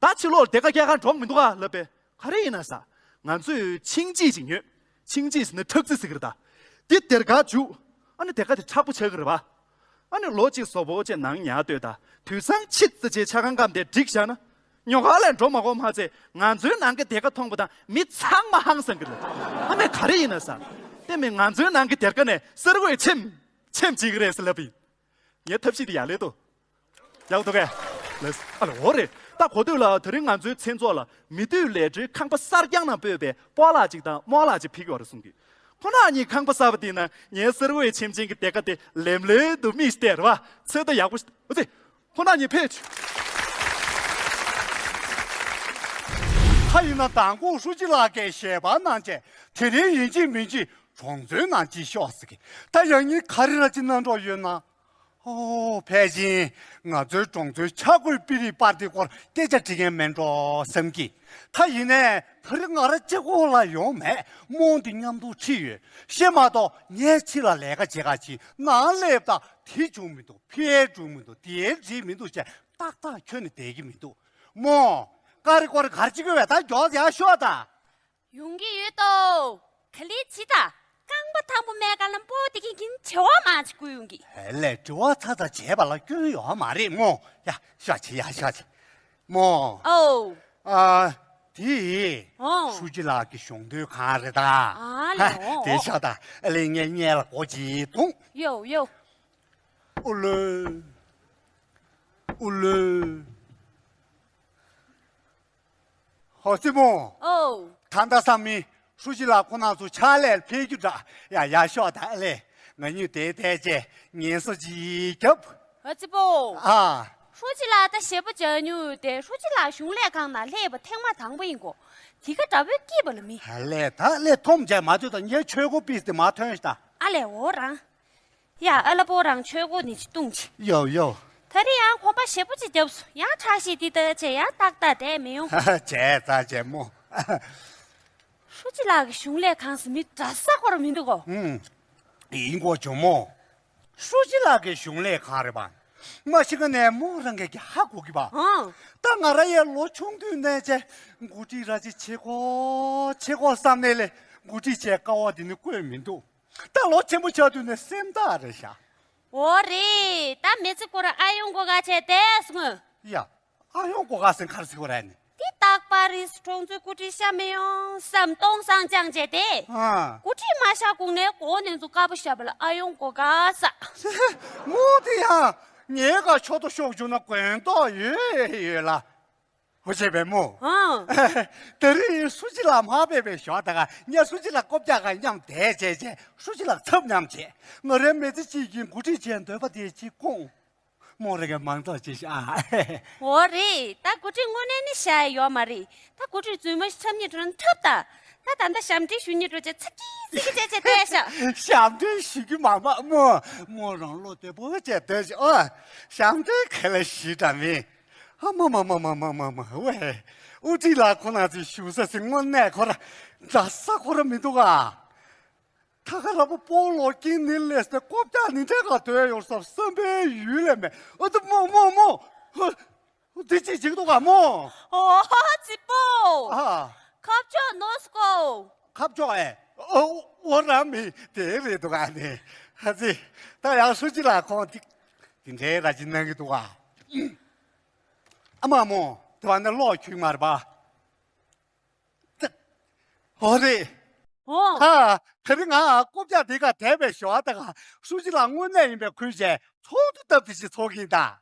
ད་ཕྱི་ལོགས་ལ་སྡེར་ཁ་སྐྱེལ་གར་འགྲོ་མི་འདུག་ག་ལབ་པས། ག་རེ་ཡིན་ན་ཟ། ང་ཚོས་ཆིང་ཅི་ཞིག་ཉོས། ཆིང་ཅི་ཟེར་ན་ཁྲག་རྩི་ཟེར་གི་རེད་ད། འདི་སྡེར་ཁར་བྱུག་ཨ་ནི་སྡེར་ཁ་དེ་མཁྲེགས་པོ་ཆགས་ཀྱི་རེད་པ། ཨ་ནི་ལོ་གཅིག་བཟོ་པོ་བྱས་ནང་ཉར་སྡོད་ད། དུས་སང་ཕྱི་ཙམ་བྱས་ཇ་ཁང་སྒམ་དེ་བསྒྲིགས་བཞག་ན། ཉོ་ག་ལ་འགྲོ་མ་དགོས་མ་ཚད་ང་ཚོའི་ནང་གི་སྡེར་ཁ་མཐོང་པ་དང་མི་ཚང་མ་ཧང་སང་གི་རེད། ཨ་མས་ག་རེ་ཡིན་ན་ཟ། དེ་མིན་ང་ཚོའི་ནང་གི་སྡེར་ཁ་ནས་གསེར་འོད་ཆེམ་ཆེམ་བྱེད་ཀྱི་རེད་ཟེར་ལབ་པ་ཡིན། ངའི་ཐབས་ཤེས་དེ་ཡག་ལེ་འདུག་ཡག་འདུག་གས། ལགས། ཨ་ལ་འོ་རེད། ད་གོ་ཐོས་ལ་དེ་རིང་ང་ཚོའི་མཚན་ཚོགས་ལ་མི་འདུས་ལས་སྒྲོལ་ཁང་པ་གསར་རྐྱང་ནང་སྤོས་པའི་སྤོ་ལགས་གཅིག་དང་རྨོ་ལགས་གཅིག་ཕེབས་ཀྱི་ཡོད་རེད་གསུང་གི། ཁོ་རང་གཉིས་ཁང་པ་གསར་པ་དེའི་ནང་ངའི་གསེར་འོད་ཆེམ་ཆེམ་གྱི་སྡེར་ཁ་དེ་ལེམ་ལེམ་དུ་རྨིས་བསྡད་རེད་པ། ཚོད་ལྟ་ཡག་པོ་ཞིག་འོ་ཙི། ཁོ་རང་གཉིས་ཕེབས། ད་ཡིན་ན་མདང་དགོང་ཧྲུའུ་ཅི་ལགས་ཀྱིས་ཞལ་པར་གནང་བྱས་དེ་རིང་ཡིན་གཅིག་མིན་གཅིག་གྲོང་ཚོའི་ནང་ཅིག་ཤོག་ཟེར་གི། ད་ཡང་སྙིང་ག་རེ་ར་ཅིག་གནང་འགྲོ་ཡོད་ན། ཨོ། ཕལ་ཆེར་ང་ཚོའི་གྲོང་ཚོའི་ཆ་བགོས་དཔེ་རིས་པར་དེའི་སྐོར་སྐད་ཆ་འདྲི་མཁན་མེད་འགྲོ་བསམ་གི། ད་ཡིན་ནའི་ད་རེས་ང་རང་གཅིག་པོ་ལ་ཡོང་མེད། རྨོ་འདི་མཉམ་དུ་ཁྲིད་ཡོད། ཤེས་མ་གཏོགས་ངས་ཕྱི་ལ་ལས་ཀ་བྱེད་ག་ཕྱིན་ནང་སླེབས་ད་དེ་བྱུང་མི་འདུག་ཕ་གིར་འགྲོ་མི་འདུག་དེ་འགྲིག་མི་འདུག་ཅེས་ཏག་ཏག་ཁྱོན་ནས་བསྡད་ཀྱི་མི་འདུག་རྨོ། ཀ་རེ་ཀོ་རེ་ག་རེ་བྱེད་ཀྱི་ཡོད་པས། ད་མགྱོགས་ཡར་ཤོག་ད། ཡོང་གི་ཡོད་དོ། ག་ལེར་བྱེད་ད། རྐང་པ་དང་པོ་མེད་ག་ལ་སྤོ་དེ་གིན་གིན་བྱེད་བ་མ་བྱེད་དགོས་ཡོང་གི། ཧེ་ལས་དྲི་བ་ཚ་ཚ་བྱས་པ་ལ་སྐྱོན་ཡོད་མ་རེད་རྨོ། ཡ་ཤོག་བྱེད་ཡ་ཤོག་བྱེད། རྨོ། ཨོ། ཨ། དེ། ཨོ། ཧྲུའུ་ཅི་ལགས་ཀྱི་གཞུང་དོན་ཁང་རེད་ད། ཨ་ལེ། ཧ། ཨོ། དེ་ཤོག་ད། ཨ་ལེ་ངས་སྔོན་ལ་སྒོ་ཅིག་བརྡུངས། ཡོ་ཡོ། ཨུ་ལོས། ཨུ་ལོས། ཧོ་ཙི་མོ། ཨོ། ད་ལྟ་བསམ་མི་ཧྲུའུ་ཅི་ལགས་ཁོ་རང་ཚོ་ཕྱག་ལས་ཕེབས་རྒྱུ་འདྲ། ཡ་ཡ་ཤོག་ད་ཨ་ལེ། ང་གཉིས་དེ་བལྟས་བྱས་ངལ་གསོ་ཅིག་རྒྱབ། ཧོ་ཙི་པོ། ཨ། ཧྲུའུ་ཅི་ལགས་ད་ཞེ་པོ་བྱ་མྱོང་ཡོད་དེ། ཧྲུའུ་ཅི་ལགས་གཞུང་ལས་ཁང་ནང་སླེབས་པ་ཐེངས་མ་དང་པོ་ཡིན་གོ། དེ་ག་འདྲ་བོའི་སྐྱིད་པ་ལ་མི། ཧ་ལས་ད་ཨ་ལེ་འཐོམ་བྱས་མ་སྡོད་ད། ངའི་ཆོས་སྒོ་པིས་དེ་མ་ཐོན་ཤག་ད། ཨ་ལས་འོ་རང་། ཡ་ཨ་ལ་པོ་རང་ཆོས་སྒོ་ནས་ཅི་བཏུང་ཅི། ཡོ་ཡོ། ད་རེས་ཡང་གོམ་པ་ཞེ་པོ་ཅིག་བརྒྱབ་སོང་། ཡང་ཁྲག་ཤེད་འདི་ལྟ་བྱས་ཡང་ཏག་ཏག་བསྡད་མི་ཡོང་། བྱས་ཙང་བྱས་མོ། ཧྲུའུ་ཅི་ལགས་ཀྱི་གཞུང་ལས་ཁང་ཟེར་མི་འདྲ་ས་ཁོ་ར་མི་འདུག་གོ། ཨུམ། ཡིན་གོ་བྱུང་མོ། ཧྲུའུ་ཅི་ལགས་ཀྱི་གཞུང་ལས་ཁང་རེད་པ། མ་གཞི་ག་ནས་མོ་རང་གིས་ཀྱི་ཧ་གོ་གི་པ། ཨང་། ད་ང་ར་ཡའི་ལོ་ཆུང་དུས་ནས་བྱས་འགོ་ཁྲིད་ར་ཅི་བྱེད་གོ་བྱེད་གོ་བསམ་ནས་ལས་འགོ་ཁྲིད་བྱས་དཀའ་བ་འདི་ནི་བཀོད་མི་འདུག་ད་ལོ་ཆེན་པོ་ཆགས་དུས་ནས་སེམས་ཐག་རེད་ཤག་འོ་རེད། ད་མི་ཚེ་ཁོ་ར་ཨ་ཡོང་གོ་ག་བྱས་བསྡད་སོང་། ཡ། ཨ་ཡོང་གོ་ག་ཟེར་ག་རེ་ཟེར་གོ་ར་ནི། འདི་རྟག་པར་རིས་གྲོང་ཚོའི་འགོ་ཁྲིད་ཤ་མི་ཡོང་བསམ་སྟོང་སང་ཅང་བྱས་ཏེ། ཨ། འགོ་ཁྲིད་མ་ཤ་གུང་ནས་གོ་ནས་ཚོ་དཀར་པོ་ཤ་བ་ལ་ཨ་ཡོང་གོ་ག་ས། མོ་དེ་ཡང་ངའི་ག་ཆོ་ཏོ་ཤོག་བྱུང་ན་དགོན་ཏོག་ཡོད་ཡོད་ལ། ཧོ་བྱས་པས་མོ། ཨང་། དེ་རིང་ཧྲུའུ་ཅི་ལགས་མ་ཕེབས་པའི་ཞོ་ད་ག་ངས་ཧྲུའུ་ཅི་ལགས་ཀོབ་ཀྱག་ག་མཉམ་བསྡད་བྱས་བྱས་ཧྲུའུ་ཅི་ལགས་ཚབ་མཉམ་བྱས་ང་རའི་མི་ཚེ་གཅིག་གི་འགོ་ཁྲིད་བྱས་འདོད་པ་དེ་གཅིག་སྐོང་། མོ་རེ་ག་མང་ཚོགས་ཅི་ཤ་ཨ། འོ་རེད། ད་འགོ་ཁྲིད་དངོས་གནས་ནི་བཞག་ཡོད་མ་རེད། ད་འགོ་ཁྲིད་རྫུན་མ་ཞིག་འཁྲབ་ཉེ་འགྲོ་ན་འཁྲབ་ད། ད་ད་ལྟ་ཞབས་འདྲེན་ཞུ་ཉེ་འགྲོ་བྱས་ཚ་གི་ཚི་གི་བྱས་བྱས་བསྡད་ཤག་ཞབས་འདྲེན་ཞུ་གི་མ་མ་མོ། མོ་རང་བློ་བདེ་པོ་བྱས་སྡོད་ཤག་ཨོ། ཞབས་འདྲེན་ག་ལ་ཞུ་འདྲ་མིན། ཨ་མ་མ་མ་མ་མ་མ་མ་ཝེ། དབུ་ཁྲིད་ལགས་ཁོ་ན་ཚོའི་བཞུགས་ས་ཟིན་དངོས་གནས་ཁོ་ར་འདྲ་ས་ཁོ་ར་མི་འདུག་ག་ད་ག་ར་པོ་སྤོ་ལོ་ཀིན་ནི་ལས་ཏེ་ཀོབ་ཀྱག་ནི་འདྲ་ག་དོད་ཡོད་ས་བསམ་པའི་ཡུལ་ལས་མེད། ཨ་ཏི་མོ་མོ་མོ། ཧ། འདི་ཅི་ཅིག་འདུག་ག་མོ། ཨོ་ཙི་པོ། ཨ། ཁ་ཕྱོགས་ནོ་སྐོ། ཁ་ཕྱོགས་ཨེ། ཨོ་ཨོ་ར་མི་དེ་རེད་འདུག་ག་ནི། ཧ་ཙི། ད་ཡང་སུ་ཅི་ལ་ཁོང་དེ་དེ་འདྲའི་ར་ཅི་གནང་གི་འདུག་ག་ཨ་མ་མོ་དེ་བ་ནི་ལོག་ཁྱུག་མ་རེད་པ། ཨོ་རེད། ཨོ། ཧ། དེ་རིང་ང་རྐུབ་བཀྱག་དེ་ག་དེ་བས་ཞོ་ད་ག་ཧྲུའུ་ཅི་ལགས་དངོས་གནས་ཡིན་པའི་ཁུལ་བྱས་ཚོགས་འདུ་སྟབས་བདེ་ཞིག་ཚོགས་ཀྱིན་ད།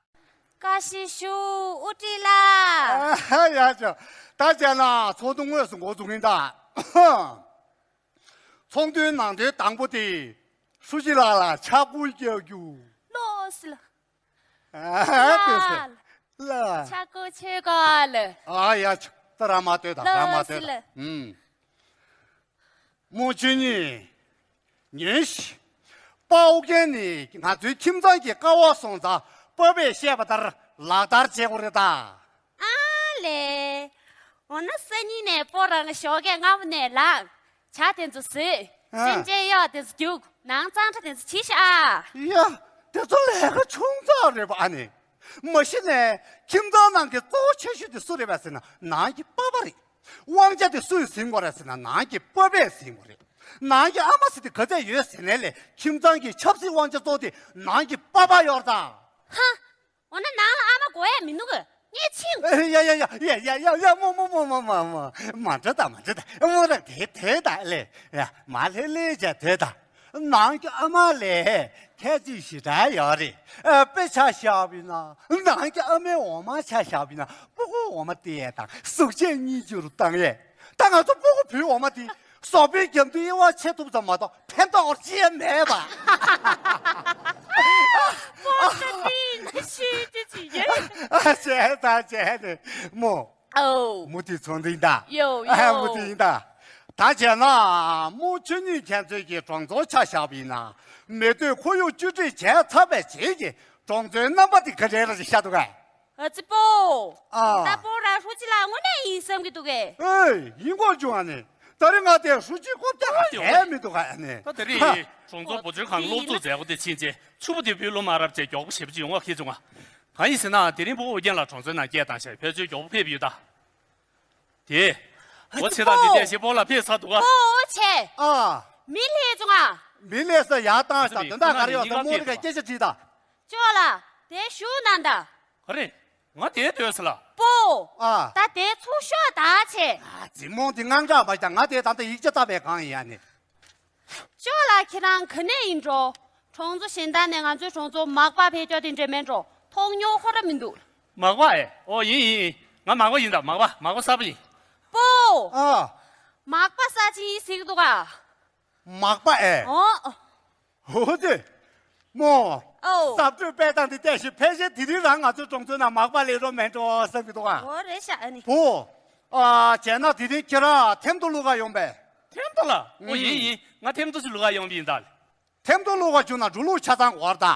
བཀྲ་ཤིས་བདེ་ལེགས་དབུ་ཁྲིད་ལགས། ཨ་ཧ་ཡ་ཅོ། ད་བྱས་ན་ཚོགས་འདུ་དངོས་སུ་འགོ་འཛུགས་ཀྱིན་ད། ཚོགས་འདུའི་ནང་དོན་དང་པོ་དེ་ཧྲུའུ་ཅི་ལགས་ལ་ཕྱག་སྐུལ་རྒྱག་རྒྱུ། ལོས་ལ། ཨ་ལྟོས་སེ། ལ། ཕྱག་སྐུལ་ཆེ་ག་ལ། ཨ་ཡ་ཆ། ད་ར་མ་ལྟོས་དང་ར་མ་ལྟོས་དང་། ལ། ཨུམ། མོ་ཆུ་ནི། ཉོན་ཤི། དཔའ་བོ་རྒན་ནི་ང་ཚོའི་ཁྱིམ་ཚང་གི་ཀ་བ་སོང་ཙང་སྤོབས་པས་བཤད་པ་ལྟར་ལག་བསྟར་བྱེད་དགོས་རེད་ད། ཨ་ལས། འོ་ན་སང་ཉིན་ནས་སྤོ་རང་གི་ཞོགས་ཀས་སྔ་མོ་ནས་ལངས། ཇ་དེ་ཚོ་བཟོས། ཨ། སེམས་ཅན་གཡོག་དེ་ཚོ་རྒྱུགས། ནང་གཙང་སྦྲ་དེ་ཚོ་བྱེད་ཤག་ཨ། ཡ། དེ་ཚོ་ལས་ཀ་ཆུང་ཙག་རེད་པ་ཨ་ནི། མ་གཞི་ནས་ཁྱིམ་ཚང་ནང་གི་གཙོ་བོ་ཆེ་ཤོས་དེ་སུ་རེད་པ་ཟེར་ན་ནང་གི་པ་ཕ་རེད། དབང་ཆ་དེ་སུས་ཟིན་དགོས་རེད་ཟེར་ན་ནང་གི་པ་ཕས་ཟིན་དགོས་རེད། ནང་གི་ཨ་མ་ཟེར་དེ་ག་ཚད་ཡོད་ཟེར་ནའི་ལས་ཁྱིམ་ཚང་གི་ཆབ་སྲིད་དབང་ཆ་གཙོ་བོ་དེ་ནང་གི་པ་ཕ་ཡོད་རེད་ད། ཧ། འོ་ན་ནང་ལ་ཨ་མ་དགོས་ཡ་མི་འདུག་གི། ངས་ཕྱིན། ཡ་ཡ་ཡ་ཡ་ཡ་ཡ་ཡ་མོ་མོ་མོ་མོ་མོ་མོ། མ་འདྲ་ད་མ་འདྲ་ད་མོ་ར་དེ་དེ་ད་ལེ། ཡ་མ་ལྷེ་ལྷེ་བྱ་དེ་ད། ནང་གི་ཨ་མ་ལས་ཁྱད་ཆོས་ཞེ་དྲག་ཡོད་རེད། ཨ་དཔེ་ཆ་བཞག་པ་ཡིན་ན་ནང་གི་ཨ་མའི་འོ་མ་ཆ་བཞག་པ་ཡིན་ན་སྤུ་གུ་འོ་མ་སྟེར་ཡས་དང་གཟུགས་བྱད་སྙིང་རྗེ་རུ་བཏང་ཡས། ད་ང་ཚོ་སྤུ་གུ་བུའི་འོ་མ་དེ་བཟོ་པའི་རྒྱབ་མདུན་དབྱེ་བ་ཕྱེ་ཐུབ་ཙམ་མ་གཏོགས་ཕན་ཐོགས་ཅི་ཡང་མེད་པ། ཨ་ཤེས་ད་བྱས་ནས་མོ། ཨོ། མུ་ཏིག་ཚོང་འཛིན་ད། ཡོ་ཡོ། ཨ་མུ་ཏིག་ཡིན་ད། ད་བྱས་ན་མོ་ཆུ་ནུས་ཁྱེད་ཚོའི་གི་གྲོང་ཚོ་ཆ་བཞག་པ་ཡིན་ན་མེ་སྟོད་ཁོར་ཡུག་བཅོས་སྒྲིག་བྱས་ཚར་བའི་རྗེས་ཀྱི་གྲོང་ཚོའི་རྣམ་པ་དེ་ག་འདྲས་ར་ཞིག་ཤ་འདུག་གས། ཨ་ཙི་པོ། ཨ། ད་པོ་ར་ཧྲུའུ་ཅི་ལགས་དངོས་གནས་ཡིན་བསམ་གྱི་འདུག་གས། ཨེ་ཡིན་དགོས་བྱུང་ཨ་ནི། ད་རེས་ང་དེ་ཧྲུའུ་ཅི་ཀོབ་ཀྱག་ཨ་ཡོ། གས་མི་འདུག་གས་ཨ་ནི། ད་དེ་རིང་གྲོང་ཚོ་འབུ་ཆུ་ཁང་སློབ་གཙོ་མཛད་སྒོ་དེ་ཕྱིན་རྗེས་ཕྱུག་པོ་དེ་བུ་ལོ་མ་རབས་བཅས་མགྱོགས་པོ་ཞེ་པོ་ཅིག་ཡོང་བ་ཁེལ་བྱུང་ང་། གང་ཡིན་ཟེར་ན་དེ་རིང་ཕྲུ་གུ་ཨོ་རྒྱན་ལགས་གྲོང་ཚོའི་ནང་སྐད་བཏང་ཤག་ཕལ་ཆེར་མགྱོགས་པོ་ཕེབས་ཡོད་ད། དེ། འོ་ཚེ་དང་འདི་ལྟས་ཞེ་པོ་ལ་ཕེབས་ཚར་འདུག་ག། ཨོ་ཨོ་ཆེ། ཨ། མི་ལྷེ་བྱུང་ང་། མི་ལྷེ་ས་ཡར་བཏང་ཤག་དོན་དག་ག་རེ་ཡོད་ད་མོ་རི་ག་སྐད་ཆ་དྲིས་ད། ཅོ་ལ། དེ་ཞུ་ན་ད། ག་རེ། ང་དེ་སྡོད་ས་ལ། པོ། ཨ། ད་དེ་ཚུར་ཤོག་ད་ཆེ། ཨ་ཙི་མོ་འདི་དངངས་སྐྲག་མ་བྱ། ང་དེ་ད་ལྟ་ཡིག་ཆ་ལྟ་བའི་སྒང་ཡིན་ཡ་ནི། ཅོ་ལ་ཁྱེད་རང་ག་ནས་ཡིན་འགྲོ། གྲོང་ཚོ་གཞན་དག་ནས་ང་ཚོའི་གྲོང་ཚོ་མག་པ་ཕེབས་ཀྱོག་དེ་འདྲ་མེད་འགྲོ། མཐོང་མྱོང་ཁོ་ར་མི་འདུག་མག་པ་ཨེ། ཨོ་ཡིན་ཡིན་ཡིན། ང་མག་པ་ཡིན་ད། མག་པ་མག་པ་གསར་པ་ཡིན། པོ། ཨ། མག་པ་གསར་ཅིག་ཡིན་ཟེར་གི་འདུག་ག། མག་པ་ཨེ། ཨོ། ཧོ་ཙེ། མོ། ཨོ། གསར་གཏོད་སྤེལ་སྟངས་དེ་བལྟས་ཤིག་ཕལ་ཆེར་དེ་རིང་རང་ང་ཚོའི་གྲོང་ཚོའི་ནང་མག་པ་སླེབས་རོགས་མེད་འགྲོ་བསམ་གྱི་འདུག་ཨ། འོ་རེད་ཤག་ཨ་ནི། བུ། ཨ། བྱས་ན་དེ་རིང་ཁྱེད་རང་ཐེམ་ཐོ་བླུག་ག་ཡོང་པས། ཐེམ་ཐོ་ལ། ཨོ་ཡིན་ཡིན། ང་ཐེམ་ཐོ་ཞིག་བླུག་ག་ཡོང་བ་ཡིན་ད། ཐེམ་ཐོ་བླུགས་པ་བྱུང་ན་འགྲོ་ལུགས་ཆ་ཚང་དགོས་ར་ད།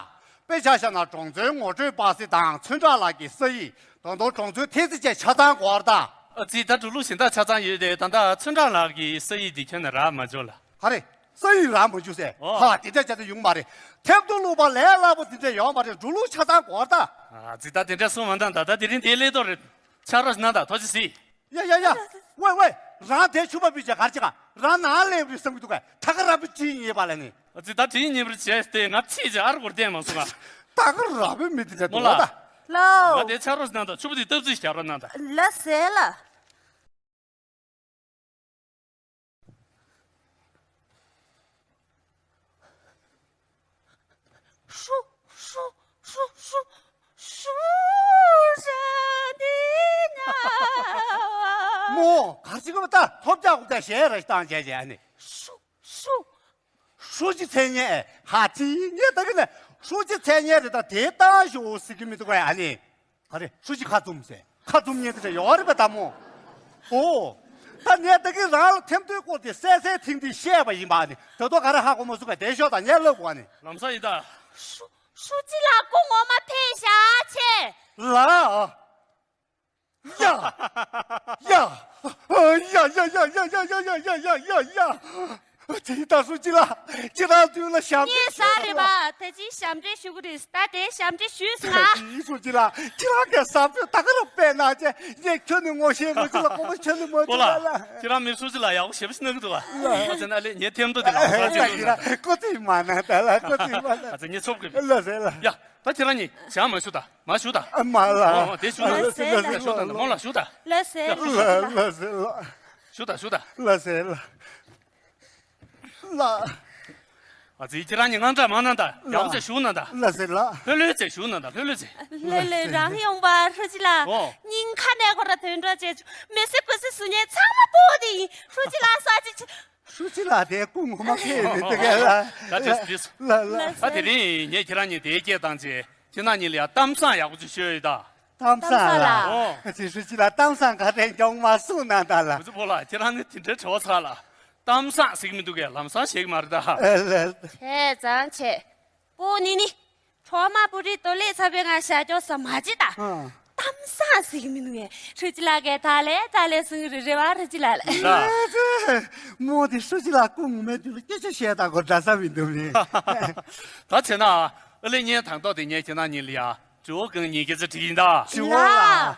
དཔེ་ཆ་བཞག་ན་གྲོང་ཚོའི་ངོ་སྤྲོད་པ་སེ་དང་ཚོན་ཁྲ་ལགས་ཀྱི་ས་ཡིག་ད་དུང་གྲོང་ཚོའི་ཐེལ་ཙེ་བཅས་ཆ་ཚང་དགོས་ར་ད། ཨ་ཙི། ད་འགྲོ་ལུགས་གཞན་དག་ཆ་ཚང་ཡོད་དེ། ད་ལྟ་ཚོན་ཁྲ་ལགས་ཀྱི་ས་ཡིག་དེ་ཁྱོན་ནས་རག་མ་བྱུང་ལ། ག་རེ། ས་ཡིག་རག་མ་བྱུང་ཟེར། ཨོ། ཧ། དེ་འདྲ་བྱས་ཏེ་ཡོང་མ་རེད། ཐེམ་ཐོ་བླུགས་པ་ལས་སླ་པོ་དེ་འདྲ་ཡོང་མ་རེད། འགྲོ་ལུགས་ཆ་ཚང་དགོས་ར་ད། ཨ་ཙི། ད་དེ་འདྲ་གསུང་མ་གནང་ད། ད་དེ་རིང་དེ་སླེབས་དོ་རེད། ཕྱག་རོགས་གནང་ད། ཐུགས་རྗེ་གཟིགས། ཡ་ཡ་ཡ། ཝེ་ཝེ། རང་དེ་ཕྱུ་པ་པི་ཅེ་གར་ཅི་ག་རང་ནང་སླེབས་རེད་བསམ་གི་འདུག་ག་ད་ག་ར་པི་ཅི་ཡིན་པ་ལ་ནི། ཨ་ཙི། ད་དྲིན་ཉེ་བར་བྱས་ཏེ་ང་ཕྱིས་ཅི་ཨར་གོར་བསྟན་མ་སོང་ང་། ད་ག་ར་པི་མི་དེ་འདྲ་མོ་འདུག་ལ། ད། ལོ། ང་དེ་ཕྱག་རོགས་གནང་ད། ཕྱུ་པ་དེ་སྟབས་རྩིས་རྒྱག་རོགས་གནང་ད། ལ་ཟེར་ལ། ཧྲུ་ཧྲུ་ཧྲུ་ཧྲུ་ཧྲུ་ར་ནི་ན། མོ་གར་ཅི་གོ་ད་ཐོབ་རྒྱག་གོ་ད་ཞེ་ར་བཏང་བྱས་བྱས་ཨ་ནི། ཧྲུ་ཧྲུ། ཧྲུ་ཅི་མཚན་སྙན་ཧ་ཅི་ངས་ད་གི་ནས་ཧྲུ་ཅི་མཚན་སྙན་རེད་ད་དེ་བཏང་ཞོག་ཟེར་གི་མི་འདུག་ག་ཨ་ནི། ག་རེ། ཧྲུའུ་ཅི་ཁ་བཙུམ་ཟེར། ཁ་བཙུམ་ཉན་དེ་འདྲ་ཡོད་རེད་པས་ད་མོ། ཨོ། ད་ངས་ད་གིན་རང་ལ་ཐེམ་ཐོའི་སྐོར་དེ་གསལ་གསལ་ཐིང་ཐིང་བཤད་པ་ཡིན་པ་ནི། ད་དུང་ག་རེ་ཧ་གོ་མ་སོང་བས་དེ་ཤོག་དང་ངས་ལབ་དགོས་ནི། ལམ་སང་ཡིན་ད། ཧྲུ་ཧྲུའུ་ཅི་ལགས་སྐུ་ངོ་མ་ཕེབས་ཤག་ཆེ། ལ། ཡ། ཡ། ཡ་ཡ་ཡ། དེ་ད་ཧྲུའུ་ཅི་ལགས། ཁྱེད་རང་དུས་ལ་ཞབས་ངས་ཟ་རེད་པ། ད་ཅི་ཞབས་འདྲེན་ཞུ་གི་རེད། ད་དེ་ཞབས་འདྲེན་ཞུས་སོང་ང་། ཧྲུའུ་ཅི་ལགས། ཁྱེད་རང་གི་ཟ་ཕོད་ད་ག་རང་དཔེ་གནང་བྱས། ངས་ཁྱོད་ནི་ངོ་ཤེས་རུ་ཅི་ལ་ཁོ་མོ་ཁྱོད་ནི་མ་པོ་ལ། ཁྱེད་རང་མི་ཧྲུའུ་ཅི་ལགས་ཡག་པོ་ཞེ་པོ་ཞིག་གནང་གི་འདུག་བ། ཨ་ཙི་ན་ལེ་ངས་ཐེམ་ཐོ་དེ་ལ་ཟ་ཅིག་ལ། ཁོ་ཚོས་མ་གནང་ད་ལ། ཁོ་ཚོས་མ་གནང་། ཨ་ཙི་ངས་ཚོབ་གི། ལ་ཟེར་ལ། ཡ། ད་ཁྱེད་རང་གཉིས་ཞག་མ་ཞུ་ད། མ་ཞུ་ད། ཨ་མ་ལ། ཨོ་ཨོ་དེ་ཞུ་ད། ལ་ཟེར་ལ། ཞུ་ད་ད་མོ་ལ་ཞུ་ད། ལ་ཟེར་ཡ། ལ། ལ་ཟེར་ལ། ཞུ་ད་ཞུ་ད། ལ་ཟེར་ལ། ལ། ཨ་ཙི་ཁྱེད་རང་གཉིས་དངངས་སྐྲག་མ་གནང་ད། ཡག་པོ་བྱས་བཞུགས་གནང་ད། ལ་ཟེར་ལ། ལྷོད་ལྷོད་བྱས་བཞུགས་གནང་ད། ལྷོད་ལྷོད་བྱས། ལྷོད་ལྷོད་རང་ཡོང་པ་ཧྲུའུ་ཅི་ལགས། ཨོ། སྙིང་ཁ་ནས་ཁོ་ར་དོན་གྲོགས་བྱས་བྱུང་། མི་སེར་དགོས་སེ་བཟོ་མཁན་ཚང་མ་སྤོ་བོ་དེ་ཡིན། ཧྲུའུ་ཅི་ལགས་ས་ཅི་ཅི། ཧྲུའུ་ཅི་ལགས་དེ་སྐུ་ངོ་མ་ཁེལ་མི་འདུག་གས་ལ། ད་དེ་དེ་ལ་ལ། ད་དེ་རིང་ངས་ཁྱེད་རང་གཉིས་དེའི་སྐད་བཏང་རྗེས་ཁྱེད་རང་གཉིས་ལ་ཡང་གཏམ་བཟང་ཡག་པོ་ཅིག་ཤོད་ཡོད་ད། གཏམ་བཟང་ལ། ཨོ། ཨ་ཙི་ཧྲུའུ་ཅི་ལགས་གཏམ་བཟང་ག་རེ་མགྱོགས་མ་གསུང་གནང་ད་ལ། མུ་ཙི་ཕོ་ལགས་ཁྱེད་རང་ནི་དེ་འདྲའི་བྲེལ་བ་ཚ་ལ། གཏམ་བཟང་ཟེར་གི་མི་འདུག་གས། ལམ་སང་བཤད་གི་མ་རེད་ད། ཨ་ལ། བྱས་ཙང་བྱས། པོ་ནི་ནི། གྲོག་མ་པུ་རི་དོ་ལེ་ཚ་བའི་ང་ཞྭ་ཀྱོག་ས་མ་ཅི་ད། ཨ། གཏམ་བཟང་ཟེར་གི་མི་འདུག་གས། ཧྲུའུ་ཅི་ལགས་ཀྱིས་ད་ལེ་ད་ལེ་གསུང་གི་རེད། རེད་བ་ཧྲུའུ་ཅི་ལགས་ལ། ད། མོ་དེ་ཧྲུའུ་ཅི་ལགས་སྐུ་ངོ་མའི་དུས་ལ་སྐད་ཆ་བཤད་ད་གོ་འདྲ་ས་མི་འདུག་ནི། ད་བྱས་ན་ཨ་ལེ་ངས་དང་ཐོག་དེ་ངས་ཁྱེད་རང་གཉིས་ལ་ཡ། ཇོ་གང་ཉིད་ཀྱི་ཚེ་བྲིས་ཡིན་ད། ཞུ་བ་ལ།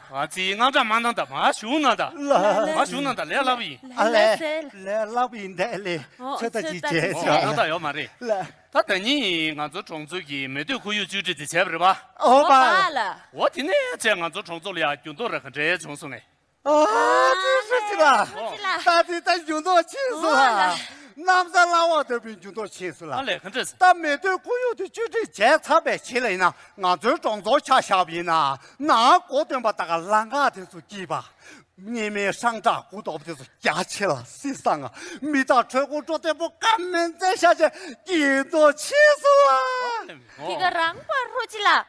ང་ཚིག་དངངས་སྐྲག་མ་གནང་ད། མ་ཞུ་གནང་ད། ལ། མ་ཞུ་གནང་ད། ལས་སླ་པོ་ཡིན། ཨ་ལས། ལས་སླ་པོ་ཡིན་ད་ལས། ཨོ་ཚོད་ལྟ་ཅིག་བྱས་ཨོ་ཆོག་གནང་ད་ཡོད་མ་རེད། ལ། ད་ད་ནི་ང་ཚོ་གྲོང་ཚོ་གི་མེ་སྟོད་ཁོར་ཡུག་བཅོས་སྒྲིག་དེ་བྱས་པ་རེད་པ། ཨོ་པ་ལ། འོ་དེ་ནས་བྱས་ང་ཚོ་གྲོང་ཚོ་ལ་ཡང་འགྱུར་ལྡོག་རེ་ག་འདྲའི་བྱུང་སོང་ངས། ཨ་ཙི་ཧྲུའུ་ཅི་ལགས། ཨོ། ད་དེ་ད་འགྱུར་ལྡོག་ཕྱིན་སོང་ཨོ་ལ། ལ། གནམ་ས་བླ་འོག་ལྟ་བུའི་འགྱུར་ལྡོག་ཕྱིན་སོང་ལ། ཨ་ལས་ག་འདྲས། ད་མེ་སྟོད་ཁོར་ཡུག་དེ་བཅོས་སྒྲིག་བྱས་ཚར་བའི་རྗེས་ལ་ཡིན་ན་ང་ཚོའི་གྲོང་ཚོར་ཆ་བཞག་པ་ཡིན་ན་ནང་སྒོ་སྟོན་པ་དག་ག་ལམ་ཁ་དེ་ཚོ་སྐྱིད་པ། སྔོན་མའི་ཧྲང་ཀྲག་གུ་དོག་དེ་ཚོ་རྒྱ་ཆེ་ལ་བསིལ་སང་ང་། མི་དང་འཕྲུལ་འཁོར་འགྲོ་བདེ་པོ་ཀ་མེད་མཛད་ཤག་བྱས་སྐྱིད་མདོག་ཕྱིན་སོང་ལ། དེ་ག་རང་པ་ཧྲུའུ་ཅི་ལགས།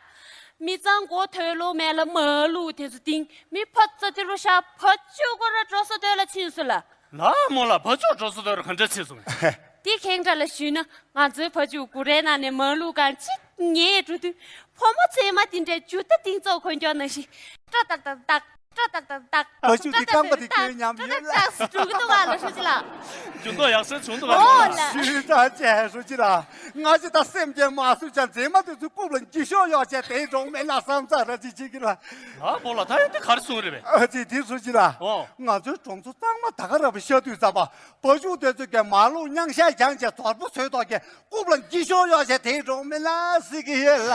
མི་ཚང་མགོ་ཐོན་ལོ་མེད་ལ་མ་ལུག་དེ་ཚོ་སྟེང་མི་ཕ་ཚ་དེ་རུ་ཤ་ཕ་ཆུ་གོ་ར་འགྲོ་ས་དོད་ལ་ཕྱིན་སོང་ལ། ལ་མོ་ལ་ཕ་ཆུ་འགྲོ་ས་དོད་ལ་ག་འདྲ་ཕྱིན་སོང་། དེ་ཁེངས་དྲ་ལ་ཞུས་ན་ང་ཚོའི་ཕ་ཆུ་གུ་རའི་ནང་ནས་མ་ལུག་གང་ཅི་ཉལ་འགྲོ་དུས་ཕོ་མོ་མཚན་མ་དེ་འདྲའི་ཇུ་ཏ་གཏིང་ཙོག་གོན་ཀྱོག་ནང་བཞིན་ཏྲ་ཏག་ཏག་ཏག་ཏྲ་ཏག་ཏག་ཏག་ཕ་ཆུ་གི་རྐང་པ་དེ་གྱོན་ཉམས་ཡོད་ལ། ཏྲ་ཏག་ཏག་འགྲོ་གི་འདུག་ག་ལ་ཧྲུའུ་ཅི་ལགས། འགྱུར་ལྡོག་ཡག་སེ་བྱུང་འདུག་ག་ཨོ་ལ། ཞུས་དང་བཅས་ཧྲུའུ་ཅི་ལགས། ང་ཅི་ད་སེམས་ཅན་མ་སུ་ཅང་མཛེས་མ་དེ་ཚོའི་རྐུབ་ལ་འགྱིག་ཤོག་གཡོགས་བྱས་དེའི་གྲོང་མེད་ན་བསམ་ཚར་ར་ཅིག་བྱེད་ཀྱི་ལ། ལ་པོ་ལ་ད་ཡོད་དེ་ག་རེ་གསུང་རེད་པས། ཨ་ཙི་དེ་ཧྲུའུ་ཅི་ལགས། ཨོ། ང་ཚོའི་གྲོང་ཚོ་གཙང་མ་ད་ག་ར་བ་ཤ་དུས་ཙམ་པ་བ་ཕྱུགས་དེ་ཚོས་ཀྱང་མ་ལུག་མཉམ་ཤ་སྦྱངས་བྱས་དོར་པོ་བཟོས་ཐོག་གི་རྐུབ་ལ་འགྱིག་ཤོག་གཡོགས་བྱས་དེའི་གྲོང་མེད་ན་ཟེར་གི་ཡོད་ལ།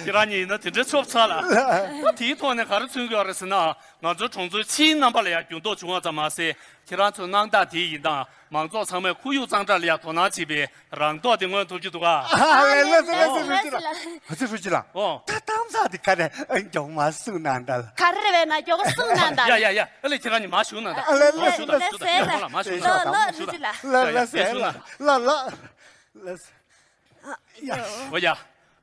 ཁྱེད་རང་གཉིས་ཡིན་ན་དེ་འདྲའི་ཆོབ་ཚ་ལ། ད་དེའི་ཐོག་ནས་ག་རེ་མཚོན་གི་ཡོད་རེད་ཟེར་ན། ང་ཚོའི་གྲོང་ཚོའི་ཕྱིའི་རྣམ་པ་ལ་ཡང་འགྱུར་ལྡོག་བྱུང་བ་ཙམ་མ་ཟད། ཁྱེད་རང་ཚོའི་སྣང་དག་དེ་ཡིན་དང་མང་ཚོགས་ཚང་མས་ཁོར་ཡུག་གཙང་སྦྲ་ལ་ཡང་དོ་སྣང་བྱེད་པའི་རང་རྟོགས་དེ་མངོན་ཐུབ་ཀྱི་འདུག་ག་ཨ་ལས་ལས་ལས་ལས་ལས་ལས་ལས། ཨ་ཙི་ཧྲུའུ་ཅི་ལགས། ཨོ། ད་གཏམ་བཟང་དེ་ག་རེ་མགྱོགས་མ་གསུང་གནང་ད་ལ། ག་རེ་རེད་ན་མགྱོགས་གསུང་གནང་ད། ཡ་ཡ་ཡ། ཨ་ལས་ཁྱེད་རང་གཉིས་མ་ཞུ་གནང་ད། ཨ་ལས་ལས་ལས་ལས་ལས་ལས། མ་ཞུ་ད་མ་ཞུ་ད་ལ་ལ་ཧྲུའུ་ཅི་ལགས། ལ་ལ་ལ་ལ་ལ། ཡ། ཨོ་ཡ།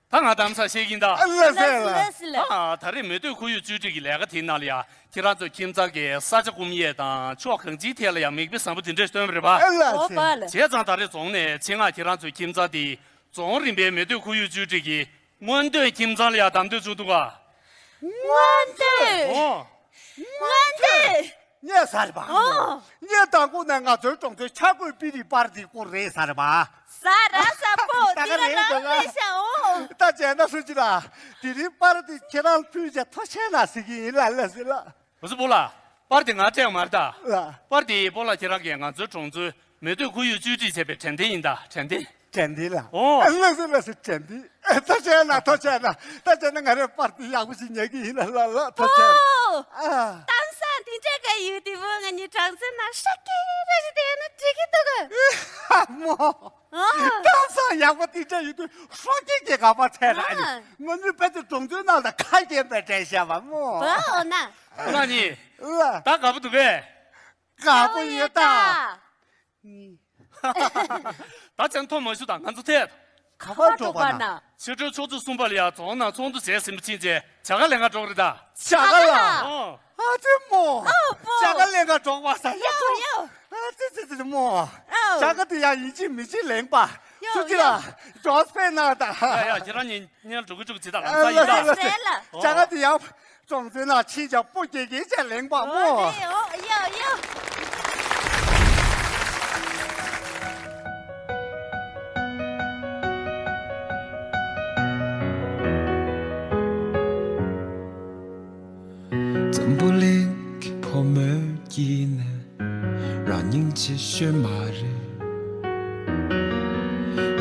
ད་ང་གཏམ་བཟང་བཤད་ཀྱིན་ད། ལགས་སེ་ལགས། ལགས་སེ་ལགས། ཨ། ད་རེས་མེ་སྟོད་ཁོར་ཡུག་བཅོས་སྒྲིག་གི་ལས་ཀ་དེའི་ནང་ལ་ཡ། ཁྱེད་རང་ཚོ་ཁྱིམ་ཚང་གིས་ས་ཆ་སྐུམ་ཡས་དང་ཕྱོགས་གང་ཅིའི་ཐད་ལ་ཡ་མིག་དཔེ་བཟང་པོ་དེ་འདྲ་སྟོན་པ་རེད་པ། ལགས་སེ། འོ་པ་ལགས། བྱས་ཙང་ད་རེས་རྫོང་ནས་ཆེད་མངགས་ཁྱེད་རང་ཚོའི་ཁྱིམ་ཚང་དེ་རྫོང་རིམ་པའི་མེ་སྟོད་ཁོར་ཡུག་བཅོས་སྒྲིག་གི་སྔོན་སྟོན་ཁྱིམ་ཚང་ལ་ཡ་བདམས་ཐོན་བྱུང་འདུག་ག། སྔོན་སྟོན། ཨོ། སྔོན་སྟོན། རྙེད་ཚར་བ། ཨོ། རྙེད་དང་པོ་ནས་ང་ཚོའི་གྲོང་ཚོའི་ཆ་བགོས་པི་རི་པར་དེ་སྐོར་རེད་ཚར་བ། ས་ར་ས་པོ་ད་ག་དེ་ར་རེད་རང་འདུག་རེད་ཤག། ཨོ། ད་བྱས་ན་སུ་ཅི་ལ། དེ་རིང་པར་དེ་ཁྱེད་རང་ཕུལ་བྱས་ཐུགས་རྗེ་གནང་ཟེར་གྱི་ཡིན་ལ་ལ་ཟེར་ལ། འོ་ཙི་སྤོ་ལགས། པར་དེ་ང་སྤྲད་མ་རེད་ད། ལགས། པར་དེ་སྤོ་ལགས་ཁྱེད་རང་གིས་ང་ཚོའི་གྲོང་ཚོའི་མེ་སྟོད་ཁོར་ཡུག་བཅོས་སྒྲིག་བྱས་པའི་དྲན་རྟེན་ཡིན་ད། དྲན་རྟེན། དྲན་རྟེན་ལགས། ཨོ། ལགས་སོ་ལགས་སོ། དྲན་རྟེན། ཐུགས་རྗེ་གནང་། ཐུགས་རྗེ་གནང་། ཐུགས་རྗེ་གནང་། ང་རའི་པར་དེ་ཡག་པོ་ཞིག་ཉར་གྱི་ཡིན་ལ་ལ་ལ། ཐུགས་རྗེ་གནང་། ཨོ། ཨ། གཏམ་བཟང་དེ་འདྲ་ག་ཡོད་དུས་བུ་ང་གཉིས་གྲོང་ཚོའི་ནང་ཧྲོག་གེ་ར་ཞིག་བསྡད་ན་འགྲིག་གི་འདུག་ག། ཨ་མོ། ཨོ། གཏམ་བཟང་ཡག་པོ་དེ་འདྲ་ཡོད་དུས་ཧྲོག་གེ་གེ་ག་པར་ཚད་ར་ཨ་ནི། ཨ། ང་གཉིས་ཕལ་ཆེར་གྲོང་ཚོའི་ནང་ལ་ཁ་གྱེན་པའི་གྲས་བཤད་པ་མོ། ཨོ་ན། ང་གཉིས། ལ། ད་དགའ་པོ་འདུག་གས། དགའ་པོ་ཡོད་ད། ད་ཚང་མཐོང་མ་ཞུ་དང་ང་ཚོ་ཐད། ག་པར་འགྲོ་བ་ན། ཕྱི་དྲོའི་ཆུ་ཚོད་གསུམ་པ་ལ་ཡ་རྫོང་ནང་ཚོགས་འདུ་བྱས་ཟིན་པ་ཕྱིན་རྗེས་བྱ་དགའ་ལེན་ག་འགྲོ་གི་རེད་ད། བྱ་དགའ་ལ། ཨོ། ཨ་ཙི་མོ། ཨོ་པོ། བྱ་དགའ་ལེན་ག་འགྲོ་བ་ས་ཡ། ཡོ་ཡོ། ཨ་ཙི་ཙི་ཙི་མོ། ཨོ། བྱ་དགའ་དེ་ཡ་ཡིན་གཅིག་མིན་གཅིག་ལེན་པ། ཡོ་སུ་ཅི་ལ། ཡོ། འགྲོ་སྤེལ་གནང་ད། ཡ་ཡ་ཁྱེད་རང་གཉིས་གཉེན་འགྲོ་གི་འགྲོ་གི་བྱེད་ད་ལམ་སང་ཡིན་ད། ཟེར་ལ། བྱ་དགའ་དེ་ཡ། གྲོང་ཚོའི་ནང་ཕྱིན་ཀྱང་སྤུ་རྒྱལ་རྒྱལ་བྱས་ལེན་པ་མོ། ཨོ་ཡོ་ཡོ། འཛམ་བུ་གླིང་གི་བུ་མོའི་དཀྱིལ་ནས་རང་སྙིང་རྗེ་ཤོས་མ་རེད།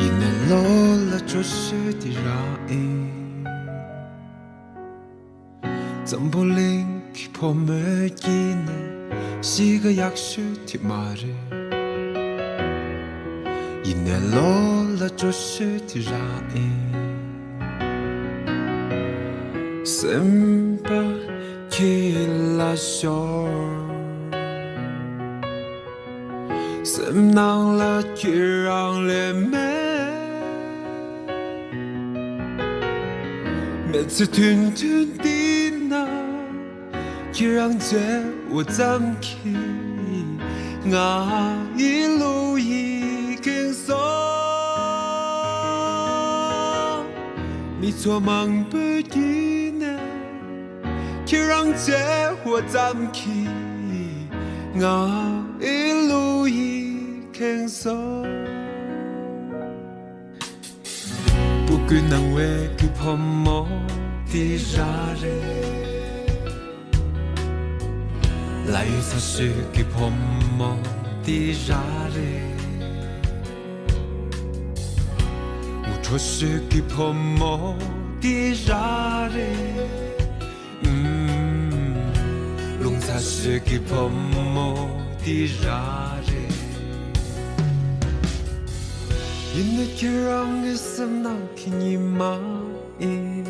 ཡིན་ནའི་བློ་ལ་སྐྱོ་ཤོས་དེ་རང་ཡིན། འཛམ་བུ་གླིང་གི་བུ་མོའི་དཀྱིལ་ནས་གཤིས་ཀ་ཡག་ཤོས་དེ་མ་རེད། ཡིན་ནའི་བློ་ལ་སྐྱོ་ཤོས་དེ་རང་ཡིན། སེམས་པ་ཁྱེད་ལ་ཤོར། སེམས་ནང་ལ་ཁྱེད་རང་ལས་མེད། མི་ཚེ་ཐུང་ཐུང་འདི་ན་ཁྱེད་རང་བརྗེ་བོ་ཙམ་གྱིས་ང་ཡི་བློ་ཡིས་ཁེངས་སོང་། མི་ཚོགས་མང་པོའི་དཀྱིལ་ནས་ཁྱེད་རང་བརྗེ་བོ་ཙམ་གྱིས་ང་ཡི་བློ་ཡིས་ཁེངས་སོང་། སྤུ་གུའི་སྣང་བའི་གི་བུ་མོ་དེ་རང་རེད། ལྷ་ཡུལ་ས་ཤོད་ཀྱི་བུ་མོ་དེ་རང་རེད། དབུ་ཁྲོ་ཤོད་ཀྱི་བུ་མོ་དེ་རང་རེད། ཨུམ། རླུང་རྟ་ཤོད་ཀྱི་བུ་མོ་དེ་རང་རེད། ཡིན་ནའི་ཁྱེད་རང་ངའི་སེམས་ནང་གི་ཉི་མ་ཡིན།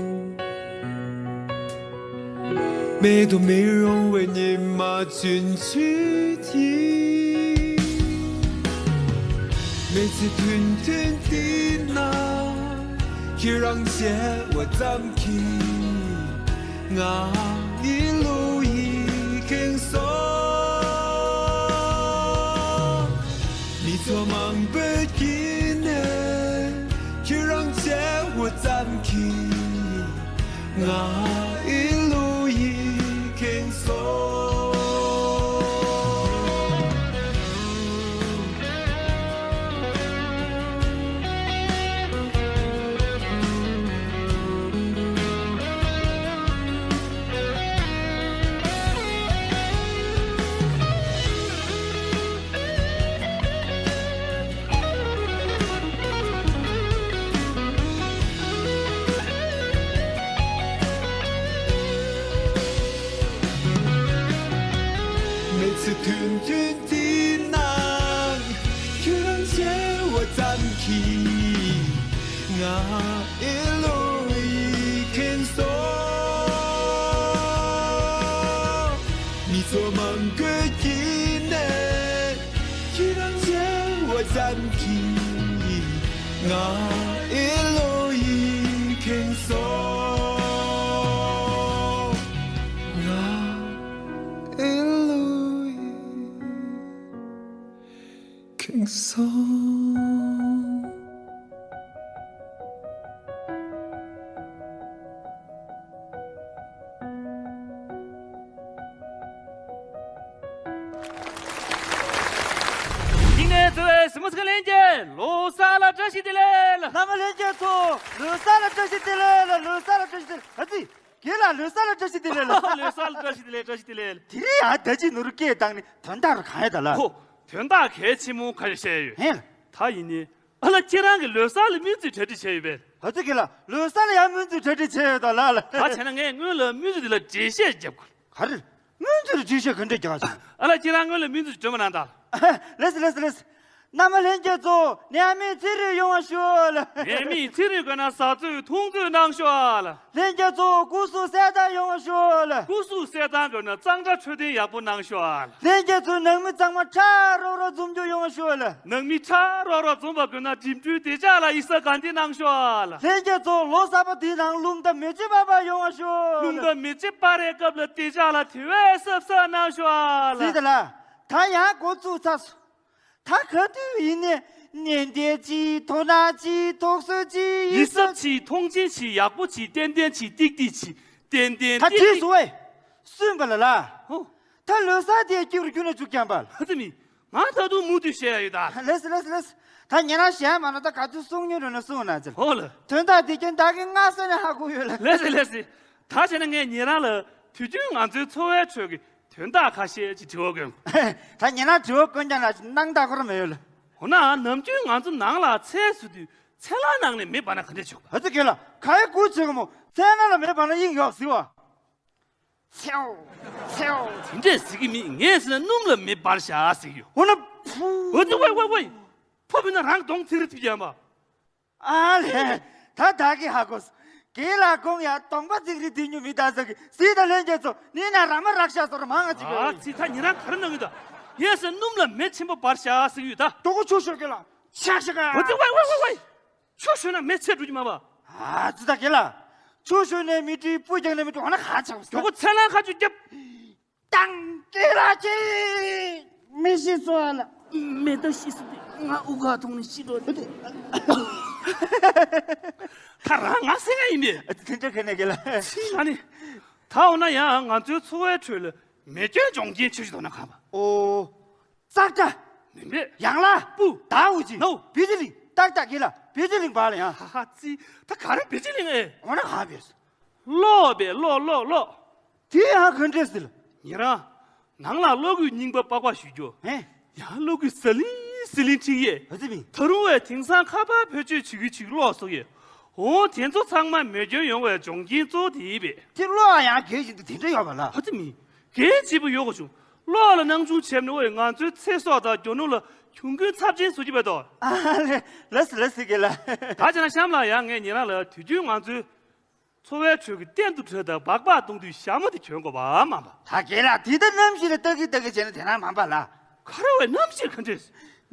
མེད་དུ་མི་རུང་བའི་ཉི་མ་ཆུང་ཆུང་དེ། མི་ཚེ་ཐུང་ཐུང་འདི་ན་ཁྱེད་རང་བརྗེ་བོ་ཙམ་གྱིས་ང་ཡི་བློ་ཡིས་ཁེངས་སོང་། མི་ཚོགས་མང་པོའི་དཀྱིལ་ནས་ཁྱེད་རང་བརྗེ་བོ་ཙམ་གྱིས་ང་ཡི་བློ་ཡིས་ཁེངས་སོང་། མི་ཚེ་ཐུང་ཐུང་འདི་ན་ཁྱེད་རང་བརྗེ་བོ་ཙམ་གྱིས་ང་ཡི་བློ་ཡིས་ཁེངས་སོང་། མི་ཚོགས་མང་པོའི་དཀྱིལ་ནས་ཁྱེད་རང་བརྗེ་བོ་ཙམ་གྱིས་ང་ཡི་བློ་ཡིས་ King Saul, Ra Eloi, King Saul. ཉིན་ནས་འཚོ་བའི་སི་མོ་སི་ཁ་ལྷན་རྒྱས་ལོ་གསར་ལ་བཀྲ་ཤིས་བདེ་ལེགས། རྣམ་པ་ལྷན་རྒྱས་ཚོ་ལོ་གསར་ལ་བཀྲ་ཤིས་བདེ་ལེགས་ལ། ལོ་གསར་ལ་བཀྲ་ཤིས་བདེ་ལེགས། ཨ་ཙི། རྒན་ལགས་ལོ་གསར་ལ་བཀྲ་ཤིས་བདེ་ལེགས་ལ། ལོ་གསར་ལ་བཀྲ་ཤིས་བདེ་ལེགས། བཀྲ་ཤིས་བདེ་ལེགས། དེ་རིང་ཡང་ད་ཅི་ནོར་སྐད་བཏང་ནས་དོན་དག་རུ་གང་ཡོད་ད་ལ། ཧོ། དོན་དག་གལ་ཆེན་མོ་ཁ་ཤས་བཤད་ཡོད། ཧེ། ད་ཡིན་ནི། ཨ་ལ་ཁྱེད་རང་གིས་ལོ་གསར་ལ་སྨོན་ཚིག་གྲ་སྒྲིག་བྱས་ཡོད་པས། ཨ་ཙི་རྒན་ལགས་ལོ་གསར་ལ་ཡང་སྨོན་ཚིག་གྲ་སྒྲིག་བྱས་ཡོད་ད་ལ་ལ། ད་བྱས་ན་ངས་སྔོན་ལ་སྨོན་ཚིག་འདི་ལ་འགྲེལ་བཤད་རྒྱབ་དགོས། ག་རེ། སྨོན་ཚིག་ལ་འགྲེལ་བཤད་ག་འདྲས་རྒྱག་ཟེར། ཨ་ལ་ཁྱེད་རང་སྔོན་ལ་སྨོན་ཚིག་སྒྲོལ་མ་གནང་དང་། ལེགས་སོ་ལེགས་སོ་ལེགས་སོ། རྣམ་པ་ལྷན་རྒྱས་ཚོ་ནད་མེད་ཚེ་རིང་ཡོང་བ་ཤོག་ལ། ནད་མེད་ཚེ་རིང་དགོས་ན་བཟའ་ཚོས་འཐུང་ཚོས་གནང་ཤོག་ལ། ལྷན་རྒྱས་ཚོ་སྐུ་གཟུགས་གསལ་ཐང་ཡོང་བ་ཤོག་ལ། སྐུ་གཟུགས་གསལ་ཐང་དགོས་ན་གཙང་སྦྲ་འཕྲོད་བསྟེན་ཡག་པོ་གནང་ཤོག་ལ། ལྷན་རྒྱས་ཚོ་ནང་མི་ཚང་མ་ཁྲ་རོག་རོག་འཛོམས་རྒྱུ་ཡོང་བ་ཤོག་ལ། ནང་མི་ཁྲ་རོག་རོག་འཛོམས་པ་དགོས་ན་འགྲིམ་འགྲུལ་བདེ་འཇགས་ལ་ཡིག་ཚང་དགའ་ལྡན་གནང་ཤོག་ལ། ལྷན་རྒྱས་ཚོ་ལོ་གསར་པ་འདིའི་ནང་རླུང་རྟ་མེ་ལྕེ་འབར་འབར་ཡོང་བ་ཤོག་ལ། རླུང་རྟ་མེ་ལྕེ་འབར་བའི་སྐབས་ལ་བདེ་འཇགས་ལ་དེ་བས་གཟབ་གཟབ་གནང་ཤོག་ལ། སྲིད་ལ། ད་ཡང་འགོ་བཙུགས་ཚར་སོང་། ད་ག་དུས་ཡིན་ནའི་ནན་ཏན་གྱིས། དོ་སྣང་གྱིས། དོགས་ཟོན་གྱིས། ཡིད་གཟབ་གྱིས། མཐོང་ཆེན་གྱིས། ཡག་པོ་གྱིས། ཏན་ཏན་གྱིས། ཏིག་ཏིག་གྱིས། ཏན་ཏན་ད་ཏིག་བྲིས་ཏིག་སོང་བས། སུན་པ་ལ་ལ། ཧོ། ད་ལོ་གསར་དེ་སྐྱིད་རུ་ཁྱོན་ནས་བཅུག་ཀྱང་པ་ལ། ཧ་ཙི་མི། ང་ད་དུང་མུ་མཐུད་བཤད་ཡ་ཡོད་ད། ལེགས་སེ་ལེགས་སེ་ལེགས་སེ། ད་ཉེ་རང་གཞས་མ་ན་ད་ག་དུས་གསུང་མྱོང་རུང་ན་གསུང་ན་ཅིག་ཧོ་ལ། དོན་དག་འདི་རྐྱེན་བདག་གིས་སྔ་ས་ནས་ཧ་གོ་ཡོད་ལ། ལེགས་སེ་ལེགས་སེ། ད་བྱས་ན་ངས་ཉེ་རང་ལ་དུས་རྒྱུན་ང་ཚོའི་འཚོ་བའི་ཁྲོད་ཀྱི་དོན་དག་ཁ་ཤས་ཅིག་དྲི་བ་བཀོད། ད་ཉེ་རང་དྲི་བ་བཀོད་ཀྱང་ན་སྣང་དག་ཁོ་རང་མེད་ཡོད་ལ། འོ་ན་ནམ་རྒྱུན་ང་ཚོ་ནང་ལ་ཚལ་བཟོ་དུས་ཚལ་སླང་ནང་ནས་མེ་འབར་ན་ག་འདྲས་བྱུང་བ། ཨ་ཙི་རྒན་ལགས་ག་ཡེ་གུ་བྱེད་གི་མོ། ཚལ་ནང་ལ་མེ་འབར་ན་དབྱིངས་ཡོག་ཟིག་བ། ཚེའོ། ཚེའོ། དེ་འདྲས་ཟེར་གི་མིན། ངས་ཟེར་ན་སྣུམ་ལ་མེ་འབར་བཞག་ཟེར་གི་ཡོད། འོ་ན་ཕུ། འོ་དེ་ཝེ་ཝེ་ཝེ། ཕོ་བུ་ན་རང་གདོང་ཚིག་རི་ཐིག་ཡང་པ། ཨ་ལས། ད་བདག་གིས་ཧ་གོ་སོང་། རྒན་ལགས་ཁོང་ཡང་གདོང་པ་ཚིག་རི་ཐིག་ཉུ་མི་ད་ཟེར་གི་སྲིད་ད་ལྷན་རྒྱས་ཚོ་ནི་ན་ར་མ་རག་ཤ་ཟོར་མང་ང་ཅིག་ཨ་ཙི་ད་ཉེ་རང་ག་རེ་གནང་གི་འདུག་ངས་ཟེར་སྣུམ་ལ་མེ་ཆེན་པོ་འབར་བཞག་ཟེར་གི་ཡོད་ད། དོ་གོ་ཆུ་ཤོར་རྒན་ལགས་ཆག་ཤ་ག་འོ་དེ་ཝེ་ཝེ་ཝེ་ཝེ། ཆུ་ཤོར་ན་མེ་ཚེ་འགྲོ་གི་མ་པ། ཨ་ཙི་ད་རྒན་ལགས། ཆུ་ཤོར་ནས་མི་འགྲིག་སྤུ་རྒྱག་ནས་མི་འགྲིག་འོ་ན་ཧ་ཆག་མགྱོགས་པོ་ཚལ་སླང་ཁ་ཆུ་རྒྱབ། དང་རྒན་ལགས་ཀྱིས་མི་ཤི་སོང་ལ། མེ་ད་ཤི་སོང་སྟེ་ང་དབུགས་ཁ་ཐོང་ནས་ཤི་འགྲོ་ད། ད་རང་ང་སེང་ང་ཡིན་པས། ཨ་ཙི་དེ་འདྲ་ག་ནས་རྒན་ལགས། ཨ་ནི། ད་འོ་ན་ཡང་ང་ཚོའི་འཚོ་བའི་ཁྲོད་ལ་མེ་སྐྱོན་འབྱུང་རྐྱེན་ཆེ་ཤོས་དེ་ནི་གང་བ། ཨོ། ཙག་སྒྲ། མིན་པས། ཡང་ལ། སྤུ། ད་འུ་ཅི། ནོ། བེ་ཅི་ལིང་། ཏག་ཏག་གི་ལ་བེ་ཅི་ལིང་བ་ལ་ཡང་། ཧ་ཧ་ཙི། ད་ག་རེ་བེ་ཅི་ལིང་ཨེ། འོ་ན་ག་བེས། གློག་པས་གློག་གློག་གློག་དེ་ཡང་ག་འདྲས་ཟེར། ཉེ་རང་། ནང་ལ་གློག་སྐུད་རྙིང་པ་པག་པ་བཞུ་རྒྱུ། ཧེ། ཡང་གློག་སྐུད་ཟ་ལིང་ཟི་ལིང་ཁྲིག་ཡས། ཨ་ཙི་མི། ད་རུང་བས་དེང་སང་ཁ་པར་བེད་སྤྱོད་བྱེད་ཀྱི་བྱེད་ཀྱི་གློག་གསོག་ཡས། འོ་དེ་ཚོ་ཚང་མ་མེ་སྐྱོན་ཡོང་བའི་འབྱུང་རྐྱེན་གཙོ་བོ་དེ་ཡིན་པས། དེ་གློག་ཡང་གལ་ཆེན་དུ་དེ་འདྲ་ཡོད་པ་ལ། ཨ་ཙི་མི། གལ་ཆེ་པོ་ཡོད་གོ་བྱུང་། གློག་ལ་སྣང་ཆུང་བྱས་ནས་འོ་ང་ཚོའི་ཚེ་སྲོག་དང་རྒྱུ་ནོར་ལ་གྱོང་གུན་ཚབས་ཆེན་བཟོ་རྒྱུ་བས་དོ། ཨ་ལེ། ལགས་སོ་ལགས་སོ་གི་ལ། ད་བྱས་ན་གཤམ་ལ་ཡང་ངས་ཉེ་རང་ལ་དུས་རྒྱུན་ང་ཚོའི་འཚོ་བའི་ཁྲོད་ཀྱི་གཏན་དུ་བྲལ་དང་སྦག་སྦག་གཏོང་དུས་ཞྭ་མོ་དེ་གྱོན་དགོས་པ་མ་པ། ད་གས་ལ་དེ་ལྟར་གནམ་གཤིས་ལ་ལྟ་གི་ལྟ་གི་བྱས་ན་དེ་རང་མ་པ་ལ། ག་རེ་བས་གནམ་གཤིས་ག་འདྲས།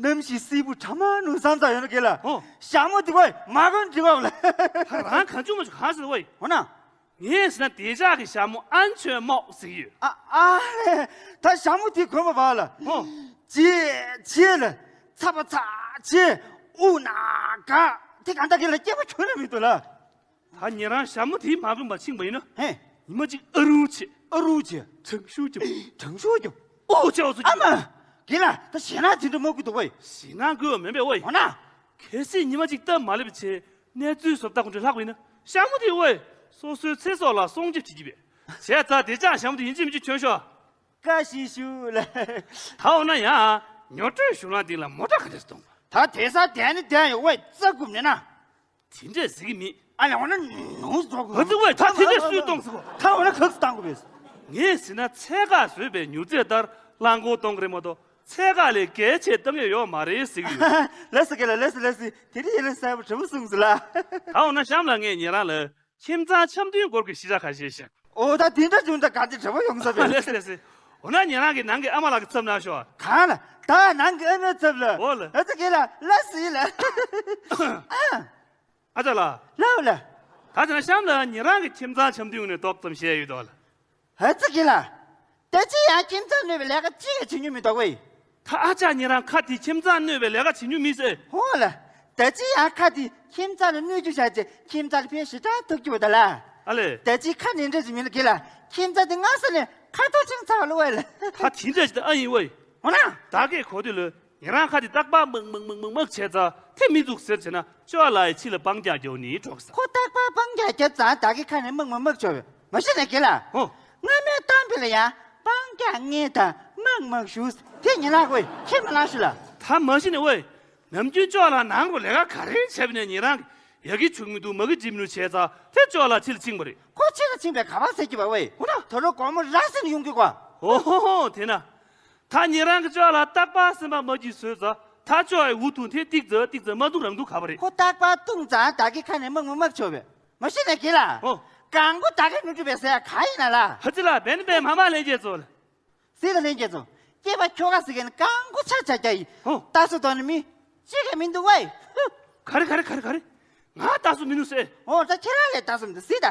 གནམ་གཤིས་བསིལ་པོ་གྲང་མོ་ནུབ་ས་ཙམ་ཡོད་ན་གས་ལ། ཨོ། ཞྭ་མོ་དེ་བས་མ་གོན་འགྲིག་པ་ལ། ད་རང་གང་བྱུང་མ་བྱུང་གང་ཟེར་བས། འོ་ན། ངས་ཟེར་ན་བདེ་འཇགས་ཀྱི་ཞྭ་མོ་ཨན་ཆོན་མོག་ཟེར་གྱི་ཡོད། ཨ་ཨ་ལས། ད་ཞྭ་མོ་དེ་གོན་པ་བ་ལ། ཨོ། བྱེད་བྱེད་ལ། ཚ་པ་ཚ་བྱེད། དབུགས་ན་ག་དེ་གང་ལྟར་གྱི་ལ་སྐྱེ་བ་ཁྱོན་ནས་མི་འདུག་ལ། ད་ཉེ་རང་ཞྭ་མོ་དེ་མ་གོན་པ་ཕྱིན་པ་ཡིན་ན། ཧེ། ཉི་མ་གཅིག་ཨ་རུ་བྱེད། ཨ་རུ་བྱེད། དྲང་ཤུར་རྒྱབ། དྲང་ཤུར་རྒྱབ། ཨོ་ཅེ་ཨོ་ཚོ་ཨ་མ། གི་ལ་ད་ཞེད་སྣང་དེ་འདྲ་མ་དགོས་འདུག་བས། ཞེད་སྣང་དགོས་མེད་པས་ཝེ། འོ་ན། གལ་སྲིད་ཉི་མ་གཅིག་སྟབས་མ་ལེགས་པ་བྱས་གནས་ཚུལ་བཟོ་ལྟ་ཁོང་ཁྲོ་ལྷག་པ་ཡིན་ན་ཞྭ་མོ་དེ་ཝེ། སོ་སོའི་ཚེ་སྲོག་ལ་སྲུང་སྐྱོབ་བྱེད་ཀྱི་བས། བྱས་ཙང་དེ་ཅག་ཞྭ་མོ་དེ་ཡིན་གཅིག་མིན་གཅིག་གྱོན་ཤོག་ཀ་ཤི་ཤུ་ལ། ད་འོ་ན་ཡང་ཉོ་སྤྲོད་གཞུང་ལམ་འདི་ལ་མོ་ཊ་ག་འདྲས་གཏོང་བ། ད་དེ་ས་དན་ནི་དན་ཡོད་ཝེ་རྩ་རྐུབ་ནས་ན། དེ་འདྲས་ཟེར་གི་མེད། ཨ་ལས་འོ་ན་ནུ་ཟོག་གི། ཨ་ཙི་ཝེ་ད་དེ་འདྲས་སུས་གཏོང་ཟེར་གོ། ད་འོ་ན་ཁག་སུ་བཏང་དགོས་པས། ངས་ཟེར་ན་ཚད་བཀག་བཟོས་པའི་མྱུར་ཚད་ལྟར་རླངས་འཁོར་གཏོང་གི་རེད་མ་གཏོགས་ཚད་བཀག་ལས་གལ་ཆེ་གཏོང་ཡས་ཡོད་མ་རེད་ཟེར་གི་ཡོད། ལགས་སོ་གི་ལ་ལགས་སོ་ལགས་སོ། དེ་རིང་ཡིན་ལ་གསལ་པོ་དྲི་བ་གསུངས་སོང་ལ། ད་འོ་ན་གཤམ་ལ་ངས་ཉེ་རང་ལ་ཁྱིམ་ཚང་འཆམ་མཐུན་སྐོར་གྱི་ཤེས་བྱ་ཁ་ཤས་བཤད། ཨོ་ད་དེ་འདྲ་བྱུང་ད་ག་ཚོད་དྲི་བ་ཡོང་ས་བས། ལགས་སོ་ལགས་སོ། འོ་ན་ཉེ་རང་གིས་ནང་གི་ཨ་མ་ལགས་ཀྱི་ཚབ་གནང་ཤོག་གང་ལ། ད་ནང་གི་ཨ་མའི་ཚབ་ལ། འོ་ལ། ཨ་ཙི་གི་ལ་ལ་སི་ལ། ཨ། ཨ་ཅག་ལགས། ལའོ་ལ། ད་དེ་ན་གཤམ་ལ་ཉེ་རང་གི་ཁྱིམ་ཚང་འཆམ་མཐུན་ནས་ཏོག་ཙམ་བཤད་ཡོད་དོ་ལ། ཧ་ཙི་གི་ལ། ད་ཅི་ཡང་ཁྱིམ་ཚང་གནོད་པའི་ལས་ཀ་ཅི་ཡང་བྱེད་མྱོང་མི་འདུག་བས། ད་ཨ་ཅག་ཉེ་རང་ཁ་དེ་ཁྱིམ་ཚང་གནོད་པའི་ལས་ཀ་བྱེད་མྱོང་མི་ཟེར། ཧོ་ལ། ད་ཅི་ཡང་ཁ་དེ་ཁྱིམ་ཚང་ལ་གནོད་རྒྱུ་བྱ་ཅེ་ཁྱིམ་ཚང་ལ་ཕན་ཞེ་དྲག་ཐོགས་རྒྱུ་བ་ད་ལ། ཨ་ལེ། ད་ཅི་ཁ་ནས་འདྲ་ཞིག་མིན་ལ་གི་ལ། ཁྱིམ་ཚང་དེ་སྔ་ས་ནས་ཁ་ཐོག་ཅིང་ཚ་བ་ལོ་བས་ལ། ད་དེ་འདྲ་ཞིག་ད་ཨ་ཡིན་བས། འོ་ན། ད་གས་གོ་དུས་ལོ། ཉེ་རང་ཁ་དེ་རྟག་པར་མག་མག་མག་མག་མག་བྱས་ཙང་དེ་མི་འདུག་ཟེར་བྱས་ན་ཅོ་ལ་ཡི་ཕྱི་ལ་སྤང་རྒྱག་རྒྱོ་ནི་གྲོགས་ས། ཁོ་རྟག་པར་སྤང་རྒྱག་རྒྱབ་ཙང་ད་གི་ཁ་ནས་མག་མག་མག་ཆོ་བས་མ་གཞི་ནས་གི་ལ། ཧོ། སྔ་མའི་གཏམ་དཔེ་ལ་ཡང་སྤང་རྒྱག་ངེས་དང་མག་མག་ཞུ་དེ་ཉེ་རང་ཁོས་ཁྱེད་མ་ལང་ཞུ་ལ། ད་མ་གཞི་ནས་ཝེ། ནམ་རྒྱུན་ཅོ་ལ་ནང་རུ་ལས་ཀ་ག་རེ་བྱས་པ་ནས་ཉེ་རང་གི་ཡ་གི་བྱུང་མི་འདུག་མ་གི་འགྲིམ་ནུ་བྱས་ཙང་དེ་ཅོ་ལ་ཕྱི་ལ་ཕྱིན་པ་རེད། ཁོ་ཕྱི་ལ་ཕྱིན་པའི་ག་བ་ཟེར་གྱི་བ་ཝེ། ཧོ་ན། དོ་རུ་སྒོར་མོ་ར་སེ་ནས་ཡོང་གི་གོ། ཧོ་ཧོ་ཧོ་དེ་ན། ད་ཉེ་རང་གི་ཅོ་ལ་རྟག་པར་སེམས་པ་མ་སྐྱིད་བཟོས་ཙང་ད་ཅོ་ཨེ་འུ་ཐུང་དེ་ཏིག་ཙ་ཏིག་ཙ་མ་འདུག་རང་འདུག་ག་བ་རེད། ཁོ་རྟག་པར་བཏུང་ཙང་ད་གི་ཁ་ནས་མག་མག་མག་ཆོ་བས་མ་གཞི་ནས་གི་ལ། ཧོ། གང་གོ་ད་གི་ནུ་གྲུ་བས་ཟེར་ཡ་ག་ཡིན་ན་ལ། ཧ་ཙི་ལ་བན་བན་མ་མ་ལེན་རྒྱས་ཚོ་ལ། ཟི་ལ་ལེན་རྒྱས་ཚོ། སྐྱེས་པ་ཁྱོ་ག་ཟི་གན་གང་གོ་ཆ་ཆ་རྒྱ་ཡི། ཧོ། ད་སུ་དོ་ནི་མི་ཅི་ག་མི་འདུག་ཝེ། ག་རེ་ག་རེ་ག་རེ་ག་རེ། ང་ད་སུ་མི་འདུག་ཟེར། ཨོ་ད་ཁྱེད་རང་ལས་ད་སུ་མི་འདུག་ཟི་ད།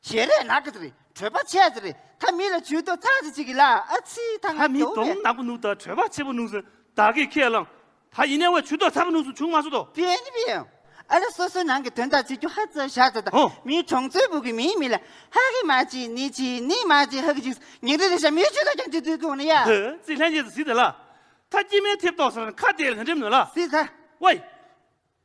ཞེ་རེ་ན་གི་ཙི་རེད་གྲོད་པ་ཆད་ཙི་རེད་ད་མི་ལ་ཇུས་གཏོགས་ཚ་ཙི་ཅིག་གི་ལ་ཨ་ཚི་ད་ད་ང་མི་དོ་གདོང་ནག་པོ་ནུག་ད་གྲོད་པ་ཆེ་པོ་ནུག་ཟེར་ད་གི་ཁས་བླངས། ད་ཡིན་ནའི་ཝེ་ཇུས་གཏོགས་ཚ་པོ་ནུག་ཟེར་བྱུང་མ་སོ་དོ། པེ་ནི་པེ་ཡང་། ཨ་ལ་སོ་སོའི་ནང་གི་དོན་དག་བྱེད་རྒྱུ་ཧ་ཙི་ཞག་ཙི་ད་ཧོ། མི་གྲོང་ཚོའི་བུ་གི་མིའི་མི་ལ་ཧ་གི་མ་ཅི་ནི་ཅི་ནི་མ་ཅི་ཧ་གི་ཅི་ཉིན་རེ་རེ་ཞག་མི་ཇུས་གཏོགས་ཀྱང་ཇུས་གཏོགས་གི་འོ་ནི་ཡ། ཧེ་ཙི་ལྷན་རྒྱས་ཟི་ད་ལ། ད་སྐྱེ་དམན་ཐེབས་ཏོག་ཟེར་ན་ཁ་གཏད་ལ་འགྲིམ་ནོ་ལ། ཟི་ད། ཝེ།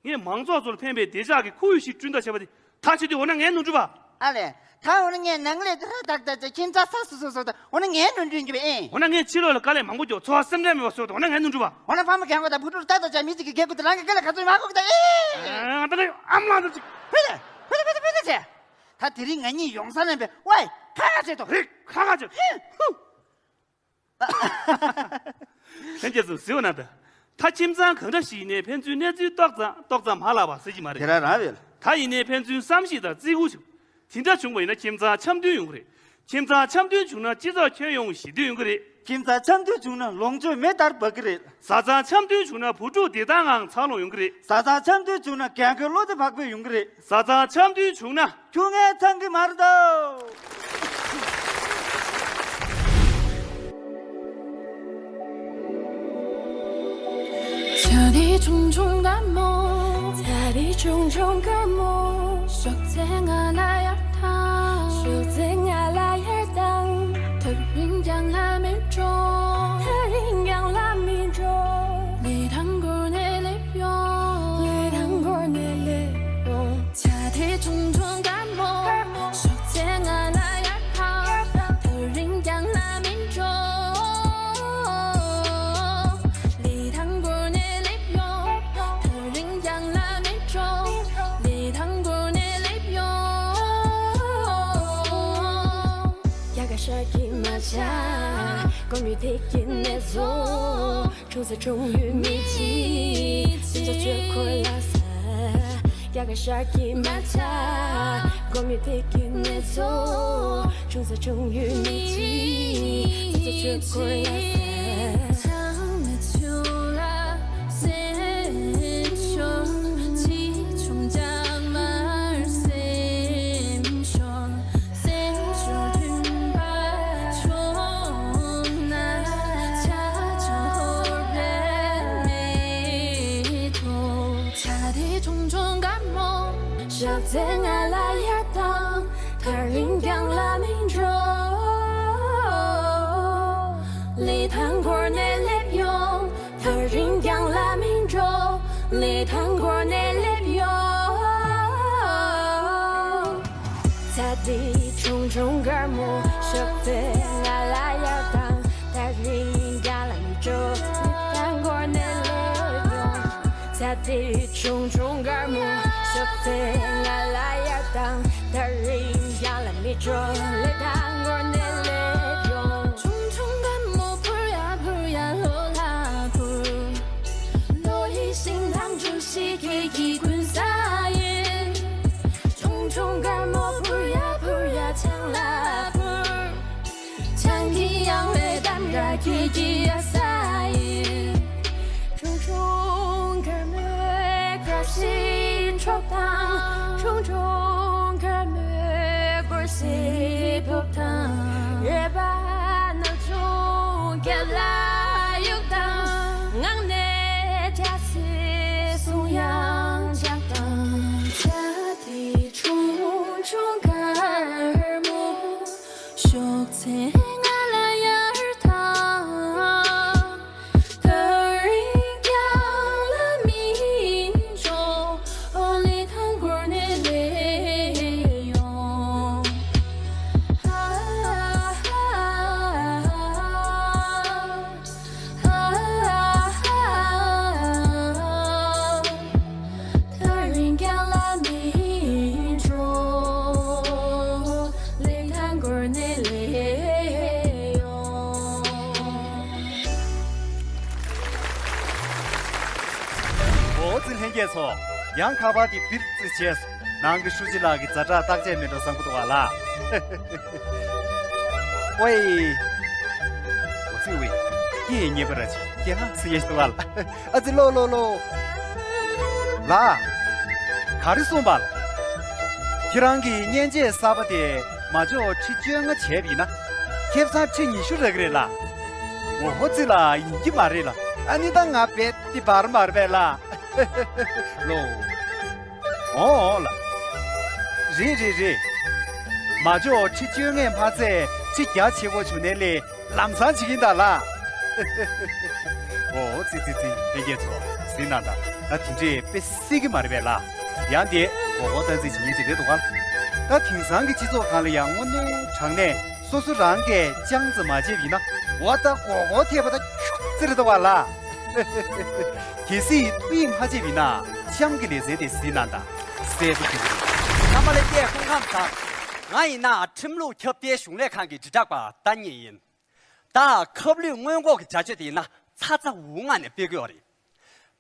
ངས་མང་ཚོགས་ཚོར་ཕན་པའི་བདེ་འཇགས་ཀྱི་ཁོར་ཡུག་ཞིག་བསྐྲུན་ཐབས་བྱས་པ་དེ་ད་བྱེད་དུས་འོ་ན་ངའི་ནོར་འཁྲུལ་པ། ཨ་ལས། ད་འོ་ན་ངས་ནང་ལས་དེ་ར་ཏག་ཏག་ཅིག་ཁྱིམ་ཚང་ས་སུ་སུ་སུ་ད་འོ་ན་ངའི་ནོར་འཁྲུལ་གྱི་པ་ཨེ། འོ་ན་ངས་ཕྱི་ལོགས་ལ་དཀའ་ལས་མང་པོ་རྒྱོབ་འཚོ་བ་སེམས་ཁྲལ་མེད་པ་བཟོས་ཏེ་འོ་ན་ངའི་ནོར་འཁྲུལ་པ། འོ་ན་ཕ་མ་རྒན་པ་དང་བུ་ཕྲུག་ཏག་ཏག་ཅིག་མི་གཅིག་གི་རྒྱལ་ཁུ་དེ་རང་གི་སྐེ་ལ་ག་ཚོད་མ་གོ་གི་ད་ཨེ། ཨ་ད་ནི་ཨམ་ལང་ཚོ་ཅིག་ཕེ་ལེ་ཕེ་ལེ་ཕེ་ལེ་ཕེ་ལེ་ཟེར། ད་དེ་རིང་ང་གཉིས་ཡོང་ས་ལེན་པའི་ཝེ་ཁ་ཁ་བྱེད་དོ། ཧེ་ཁ་ཁ་བྱེད། ཧུ། ལྷན་རྒྱས་ཚོ་གཟིགས་པ་ན་ད། ད་ཁྱིམ་ཚང་གང་འདྲ་ཞིག་ཡིན་ནའི་ཕན་ཚུན་གནས་ཚུལ་ཏོག་ཙམ་ཏོག་ཙམ་མ་ལགས་པ་ཟེར་གྱི་མ་རེད། དེ་རང་རང་རེད། ད་ཡིན་ནའི་ཕན་ཚུན་བསམ་ཤེས་དང་བརྩི་བཀུར་ཞིག་དེ་འདྲ་བྱུང་བ་ཡིན་ན་ཁྱིམ་ཚང་འཆམ་མཐུན་ཡོང་གི་རེད། ཁྱིམ་ཚང་འཆམ་མཐུན་བྱུང་ན་སྤྱི་ཚོགས་ཁྱོན་ཡོངས་ཞི་བདེ་ཡོང་གི་རེད། ཁྱིམ་ཚང་འཆམ་མཐུན་བྱུང་ན་ལོངས་སྤྱོད་མེ་ལྟར་འབབ་ཀྱི་རེད། བཟའ་ཚང་འཆམ་མཐུན་བྱུང་ན་བུ་ཕྲུག་བདེ་ཐང་ངང་འཚར་ལོངས་ཡོང་གི་རེད། བཟའ་ཚང་འཆམ་མཐུན་བྱུང་ན་རྒན་རྒོན་བློ་བདེ་བག་ཕེབས་ཡོང་གི་རེད། བཟའ་ཚང་འཆམ་མཐུན་བྱུང་ན། ཁྱུ་ངན་ཚང་གི་མར་དོ། ཆ་རི་ཆུང་ཆུང་དཀར་མོ། ཆ་རི་ཆུང་ཆུང་དཀར་མོ། ཞོགས་ཚེ་ང་ལ་ཡར་དང་། ཞོགས་ཚེ་ང་ལ་ཡར་དང་། ཐག་རིང་རྒྱང་ལ་མི་འགྲོ། ཐག་རིང་རྒྱང་ལ་མི་འགྲོ། ལི་ཐང་སྐོར་ནས་སླེབས་ཡོང་། ལི་ཐང་སྐོར་ནས་སླེབས་ཡོང་། ཆ་རི་ཆུང་ཆུང་དཀར་མོ། ཞོགས་ཚེ་ང་ལ་ཡར་ཕབ། ཐག་རིང་རྒྱང་ལ་མི་འགྲོ། ལི་ཐང་སྐོར་ནས་སླེབས་ཡོང་། ཐག་རིང་རྒྱང་ལ་མི་འགྲོ། ལི་ཐང་སྐོར་ནས་སླེབས་ཡོང་། རྒྱ་གར་ཤར་གྱི་མ་ཆ། གོམ་ཡུ་དེ་ཀྱི་ནས་བཟོ། ཆུང་ས་ཆུང་ཡུལ་མི་གཅིག་སེམས་ཚོར་ཆོས་འཁོར་ལ་ས། རྒྱ་གར་ཤར་གྱི་མ་ཆ། གོམ་ཡུ་དེ་ཀྱི་ནས་བཟོ། ཆུང་ས་ཆུང་ཡུལ་མི་གཅིག་སེམས་ཚོར་ཆོས་འཁོར་ལ་ས། ཆང་མ་ཆུ་ལ་སེམས་ཤོར། ཆེ་ཆུང་ལྗང་དམར་སེམས་ཤོར། སེམས་ཤོར་མཐུན་པ་བྱུང་ན། ཆ་ཆང་ཧོར་བའི་མེ་ཏོག་ཆ་རི་ཆུང་ཆུང་དཀར་མོ། ཞོགས་ཚེ་ང་ལ་ཡར་དང་། ཐག་རིང་རྒྱང་ལ་མི་འགྲོ། ལི་ཐང་སྐོར་ནས་སླེབས་ཡོང་། ཐག་རིང་རྒྱང་ལ་མི་འགྲོ། ལི་ཐང་སྐོར་ནས་སླེབས་ཡོང་། ཆ་རི་ཆུང་ཆུང་དཀར་མོ། ཞོགས་ཚེ་ང་ལ་ཡར་དང་། ཐག་རིང་རྒྱང་ལ་མི་འགྲོ། ལི་ཐང་སྐོར་ནས་སླེབས་ཡོང་། ཆ་རི་ཆུང་ཆུང་དཀར་མོ། ཞོགས་ཚེ་ང་ལ་ཡར་དང་། ཐག་རིང་རྒྱང་ལ་མི་འགྲོ། ལི་ཐང་སྐོར་ནས་སླེབས་ཡོང་། ཆུང་ཆུང་དཀར་མོ་འཕུར་ཡ་འཕུར་ཡ་ལོ་ལ་འཕུར། ལོ་ཡི་ཤིང་ཐང་ཆུ་ཞིག་གི་ཀི་ཀུན་ས་ཡིན། ཆུང་ཆུང་དཀར་མོ་འཕུར་ཡ་འཕུར་ཡ་ཆང་ལ་འཕུར། ཆང་གི་ཡང་བའི་འདམ་ར་ཁྱེད་ཀྱི་ཡ་ས་ཡིན། ཆུང་ཆུང་དཀར་མོའི་ཁ་བཞིན་འཕྲོག་དང་། ཆུང་ཆུང་ འོ་ཙི་ལྷན་རྒྱས་ཚོ། ཡང་ཁ་པར་དེ་བིར་ཙི་བྱས་སོང་། ནང་གི་ཧྲུའུ་ཅི་ལགས་ཀྱི་ཛ་དྲག་བརྟག་དཔྱད་མེད་འགྲོ་བཟང་པོ་འདུག་བ་ལ། ཝེ། འོ་ཙི་ཝེ། ཀྱེ་ཉེ་པ་ར་ཅི་ཀྱེ་ང་སི་ཉེ་ཞི་བ་ལ། ཨ་ཙི་ལོ་ལོ་ལོ། ལ། ག་རེ་གསུངས་པ་ལ། ཁྱེད་རང་གིས་མཉེན་ཆས་གསར་པ་དེ་མ་འཇོག་ཁྲི་བཅོ་ལྔ་བྱས་པ་ཡིན་ན། ཁེ་བཟང་ཁྲི་ཉི་ཤུ་རག་གི་རེད་ལ། འོ་ཧོ་ཙི་ལ་ཡིན་གྱི་མ་རེད་ལ། ཨ་ནི་ད་ང་རྦད་དེ་བར་མ་རེད་པས་ལ། ལོ། འོ་འོ་ལ། རེད་རེད་རེད། མ་འཇོག་ཁྲི་བཅོ་ལྔས་མ་ཚད་ཁྲི་རྒྱ་ཆེ་བོ་བྱུང་ནའི་ལས་ལམ་སང་བྱེད་ཀྱིན་གདའ་ལ། འོ་ཙི་ཙི་ཙི་ལྷན་རྒྱས་ཚོ་གཟིགས་གནང་དང་། ད་དེ་འདྲས་དཔེ་སྲིད་ཀྱི་མ་རེད་པས་ལ། ཡང་དེ་མགོ་སྐོར་བཏང་རྩིས་བྱེད་མཁན་ཅིག་རེད་འདུག་ག། ད་དེང་སང་གི་སྤྱི་ཚོགས་སྒང་ལ་ཡང་དངོས་གནས་དྲང་གནས་སོ་སོ་རང་གིས་ཅང་ཙམ་མ་བྱས་པ་ཡིན་ན། འོ་ད་མགོ་སྐོར་ཐེབས་པ་ད་ཁྱུག་ཙི་རེད་འདུག་བ་ལ། གལ་སྲིད་ཐུགས་ཡིད་མ་ཆེས་པ་ཡིན་ན་གཤམ་གྱི་ལེ་ཚན་དེ་གཟིགས་གནང་དང་། གསལ་པོ་ཞུ་གི་རེད། རྣམ་པ་ལྷན་རྒྱས་སྐུ་ཁམས་བཟང་། ང་ཡིན་ན་ཁྲིམས་ལུགས་ཁྱབ་གདལ་གཞུང་ལས་ཁང་གི་དྲིལ་བསྒྲགས་པ་ཏ་ཉེ་ཡིན། ད་ཁབ་ལུད་སྔོན་འགོག་གི་བྱ་སྤྱོད་དེ་ཡིན་ན་ཚ་ཚ་འུར་འུར་ངང་ནས་སྤེལ་གྱི་ཡོད་རེད།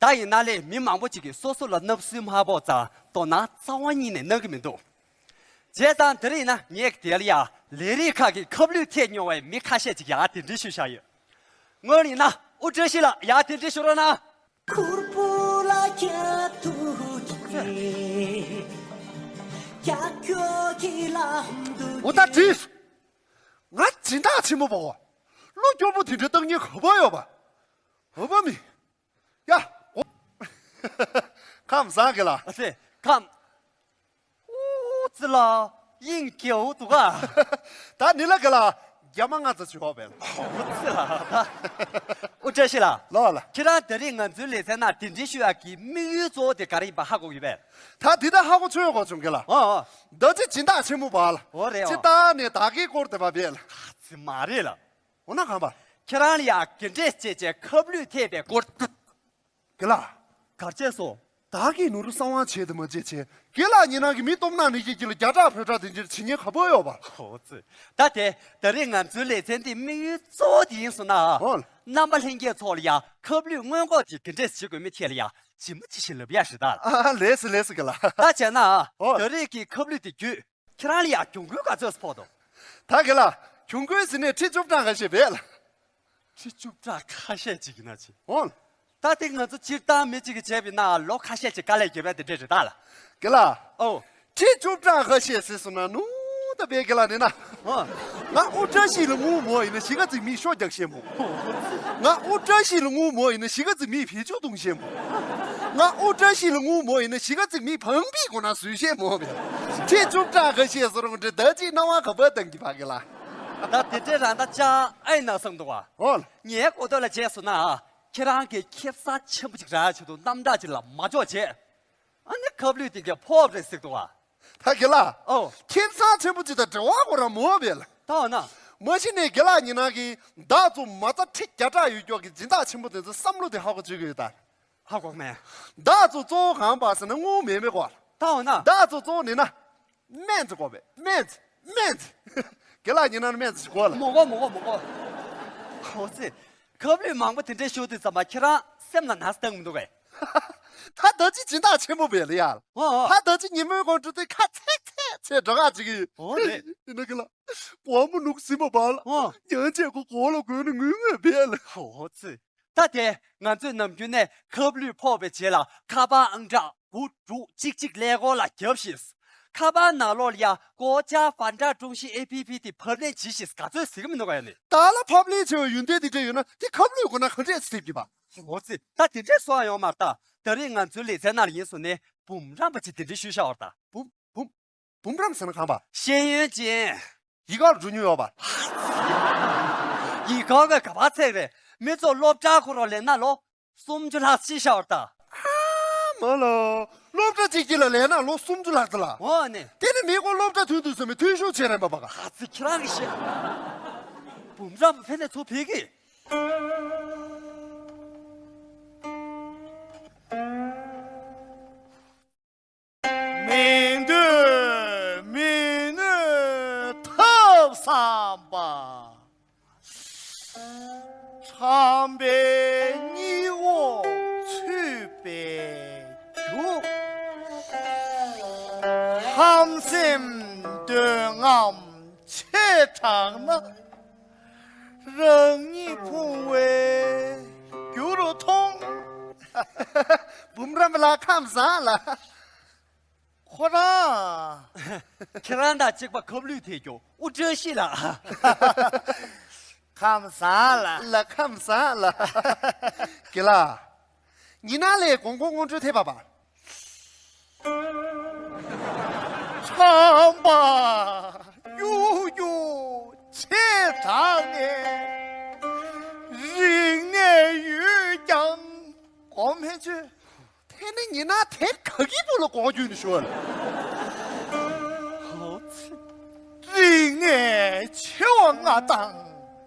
ད་ཡིན་ན་ལས་མི་མང་པོ་ཅིག་གིས་སོ་སོ་ལ་སྣབས་སུལ་མ་ཕོག་ཙང་དོ་སྣང་རྩ་བ་ཉིད་ནས་གནང་གི་མི་འདུག། བྱས་ཙང་དེ་རིང་ཡིན་ན་ངས་དེ་ལ་ཡ་ལས་རིགས་ཁག་གི་ཁབ་ལུད་ཐེག་མྱོང་བའི་མི་ཁ་ཤས་ཅིག་ཡར་གདན་འདྲེན་ཞུས་བཞག་ཡོད། སྔོན་ཡིན་ན་དབུ་བཀྲ་ཤིས་ལགས་ཡར་གདན་འདྲེན་ཞུ་རོགས་གནང་། ཁུར་པོ་ལ་ཁྱབ་ཐུག་གི་ཁྱབ་ཁྱོ་གི་ལམ་དུ། འོ་ད་དྲིས། ང་སྦྱིན་བདག་ཆེན་མོ་བ་བ། བློ་སྐྱོ་པོ་དེ་འདྲ་བཏང་ཉེན་ག་པར་ཡོད་པ། འོ་བ་མི། ཡ། འོ། ཁམས་བཟང་གི་ལ། ཨ་ཙི། ཁམས། ཨོ་ཙི་ལ། དབྱིངས་སྐྱོ་བོ་འདུག་ག། ད་ནི་ལ་གི་ལ། རྒྱ་མ་ང་ཚོ་བྱོས་པས་ལ། ཨོ་ཙི་ལ། ད། ཨོ་བཀྲ་ཤིས་ལགས། ལོ་ལ། ཁྱེད་རང་དེ་རིང་ང་ཚོའི་ལེ་ཚན་ནང་གདན་འདྲེན་ཞུ་ཡག་གི་དམིགས་ཡུལ་གཙོ་བོ་དེ་ག་རེ་ཡིན་པ་ཧ་གོ་གི་པས། ད་དེ་ད་ཧ་གོ་ཆོད་གོ་བྱུང་གི་ལ། ཨོ་ཨོ། ད་ཅི་སྦྱིན་བདག་ཆེན་མོ་བ་ལ། ཨོ་རེད་ཨོ། ཅི་ད་ནི་ད་གི་སྐོར་དེ་བ་བས་ལ། ཨ་ཙི་མ་རེད་ལ། འོ་ན་གང་པ། ཁྱེད་རང་ལ་ཡ་ག་འདྲས་བྱས་བྱས་ཁབ་ལུད་ཐེབས་པའི་སྐོར། དགེ་ལགས། གར་བྱས་སོ། བདག་གིས་ནོར་བུ་གསང་བ་བྱས་དུ་མ་བྱས་བྱས། དགེ་ལགས་ཉི་ནང་གི་མི་སྟོབས་ནག་ནི་ཀྱི་ཀྱི་ལ་རྒྱ་གྲགས་བོད་གྲགས་དེ་འདྲར་བྱེད་ཉེན་ག་པོ་ཡོད་པ། ཧོ་ཙི། ད་དེ་ད་རེས་ང་ཚོའི་ལེ་ཚན་འདི་དམིགས་ཡུལ་གཙོ་བོ་དེ་ཡིན་སོང་ན། ཧོ། རྣམ་པ་ལྷན་རྒྱས་ཚོ་ལ་ཡ་ཁབ་ལུད་སྔོན་འགོག་དེ་ག་འདྲས་བྱེད་དགོས་མིན་ཐད་ལ་ཡ་ཇི་མ་ཇི་བཞིན་ལབ་ཡ་རེད་ད། ཨ་ལེས་སེ་ལེས་སེ་དགེ་ལགས། ད་བྱས་ན། ཧོ། ད་རེས་ཀྱི་ཁབ་ལུད་དེ་བརྒྱུད། ཁྱེད་རང་ལ་ཡ་གྱོང་གུན་ག་ཚོད་ཕོག་འདུག། ད་དགེ་ལགས། གྱོང་གུན་ཟེར་ནས་ཁྲི་བཅུ་ཕྲག་ཁ་ཤས་བས་ལ། ཁྲི་བཅུ་ཕྲག་ཁ་ཤས་ཅིག་ཡིན་ན་ཅི། འོང་། ད་དེ་ང་ཚོ་སྤྱིར་བཏང་མི་གཅིག་གིས་བྱས་པ་ཡིན་ན་ལོ་ཁ་ཤས་ཅིག་དཀའ་ལས་རྒྱབ་ཡ་དེ་འདྲས་རེད་ད་ལ། དགེ་ལགས། ཨོ། ཁྲི་བཅུ་ཕྲག་ཁ་ཤས་ཟེར་སོང་ན་ནུ་ད་བས་དགེ་ལགས་ནི་ན། ཨོ། ང་ཨུ་བཀྲ་ཤིས་ལ་ངུ་མོ་ཡིན་ན་གཞིས་ཀ་ཙིག་མིས་ཤོ་རྒྱག་ཤེས་མོ། ང་ཨུ་བཀྲ་ཤིས་ལ་ངུ་མོ་ཡིན་ན་གཞིས་ཀ་ཙིག་མིས་བེད་སྤྱོད་གཏོང་ཤེས་མོ། ང་ཨུ་བཀྲ་ཤིས་ལ་ངུ་མོ་ཡིན་ན་གཞིས་ཀ་ཙིག་མིས་བང་པི་གོ་ན་བཟོས་ཤེས་མོ་བས། ཁྲི་བཅུ་ཕྲག་ཁ་ཤས་ཟེར་རུང་འདྲེ་ད་ཅིག་སྣང་བ་ག་པར་བཏང་གི་བ་དགེ་ལགས། ད་དེ་འདྲས་རང་ད་ཅག་ཨེ་ན་བསམ་འདུག་བ། ཨོ། ངའི་གོ་ཐོས་ལ་བྱས་སོང་ན། ཁྱེད་རང་གིས་ཁེ་བཟང་ཆེན་པོ་ཅིག་རག་ཆེད་དུ་རྣམ་དག་ཅིག་ལ་མ་འཇོག་བྱས། ཨ་ནི་ཁབ་ལུད་དེ་གས་ཕོག་རེད་ཟེར་འདུག་བ། ད་དགེ་ལགས། ཨོ། ཁེ་བཟང་ཆེན་པོ་ཅིག་དང་འབྲེལ་བ་ཁོ་རང་མོ་བས་ལ། ད་འོ་ན། མ་གཞི་ནས་དགེ་ལགས་ཉི་ནང་གིས་བདག་ཚོ་མ་རྩ་ཁྲི་བརྒྱ་ཕྲག་ཡོད་ཀྱོག་གི་སྦྱིན་བདག་ཆེན་པོ་དེ་ཚོ་བསམ་བློ་དེ་ཧ་གོ་བཅུག་གི་ཡོད་ད། ཧ་གོ་མེད། བདག་ཚོ་གཙོ་བོ་གང་པ་ཟེར་ན་དངུལ་མེད་མེད་གོ། ད་འོ་ན། བདག་ཚོ་གཙོ་བོ་ནི་ན། སྨན་རྩིས་དགོས་པས་སྨན་རྩིས་སྨན་རྩིས། དགེ་ལགས་ཉི་ནང་སྨན་རྩིས་ཞིག་དགོས་ལ། མོ་གོ་མོ་གོ་མོ་གོ། ཧོ་ཙི། ཁབ་ལུད་མང་པོ་དེ་འདྲས་ཤོར་དུས་ཙམ་པ་ཁྱེད་རང་སེམས་ལ་ན་ཚ་བཏང་མི་འདུག་གས། ད་ད་ཅི་སྦྱིན་བདག་ཆེན་པོ་བས་ལ་ཡ། ཧོ་ཧོ། ད་ད་ཅི་ཉིན་མོའི་དགོང་དྲོ་དེ་ཁ་ཚེག་ཚེག་བྱས་འགྲོ་ག་ཅིག་གི། ཧོ་རེད། ཡིན་ན་དགེ་ལགས། གོ་མོ་ནུག་ཟིན་པ་བ་ལ། ཧོ། ཉན་ཆས་ཁོ་གོ་ལ་གོས་ནི་ངུས་ངུས་བས་ལ། ཧོ་ཙི། ད་དེ་ང་ཚོས་ནམ་རྒྱུན་ནས་ཁབ་ལུད་ཕོག་པའི་རྗེས་ལ་ཁ་པར་ཨང་གྲངས་དགུ་དྲུག་གཅིག་གཅིག་ཀླད་ཀོར་ལ་བརྒྱབ་ཤིག། ཁ་པར་ནང་ལོགས་ལ་ཡ་སྒོ་ལྕགས་ཧྥན་ཏྲ་ཀྲུང་ཤིས་ཨེ་ཕི་ཕི་དེ་ཕབ་ལེན་བྱེད་ཤིག་ག་ཚོད་ཟེར་གི་མི་འདུག་ག་ཡ་ནི། ད་ལ་ཕབ་ལེན་བྱས་པའི་ཡོན་ཏན་དེ་འདྲ་ཡོད་ན་དེ་ཁབ་ལུད་སྒོ་ན་ག་འདྲས་སེ་ཐེབས་ཀྱི་བ། འོ་ཙི། ད་དེ་འདྲས་སོང་ཡོང་མ་རེད་ད། ད་རེས་ང་ཚོའི་ལེ་ཚན་ནང་ལ་ཡིན་སོང་ནས་འབུམ་རམས་པ་ཅིག་དེ་འདྲས་ཞུས་བཞག་པ་རེད་ད། འབུམ་འབུམ་འབུམ་རམས་ཟེར་ན་གང་པ། ཤེས་ཡོན་ཅན། ཡིག་ག་ལ་འགྲོ་མྱོང་ཡོད་པ། ཡིག་ག་ག་ག་པ་ཚད་རེད། མི་ཚོ་སློབ་གྲྭ་ཁོ་རང་ལེན་ན་ལོ་སུམ་ཅུ་ལྷག་ཅིག་ཤར་བ་ད། ཨ་མ་ལོ། སློབ་གྲྭ་གཅིག་གཅིག་ལ་ལེན་ན་ལོ་སུམ་ཅུ་ལྷག་ཙམ་ལ། འོ་ནི། དེ་ནི་མི་ཁོ་སློབ་གྲྭ་ཐོན་དུས་ཙམ་པའི་ཐོན་ཤུགས་ཆེ་རན་པ་པ་ག། ཨ་ཙི་ཁྱེད་རང་གི་ཤེས། འབུམ་རམས་པ་ཕན་ནས་ཚུར་ཕེབས་ཀྱི། མི་འདོད་མི་གནོད་ཐབས་བསམ་པ། ཁྲམ་པའི་སྙིང་བོ་ཚུད་པའི་ ཧམ་སེམས་འདོད་རྔམ་ཆེ་དྲགས་ན། རང་ཉིད་ཕུང་བའི་རྒྱུ་རུ་མཐོང་། འབུམ་རམས་པ་ལགས་ཁམས་བཟང་ལགས། ཁོ་རང་། ཁྱེད་རང་དང་གཅིག་པ་ཁབ་ལུད་ཐེབས་རྒྱུ་དབུ་བཀྲ་ཤིས་ལགས། ཁམས་བཟང་ལགས། ལགས་ཁམས་བཟང་ལགས། རྒན་ལགས། ཉི་ན་ལས་གོང་གོང་སྔོན་འགྲོ་ཐེབས་པ་པ། ཁྲམ་པ་གཡུག་རྒྱུ་ཆེ་དྲགས་ནས། རིག་གནས་ཡོད་ཀྱང་གོམས་མེད་ཆོས། དེ་ནི་ཉི་ན་དེབ་ག་གི་བུ་ལ་གོ་རྒྱུ་ནི་ཞུ་བ་ལ། རིག་གནས་ཆེ་བ་ལྔ་དང་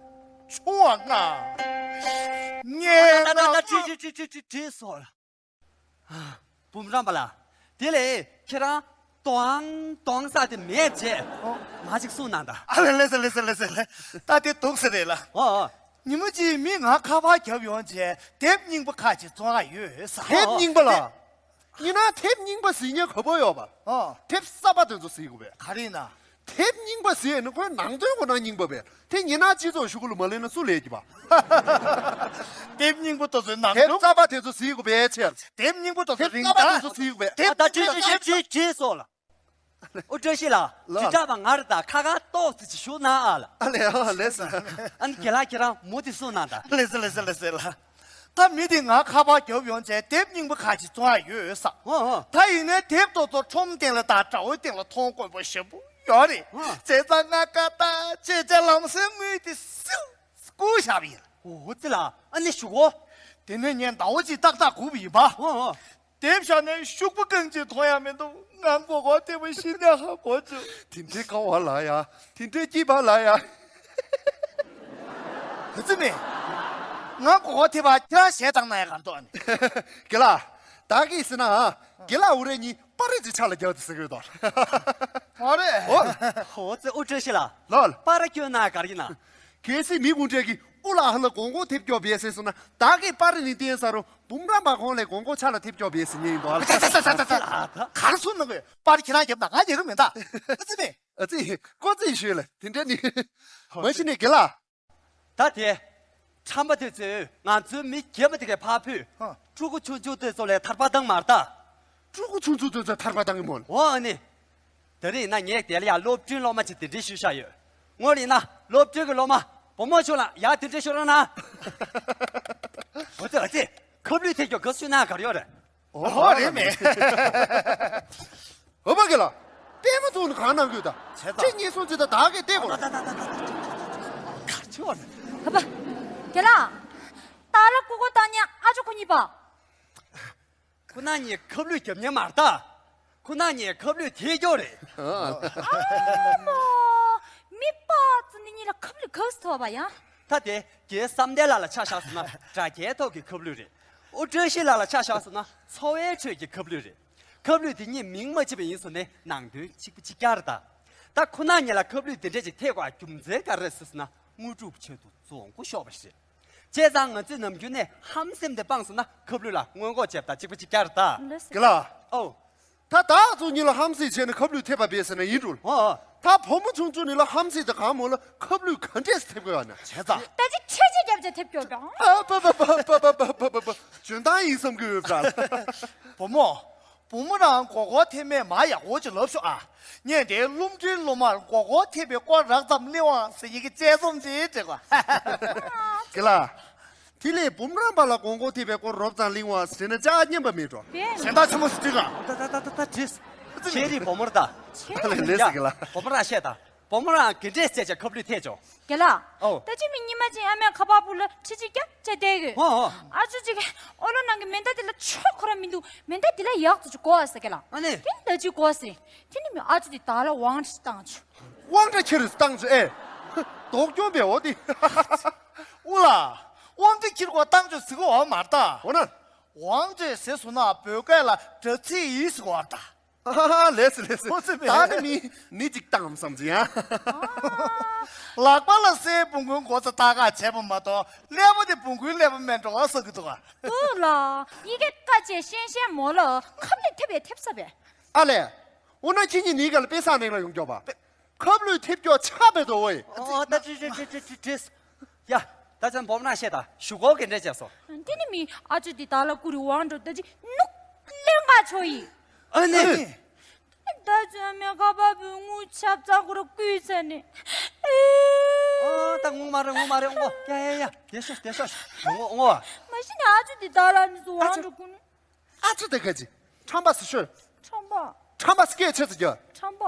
ཆུང་བ་ལྔ། ངས་ད་ད་ད་ད་ཁྲིད་ཁྲིད་ཁྲིད་ཁྲིད་ཁྲིད་སོང་ལ། འབུམ་རམས་པ་ལགས། དེ་ལས་ཁྱེད་རང་དོང་དོང་ས་དེ་མེད་བྱས། ཨོ། མ་ཅིག་གསུང་གནང་དང་། ཨ་ལེ་ལེ་ཟེར་ལེ་ཟེར་ལེ་ཟེར་ལེ། ད་དེ་འདུག་ཟེར་རེད་ལ། ཨོ་ཨོ། ཉི་མ་གཅིག་མི་ང་ཁ་པར་རྒྱབ་ཡོང་བྱས་དེབ་རྙིང་པ་ཁ་ཅིག་བཙོང་ཡ་ཡོད་ས། དེབ་རྙིང་པ་ལ། ཡིན་ན་དེབ་རྙིང་པ་ཟིན་ཉེན་ག་པོ་ཡོད་པ། ཨོ། དེབ་གསར་པ་དེ་ཚོ་ཟིན་དགོས་པས། ག་རེ་ཡིན་ན། དེབ་རྙིང་པ་ཟིན་ནི་ཁོའི་ནང་དོན་ཁོ་ན་རྙིང་པ་བས། དེ་ཉིན་ནག་སྤྱི་ཚོགས་ཤུ་གུ་ལ་མ་ལེན་ན་སུ་ལས་ཀྱི་པ། དེབ་རྙིང་པོ་དེ་ཚོའི་ནང་དེབ་དོན། གསར་པ་དེ་ཚོ་ཟིན་དགོས་པའི་ཕྱིར། དེབ་རྙིང་པོ་དེ་ཚོ་དེབ་རིང་གསར་པ་དེ་ད། ཚོ་ཟིན་དགོས་པས། དེབ་ཨ་ད་ཅི་ཅི་ཅི་ཅི་ཅི་སོགས་ལ། ཨོ་བཀྲ་ཤིས་ལགས། ལགས། དྲིལ་བསྒྲགས་པ་ང་རེད་ད་ཁ་ཁ་ཏོག་ཙི་ཅིག་ཞུ་གནང་ཨ་ལ། ཨ་ལེ་ཨ་ལེ་ཟེར། ཨ་ནི་རྒན་ལགས་ཁྱེད་རང་མུ་མཐུད་གསུང་གནང་ད། ལེ་ཟེར་ལེ་ཟེར་ལེ་ཟེར་ལ། ད་མི་དེ་ང་ཁ་པར་རྒྱབ་ཡོང་བྱས་དེབ་རྙིང་པ་ཁ་ཅིག་བཙོང་ཡ་ཡོད་ས། ཨོ་ཨོ། ད་ཡིན་ནའི་དེབ་དེ་ཚོ་ཁྲོམ་སྟེང་ལ་དང་དྲ་བའི་སྟེང་ལ་མཐོང་དཀོན་པོ་ཞེ་པོ་ཡོད་རེད། ཨོ། བྱས་ཙང་ང་ཀ་ད་ཆེ་ཆེ་ལམ་སེང་དངུལ་དེ་སིའུ་བསྐུར་བཞག་པ་ཡིན། ཨོ་ཙི་ལ་ཨ་ནི་ཞུ་གོ། དེ་ནས་ངས་ཟླ་བ་གཅིག་ཏག་ཏག་སྒུག་པ་ཡིན་པ། ཨོ་ཨོ། དེབ་བཞག་ནས་ཤོག་བུ་རྐང་གཅིག་མཐོང་ཡ་མི་འདུག་ང་མགོ་སྐོར་ཐེབས་པ་ཤི་ནས་ཧ་གོ་བྱུང་། དེ་འདྲའི་དཀའ་བ་ལ་ཡ། དེ་འདྲའི་སྐྱིད་པ་ལ་ཡ། བུ་ཚེ་མེད། ང་མགོ་སྐོར་ཐེབས་པ་ཁྱེད་རང་ཞལ་གདངས་ན་ཡ་གར་འདུག་ཨ་ནི། རྒན་ལགས། བདག་གིས་ཟེར་ན་ཨ། རྒན་ལགས་འུ་རེ་གཉིས་པར་རིས་ཀྱི་ཆ་ལ་རྒྱག་ཏུ་ཟེར་གི་ཡོད་དོ། མ་རེད། ཨོ། ཨོ་ཙི་ཨུ་བཀྲ་ཤིས་ལགས། ལགས། པར་སྐྱོན་ན་གར་གྱི་ན། གལ་སྲིད་མི་དགུ་འདྲེ་གིས་ཨུ་ལགས་ཧ་ལ་གོང་གོ་ཐེབས་སྐྱོ་བས་ཟེར་སོང་ན་བདག་གིས་པར་རིས་ནི་བསྟན་ས་རུ། འབུམ་རམས་པ་ཁོང་ལས་གོང་གོ་ཆ་ལ་ཐེབས་སྐྱོ་བས་ཟེར་ཉེན་ཡིན་དོ། ཨ་ལ། ཆ་ཆ་ཆ་ཆ་ཆ། གར་སོང་ན་གོ་པར་ཁྱེད་རང་རྒྱབ་ན་ང་རྒྱག་གི་མེད་ད། ཨ་ཙི་མེད། ཨ་ཙི། ཀོ་ཙི་ཞུས་ལ་དེ་འདྲ་ནི། མ་གཞི་ནས་རྒན་ལགས། ད་དེ། ཁྲམ་པ་དེ་ཚོས་ང་ཚོའི་མི་རྒན་པ་དེ་གའི་ཕར་ཕུད། ཧ། ཕྲུ་གུ་ཆུང་ཆུང་དེ་ཚོ་ལས་ཐར་པ་བཏང་མ་རེད་ད། ཕྲུ་གུ་ཆུང་ཆུང་དེ་ཚོ་ཐར་པ་བཏང་གི་མོ། འོ་ཨ་ནི། དེ་རིང་ན་ངས་དེ་ལ་ཡང་སློབ་གྲྭའི་སློབ་མ་ཅིག་དེ་འདྲའི་ཞུས་བཞག་ཡོད། སྔོན་ཡིན་ན་སློབ་གྲྭའི་གི་སློབ་མ་བུ་མོ་ཆུང་ལ་ཡང་དེ་འདྲའི་ཞུ་རོགས་གནང་། འོ་ཙི་འོ་ཙི། ཁབ་ལུད་ཐེབས་རྒྱུ་དགའ་བསུ་གནང་གར་ཡོད་རེད། ཨོ་རེད་མེད། འོ་མ་གི་ལ། པད་མ་ཐུག་ནི་གང་གནང་གི་ཡོད་ད། བྱས་ཙང་། ཁྱེད་གཉིས་སོང་ཅི་ད་བདག་གིས་བལྟས་གོ། གར་ཆུ་བ་ནི། ཧ་པ། རྒན་ལགས། ཏཱ་ལ་ཀུ་ཀུ་ཏཱ་ཉ་ཨ་ཅོ་ཁོ་གཉིས་པ། ཁོ་ན་གཉིས་ཁབ་ལུད་རྒྱབ་ཉན་མ་རེད་ད། ཁོ་ན་གཉིས་ཁབ་ལུད་ཐེབས་རྒྱུ་རེད། ཨ་མོ། མི་པ་ཙི་ནི་གཉིས་ལ་ཁབ་ལུད་ག་ཟེ་ཐོབ་པ་ཡང་། ད་དེ་རྒན་བསམ་གཏན་ལགས་ལ་ཆ་བཞག་སོང་ན་དྲ་རྒྱའི་ཐོག་གི་ཁབ་ལུད་རེད། ཨོ་བཀྲ་ཤིས་ལགས་ལ་ཆ་བཞག་སོང་ན་འཚོ་བའི་ཁྲོད་ཀྱི་ཁབ་ལུད་རེད། ཁབ་ལུད་དེ་གཉིས་མིང་མ་ཕྱེ་བ་ཡིན་སོང་ནས་ནང་དོན་གཅིག་པ་གཅིག་རྐྱང་རེད་ད། ད་ཁོ་ན་གཉིས་ལ་ཁབ་ལུད་དེ་འདྲས་ཅིག་ཐེབས་དགོས་རྒྱུ་མཚན་ག་རེ་རེད་ཟེར་ན་དངོས་གྲུབ་ཆེད་དུ་རྫོང་མགོ་ཤོར་བ་རེད། བྱས་ཙང་ང་ཚོས་ནམ་རྒྱུན་ནས་ཧམ་སེམས་དེ་སྤངས་སོང་ན་ཁབ་ལུད་ལ་སྔོན་འགོག་བྱེད་པ་དང་གཅིག་པ་གཅིག་རྐྱང་རེད་ད། ལགས་སོ། རྒན་ལགས། ཨོ། ད་བདག་ཚོ་གཉིས་ལ་ཧམ་སེམས་བྱས་ནས་ཁབ་ལུད་ཐེབས་པ་བས་ཟེར་ན་ཡིན་འགྲོ། ཨོ་ཨོ། ད་བུ་མོ་ཆུང་ཆུང་ནི་ལ་ཧམ་སེམས་དེ་གང་མོ་ལ་ཁབ་ལུད་ག་འདྲས་སེ་ཐེབས་དགོས་ཡོད་ན། བྱས་ཙང་། ད་ཅི་ཁྲེ་ཅི་རྒྱབ་ཅེ་ཐེབས་སྐྱོ་བ། ཨ་པ་པ་པ། འཇོན་ཐང་ཡིན་བསམ་གི་ཡོད་པ། བུ་མོ། བུ་མོ་རང་མགོ་སྐོར་ཐེབས་མེད་མ་ཡག་པོ་ཅིག་ལབ་ཤོག་ཨ། ངས་དེའི་སློབ་གྲྭའི་སློབ་མར་མགོ་སྐོར་ཐེབས་པའི་སྐོར་རགས་ཙམ་གླེང་བ་ཟེར་ཡི་གེ་དཔྱད་རྩོམ་ཅིག་བྲིས་གོ། རྒན་ལགས། དེ་ལས་འབུམ་རམས་པ་ལ་མགོ་སྐོར་ཐེབས་པའི་སྐོར་རོབ་ཙམ་གླེང་བ་ཟེར་ན་ཅག་སྙན་པ་མེད་འགྲོ། དེ། གཞན་དག་ཆེན་མོ་ཟེར་དུས་ག། ད་ད་ད་ད་བྲིས། ཁྱེད་རིགས་བུ་མོར་ད། ལས་ལས་ཟེར་གི་ལ། བུ་མོ་རང་བཤད་ད། བུ་མོ་རང་གི་འདྲས་བྱས་བྱས་ཁབ་ལུད་ཐེབས་བྱུང་། རྒན་ལགས། ཨོ། ད་ཅི་མི་ཉི་མ་ཅིག་ཨ་མས་ཁ་པར་བུ་ལ་ཁྲི་ཅིག་རྒྱབ་བྱས་བསྡད་གི། ཨོ་ཨོ། ཨ་ཅོ་ཅིག་ཨོ་ལོ་ནང་གི་མེ་མདའ་དེ་ལ་ཆོག་ཁོ་ར་མི་འདུག་མེ་མདའ་དེ་ལ་ཡག་ཙི་ཅིག་གོ་ཨ་ཟེར་གི་ལ། ཨ་ནི། དེ་ལ་ཅིག་གོ་ཨ་ཟེར། དེ་ནི་མི་ཨ་ཅོ་དེ་ད་ལ་དབང་ཁྲི་བཏང་ཆུ། དབང་ཁྲི་ཁྱེར་བཏང་ཆུ་ཨེ། དོགས་སྐྱོན་པས་འོ་དེ། ཨུ་ལ། དབང་ཁྲི་ཁྱེར་གོ་བཏང་ཆུ་ཟེར་གི་འོ་མ་རེད་ད། འོ་ན། དབང་ཁྲི་ཟེར་སོང་ན་བོད་སྐད་ལ་དྲ་ཚིགས་ཡིན་ཟེར་གི་འོ་རེད་ད། ལེས་ལེས། ཨོ་ཙི་མེ། ད་ནི་མི་ནི་ཅིག་བཏང་བསམ་ཟིན་ཡ། ལག་པ་ལ་སའི་བུང་ཁུང་མགོ་ཚ་ཏག་ཏག་བྱས་པ་མ་གཏོགས་ཀླད་པ་དེ་བུང་ཁུང་ཀླད་པ་མེད་འགྲོ་བ་ཟེར་གི་འདུག་ག། དུ་ལ། ཡི་གེ་ཀ་ཅེ་ཤེན་ཤེན་མོ་ལ་ཁབ་ལེ་ཐེབས་ཡ་ཐེབས་ས་བས། ཨ་ལས། འོ་ན་ཁྱེད་གཉིས་ནི་ག་ལ་དཔེ་བཟང་ནང་ལ་ཡོང་མགྱོགས་པ། ཁབ་ལུད་ཐེབས་མགྱོགས་ཆགས་པའི་དོ་བོ་ཡི། ཨོ་ད་ཏྲི་ཏྲི་ཏྲི་ཏྲི་ཏྲི། ཡ། ད་ཅང་བོབ་ན་ཤེས་ད་ཞུ་གོ་གི་འདྲ་བྱས་སོ། དེ་ནི་མི་ཨ་ཅོ་དེ་ད་ལ་ཀུ་རི་ཝང་འགྲོ་ད་ཅི་ནུག་ལེན་ག་ཆོ་ཡི། ཨ་ནི། ད་ཅང་མེ་ཁ་པ་བུ་ངུ་ཆབ་ཚ་ཁོ་ར་ཀུས་ཚ་ནི། ཨོ་ད་ངུ་མ་རེད་ངུ་མ་རེད་ངུ། ཡ་ཡ་ཡ་དེ་ཤོ་དེ་ཤོ་ངུ་ངུ། མ་གཞི་ནི་ཨ་ཅོ་དེ་ད་ལ་ནི་སུ་ཝང་འགྲོ་ཀུ་ནི། ཨ་ཅོ་དེ་ག་ཅི། ཁྲམ་པ་སུ་ཤོད། ཁྲམ་པ། ཁྲམ་པ་སྐད་ཆེ་ཙི་རྒྱོ། ཁྲམ་པ།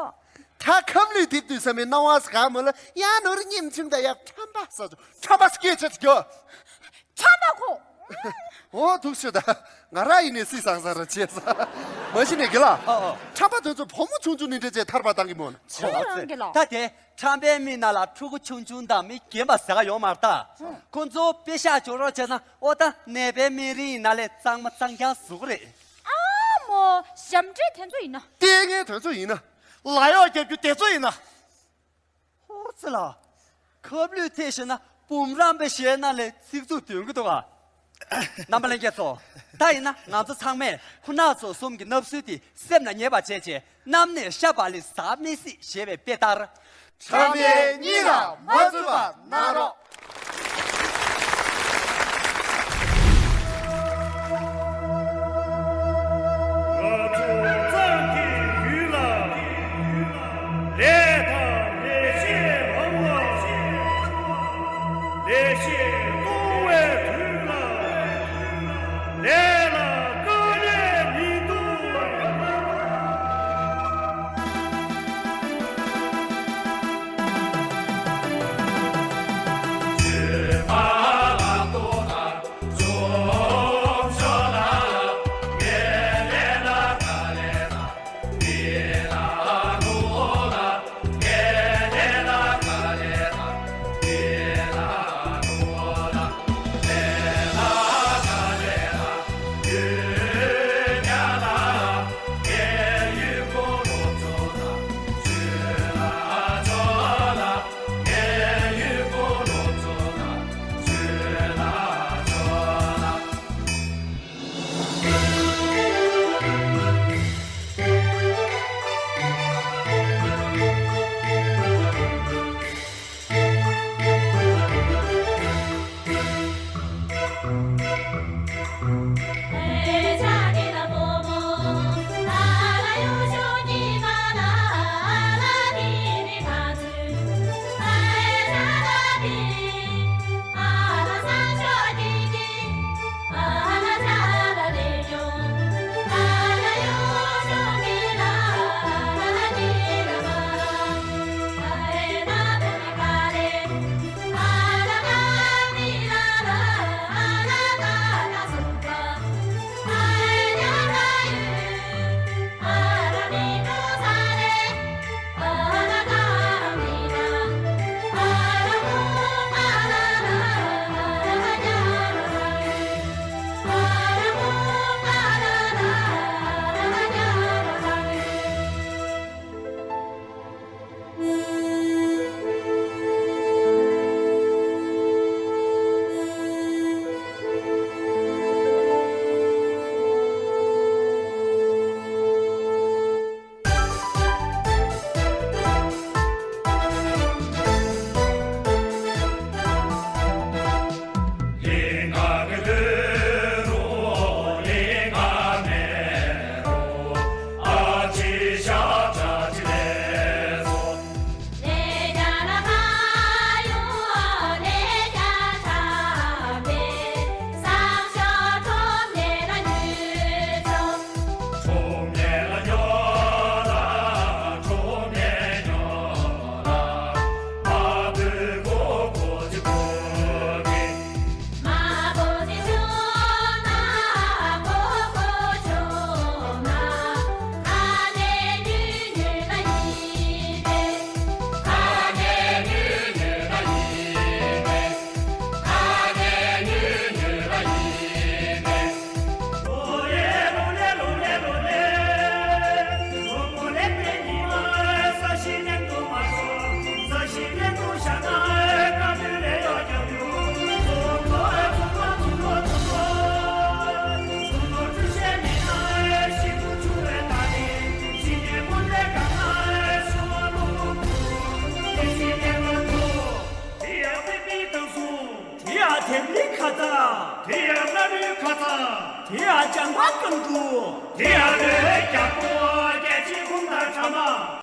ད་ཁམ་ལུས་དེབ་དུས་ས་མེད་སྣང་བ་ཟ་ག་མོ་ལ་ཡ་ནོར་ཉིམ་ཆུང་ད་ཡ་ཁྲམ་པ་ས་ཅོ་ཁྲམ་པ་སྐད་ཆེ་ཙི་རྒྱོ། ཁྲམ་པ་ཁོ། འོ་འདུག་ཤོད་ད། ང་ར་ཡིན་ནས་སི་སང་སང་ར་བྱས་ས། མ་གཞི་ནས་གི་ལ། ཨོ་ཨོ། ཁྲམ་པ་དེ་ཚོ་བུ་མོ་ཆུང་ཆུང་ནས་འདྲ་བྱས་ཐར་པ་བཏང་གི་མོ་ན། ཆུང་ཆུང་གི་ལ། ད་དེ། ཁྲམ་པའི་མི་ནང་ལ་ཕྲུ་གུ་ཆུང་ཆུང་དང་མི་རྒན་པ་ཟེར་ག་ཡོད་མ་རེད་ད། ཁོ་ཚོ་དཔེ་ཤག་འཇོག་རོགས་བྱས་ན་ཨོ་ད་ནད་པའི་མི་རིགས་ཡིན་ན་ལས་གཙང་མ་གཙང་རྐྱང་བཟོ་གི་རེད། ཨ་མོ་ཞབས་འདྲེན་དེ་ཚོ་ཡིན་ན། ལྟས་ངན་དེ་ཚོ་ཡིན་ན། ལ་གཡོག་རྒྱབ་རྒྱུ་དེ་ཚོ་ཡིན་ན། ཧོར་ཚེ་ལ། ཁབ་ལུད་ཐེབས་ཤེས་ན་འབུམ་རམས་པའི་ཞལ་ནང་ལས་ཚིག་རྩུབ་འདོན་གི་འདུག་ག་རྣམ་པ་ལྷན་རྒྱས་ཚོ། ད་ཡིན་ན་ང་ཚོ་ཚང་མས་ཁོ་ན་ཚོ་གསུམ་གྱི་བསླབ་སྲོལ་དེ་སེམས་ལ་ངེས་པ་བྱས་རྗེས་གནམ་ནས་ཤ་བག་ལེབ་ཟ་མི་སྲིད་ཞེས་པའི་དཔེ་ལྟར། ཁྲམ་པའི་གཉིད་ལ་མ་འཛུལ་བ་གནང་རོགས། ང་ཚོ་གཙང་གི་ཡུལ་ལ། ལས་དང་ལས་བྱེད་མང་བ། ལས་བྱེད་གཏོང་བའི་དུས་ལ། ལས་ལ་དཀའ་ལས་མི་འདུག་ལྗང་པ་སྐམ་དུ། དེ་ཡང་ལོས་རྒྱག་པོ་རྒྱལ་ཆེན་ཁུངས་དང་ཕྲ་མ།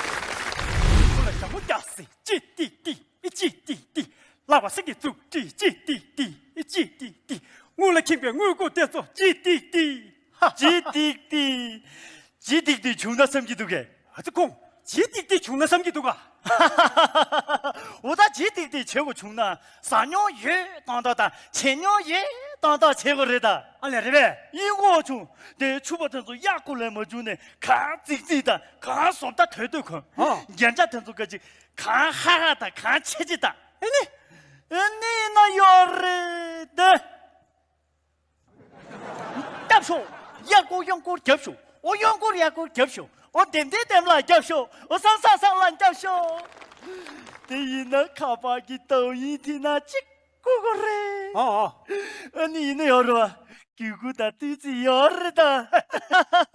ཁོ་ལ་ཞྭ་མོ་རྒྱག་སྲིད། ཅི་ཏི་ཏི། ཅི་ཏི་ཏི། ལག་པ་སེང་གེ་བཙུགས་ཏི། ཅི་ཏི་ཏི། ཅི་ཏི་ཏི། དངུལ་ལ་ཁེངས་པའི་དངུལ་མགོ་དེ་ཚོ་ཅི་ཏི་ཏི། ཧ་ཧ། ཅི་ཏི་ཏི། ཅི་ཏི་ཏི་བྱུང་ན་བསམ་གྱི་འདུག་གས། ཨ་ཙི་ཁོང་ཅི་ཏི་ཏི་བྱུང་ན་བསམ་གྱི་འདུག་ག། འོ་ད་ཇི་ཏིག་ཏིག་བྱེད་དགོས་བྱུང་ན་ཟ་མྱོང་ཡོད་ཏང་ཏག་དང་བྱེད་མྱོང་ཡོད་ཏང་ཏག་བྱེད་དགོས་རེད་ད། ཨ་ལས་རེད་པས། ཡིན་དགོས་བྱུང་། དེ་ཕྱུ་པ་དེ་ཚོ་གཡག་ཀུ་ལས་མ་བྱུང་ནས་གང་ཙིག་ཙིག་དང་གང་བཟོ་ལྟ་དོད་དོད་གོ། ཨོ། རྒྱན་ཆ་དེ་ཚོ་ག་ཅིག་གང་ཧ་ཧ་དང་གང་ཆེ་ཆེ་དང་། ཨེ་ནི། ཨེ་ནི་ན་ཡོད་རེད་དེ། རྒྱབ་ཤོག་གཡག་སྐོར་གཡོན་སྐོར་རྒྱབ་ཤོག་ཨོ་གཡོན་སྐོར་གཡག་སྐོར་རྒྱབ་ཤོག་ཨོ་ལྡེམ་ལྡེམ་ལྡེམ་ལ་རྒྱབ་ཤོག་ཨོ་སང་སང་སང་ལ་རྒྱབ་ཤོག་དེ་ཡིན་ན་ཁ་པར་གྱི་དོ་ཡིན་དེ་ན་གཅིག་བསྐུར་དགོས་རེད། ཨོ་ཨོ། ཨ་ནི་ཡིན་ན་ཡོད་རེད་བ། གུས་བཀུར་དང་བསྟུན་རྩིས་ཡོད་རེད་ད།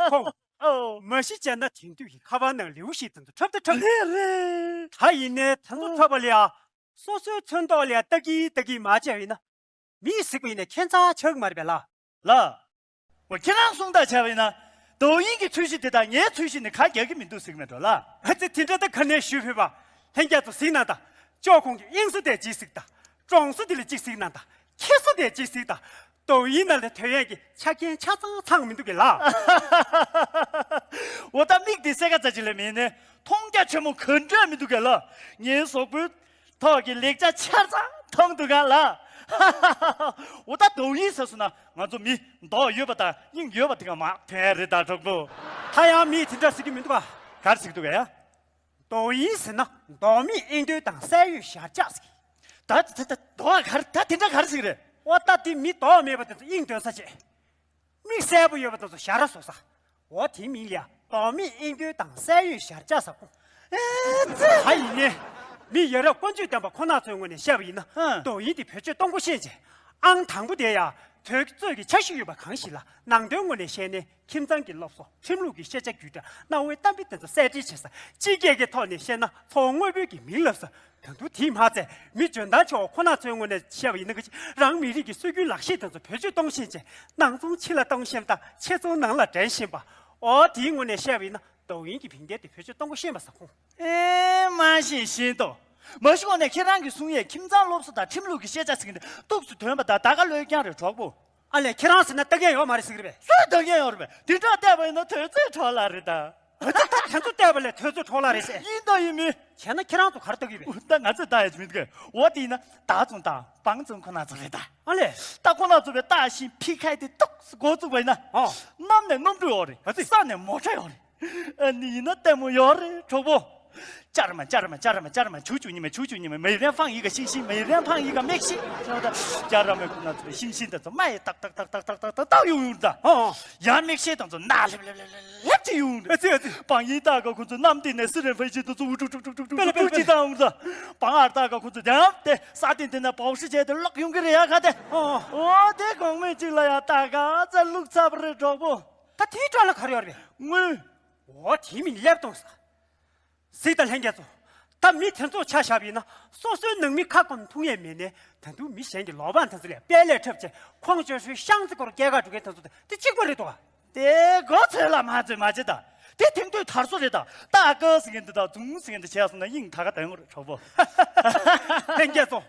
ཁོང་། ཨོ། མ་གཞི་བྱས་ན་དེང་དུས་ཀྱི་ཁ་པར་ནང་ལེའུ་ཞིག་དང་ཚོ་འཁྲབ་ད་འཁྲབ། རེད་རེད། ད་ཡིན་ནའི་དེ་ཚོ་འཁྲབ་པ་ལ་ཡ། སོ་སོའི་ཚོན་མདོག་ལ་ཡ་ལྟ་གི་ལྟ་གི་མ་བྱས་པ་ཡིན་ན། མིས་གཟིགས་པ་ཡིན་ན་ཁྱད་མཚར་ཆགས་ཀྱི་མ་རེད་པས་ལ། ལ། འོ་ཁྱེད་རང་གསུང་སྟངས་བྱས་པ་ཡིན་ན། དོ་དབྱིངས་ཀྱི་ཚོས་གཞི་དེ་དང་ངའི་ཚོས་གཞི་ནི་ཁ་རྒྱག་གི་མི་འདུག་ཟེར་གྱི་མེད་འགྲོ་ལ། ཨ་ཙི་དེ་འདྲ་ད་ག་ནས་ཞུས་ཕེབས་པ། ལྷན་རྒྱས་ཚོ་གཟིགས་གནང་དང་། ཅོག་ཁོང་གི་དབྱིངས་སུ་དེ་ཅིག་གཟིགས་དང་། གྲོང་སུ་དེ་ལ་ཅིག་གཟིགས་གནང་དང་། ཁྱི་སུ་དེ་ཅིག་གཟིགས་དང་། དོ་དབྱིངས་ནང་ལ་དོན་ཡས་ཀྱི་ཆ་རྐྱེན་ཆ་ཚང་ཚང་མི་འདུག་གི་ལ། འོ་ད་མིག་དེ་སེ་ག་ཙ་ཅིག་ལས་མིན་ནས་མཐོང་རྒྱ་ཆེན་མོ་ག་འདྲ་མི་འདུག་གི་ལ། ངའི་གཟུགས་པོའི་ཐོག་གི་ལེགས་ཆ་ཆ་ཚང་མཐོང་འདུག་ག་ལ། འོ་ད་དོ་དབྱིངས་ཟེར་སོང་ན་ང་ཚོ་མི་མདོག་ཡོད་པ་དང་དབྱིངས་ཡོད་པ་དེ་ག་མ་ཕན་རེད་ད་གྲོགས་པོ། ད་ཡང་མིས་དེ་འདྲ་ཟེར་གྱི་མི་འདུག་ག་ག་རེ་ཟེར་གྱི་འདུག་ག་ཡ། དོ་དབྱིངས་ཟེར་ན་མདོག་མེད་དབྱིངས་འདུས་དང་གསལ་ཡོད་ཞར་བཅག་ཟེར་གྱི། ད་ད་ད་མདོག་ག་རེ་ད་དེ་འདྲ་ག་རེ་ཟེར་གྱི་རེད། འོ་ད་དེ་མི་མདོག་མེད་པ་དེ་ཚོ་དབྱིངས་འདོན་ས་བྱེད། མིག་གསལ་པོ་ཡོད་པ་དེ་ཚོ་ཞར་བཟོ་ས། འོ་དེའི་མིང་ལ་ཡ་མདོག་མེད་དབྱིངས་འདུས་དང་གསལ་ཡོད་ཞར་བཅག་ཟེར་གོ། ཨེ་ཙི། ད་ཡིན་ནའི། མི་ཡ་རབས་ཀུན་སྤྱོད་ལྡན་པ་ཁོ་ན་ཚོའི་ངོས་ནས་བཤད་པ་ཡིན་ན། ཨ། དོ་དབྱིངས་དེ་བེད་སྤྱོད་གཏོང་སྒོ་ཤེས་བྱས། ཨང་དང་པོ་དེ་ཡ། དུས་ཚོད་ཀྱི་འཆར་གཞི་ཡོད་པ་གང་ཞིག་ལ་ནང་དོན་ངོས་ནས་བཤད་ནས་ཁྱིམ་ཚང་གི་སློབ་གསོ་ཁྲིམས་ལུགས་ཀྱི་ཤེས་བྱ་བརྒྱུད་བསྒྲགས་གནའ་བོའི་གཏམ་དཔེ་དེ་ཚོ་གསལ་འགྲེལ་བྱེད་ས་སྤྱི་སྐད་ཀྱི་ཐོག་ནས་བཤད་ན་མཚོ་སྔོན་པོའི་གི་མིང་ལབ་ས། ད་དུང་དེས་མ་ཚད་མི་འཇོན་ཐང་ཆེ་བ་ཁོ་ན་ཚོའི་ངོས་ནས་བཤད་པ་ཡིན་ན་གི་རང་མི་རིགས་ཀྱི་སྲོལ་རྒྱུན་ལག་ཤེས་དེ་ཚོ་བེད་སྤྱོད་གཏོང་ཤེས་བྱས་ནང་ཚོང་ཕྱི་ལ་གཏོང་ཤེས་དང་ཕྱི་ཚོང་ནང་ལ་འདྲེན་ཤེས་པ། འོ་དེའི་ངོས་ནས་བཤད་པ་ཡིན་ན་དོ་དབྱིངས་ཀྱི་བིང་ཐེར་དེ་བེད་སྤྱོད་གཏོང་གོ་ཤེས་པ་ས་ཁོང་། ཨེ་མ་ཤེས་ཤེས་ཏོ། མ་ཤེས་འོ་ནས་ཁྱེད་རང་གི་གསུང་ཡས་ཁྱིམ་ཚང་སློབ་གསོ་དང་ཁྲིམས་ལུགས་ཀྱི་ཤེས་བྱ་ཟེར་གྱི་འདི་ཏོག་ཙམ་དོན་པ་དང་ད་ག་ལོས་རྐྱང་རེད་གྲོགས་པོ། ཨ་ལས་ཁྱེད་རང་ཟེར་ན་ལྟ་མཁན་ཡོད་མ་རེད་ཟེར་གྱི་རེད་པས། སུས་ལྟ་མཁན་ཡོད་རེད་པས། འདི་འདྲ་བལྟས་པ་ཡིན་ན་དུས་ཚོད་འཕྲོ་བརླག་རེད་ད། ཨ་ཙི་ད་དེ་ཚོ་བལྟས་པ་ལས་དུས་ཚོད་འཕྲོ་བརླག་རེད་ཟེར། ཡིན་དང་ཡིན་མིན། བྱས་ན་ཁྱེད་རང་ཚོ་ག་རེ་ལྟ་གི་རེད། ད་ང་ཚོས་ལྟ་ཡ་ཅིག་མི་འདུག་གས། འོ་དེ་ཡིན་ན་ད་ཚོང་དང་བང་ཚོང་ཁོ་ན་ཚོ་རེད་ད། ཨ་ལས། ད་ཁོ་ན་ཚོ་བས་ལྟ་བཞིན་ཕི་ཁའི་དེ་ཏོག་ཙམ་འགོ་བཙུགས་པ་ཡིན་ན། ཨོ། གནམ་ནས་གནམ་གྲུ་ཡོད་རེད། ཨ་ཙི། ས་ནས་མོ་ཊ་ཡོད་རེད། ཨ་ནི་ཡིན་ན་ལྟད་མོ་ཡོད་རེད་གྲོགས་པོ། ཅར་མ་ཅར་མ་ཅར་མ་ཅར་མ་ཆུ་ཆུ་ཉི་མ་ཆུ་ཆུ་ཉི་མ་མེ་རན་ཕང་ཡི་ག་ཤིང་ཤིང་མེ་རན་ཕང་ཡི་ག་མེག་ཤིང་། ཅར་མ་ཁོ་ན་ཚོ་ཤིང་ཤིང་དང་ཚོ་མ་ཡི་ཏག་ཏག་ཏག་ཡོང་ཡོང་ད། ཨོ་ཨོ། ཡང་མེག་ཤིང་དང་ཚོ་ན་ལེབ་ལེབ་ལེབ་ལེབ་ལེབ་ཅི་ཡོང་། ཨ་ཙི་ཨ་ཙི། བང་ཡིན་ཏག་ག་ཁོ་ཚོ་གནམ་སྟེང་ནས་སི་རན་ཕེ་ཤིང་དང་ཚོ་འུ་ཀྲུག་ཀྲུག་ཀྲུག་ཀྲུག་ཀྲུག་ཅི་བཏང་འོང་ད། བང་ཨར་ཏག་ག་ཁོ་ཚོ་དེ་ཡང་དེ་ས་སྟེང་དེ་ནས་བའུ་ཧྲི་བྱས་ཏེ་ལོག་ཡོང་གི་རེད་ཡ་ག་དེ། ཨོ་ཨོ། ཨོ་དེ་གོང་མེད་ཅིག་ལ་ཡ་ཏག་ག་ཚ་ལུག་ཚབ་རེད་གྲོགས་པོ། ད་དེའི་འཕྲོ་ལ་ག་རེ་ཡོད་རེད་པས། དངུལ། འོ་དེའི་མིང་སླེབས་གཏོང་ས། གཟིགས་དང་ལྷན་རྒྱས་ཚོ། ད་མི་དེ་ཚོ་ཆ་བཞག་པ་ཡིན་ན་སོ་སོའི་ནང་མི་ཁ་སྐོམ་འཐུང་ཡས་མེད་ནས་ད་དུང་མི་གཞན་གྱི་ལོ་འབངས་དེ་ཚོ་ལ་དཔལ་ལས་འཁྲབ་བྱས་ཁོང་ཆོས་ཧྲུའི་ཤང་ཙི་སྐོར་སྐྱེལ་ག་འགྲོ་མཁན་དེ་ཚོ་དེ་གཅིག་པ་རེད་དོ། དེ་མགོ་ཚོས་ལ་མ་ཚོས་མ་བྱེད་ད། དེ་དེང་དུས་དར་སྲོལ་རེད་ད། ཏ་ཀ་ཟེར་མཁན་འདི་དང་ཛུང་ཟེར་མཁན་འདི་བྱས་སོང་ན་དབྱིངས་ད་ག་དོན་དགོས་རེད་གྲོགས་པོ། ལྷན་རྒྱས་ཚོ།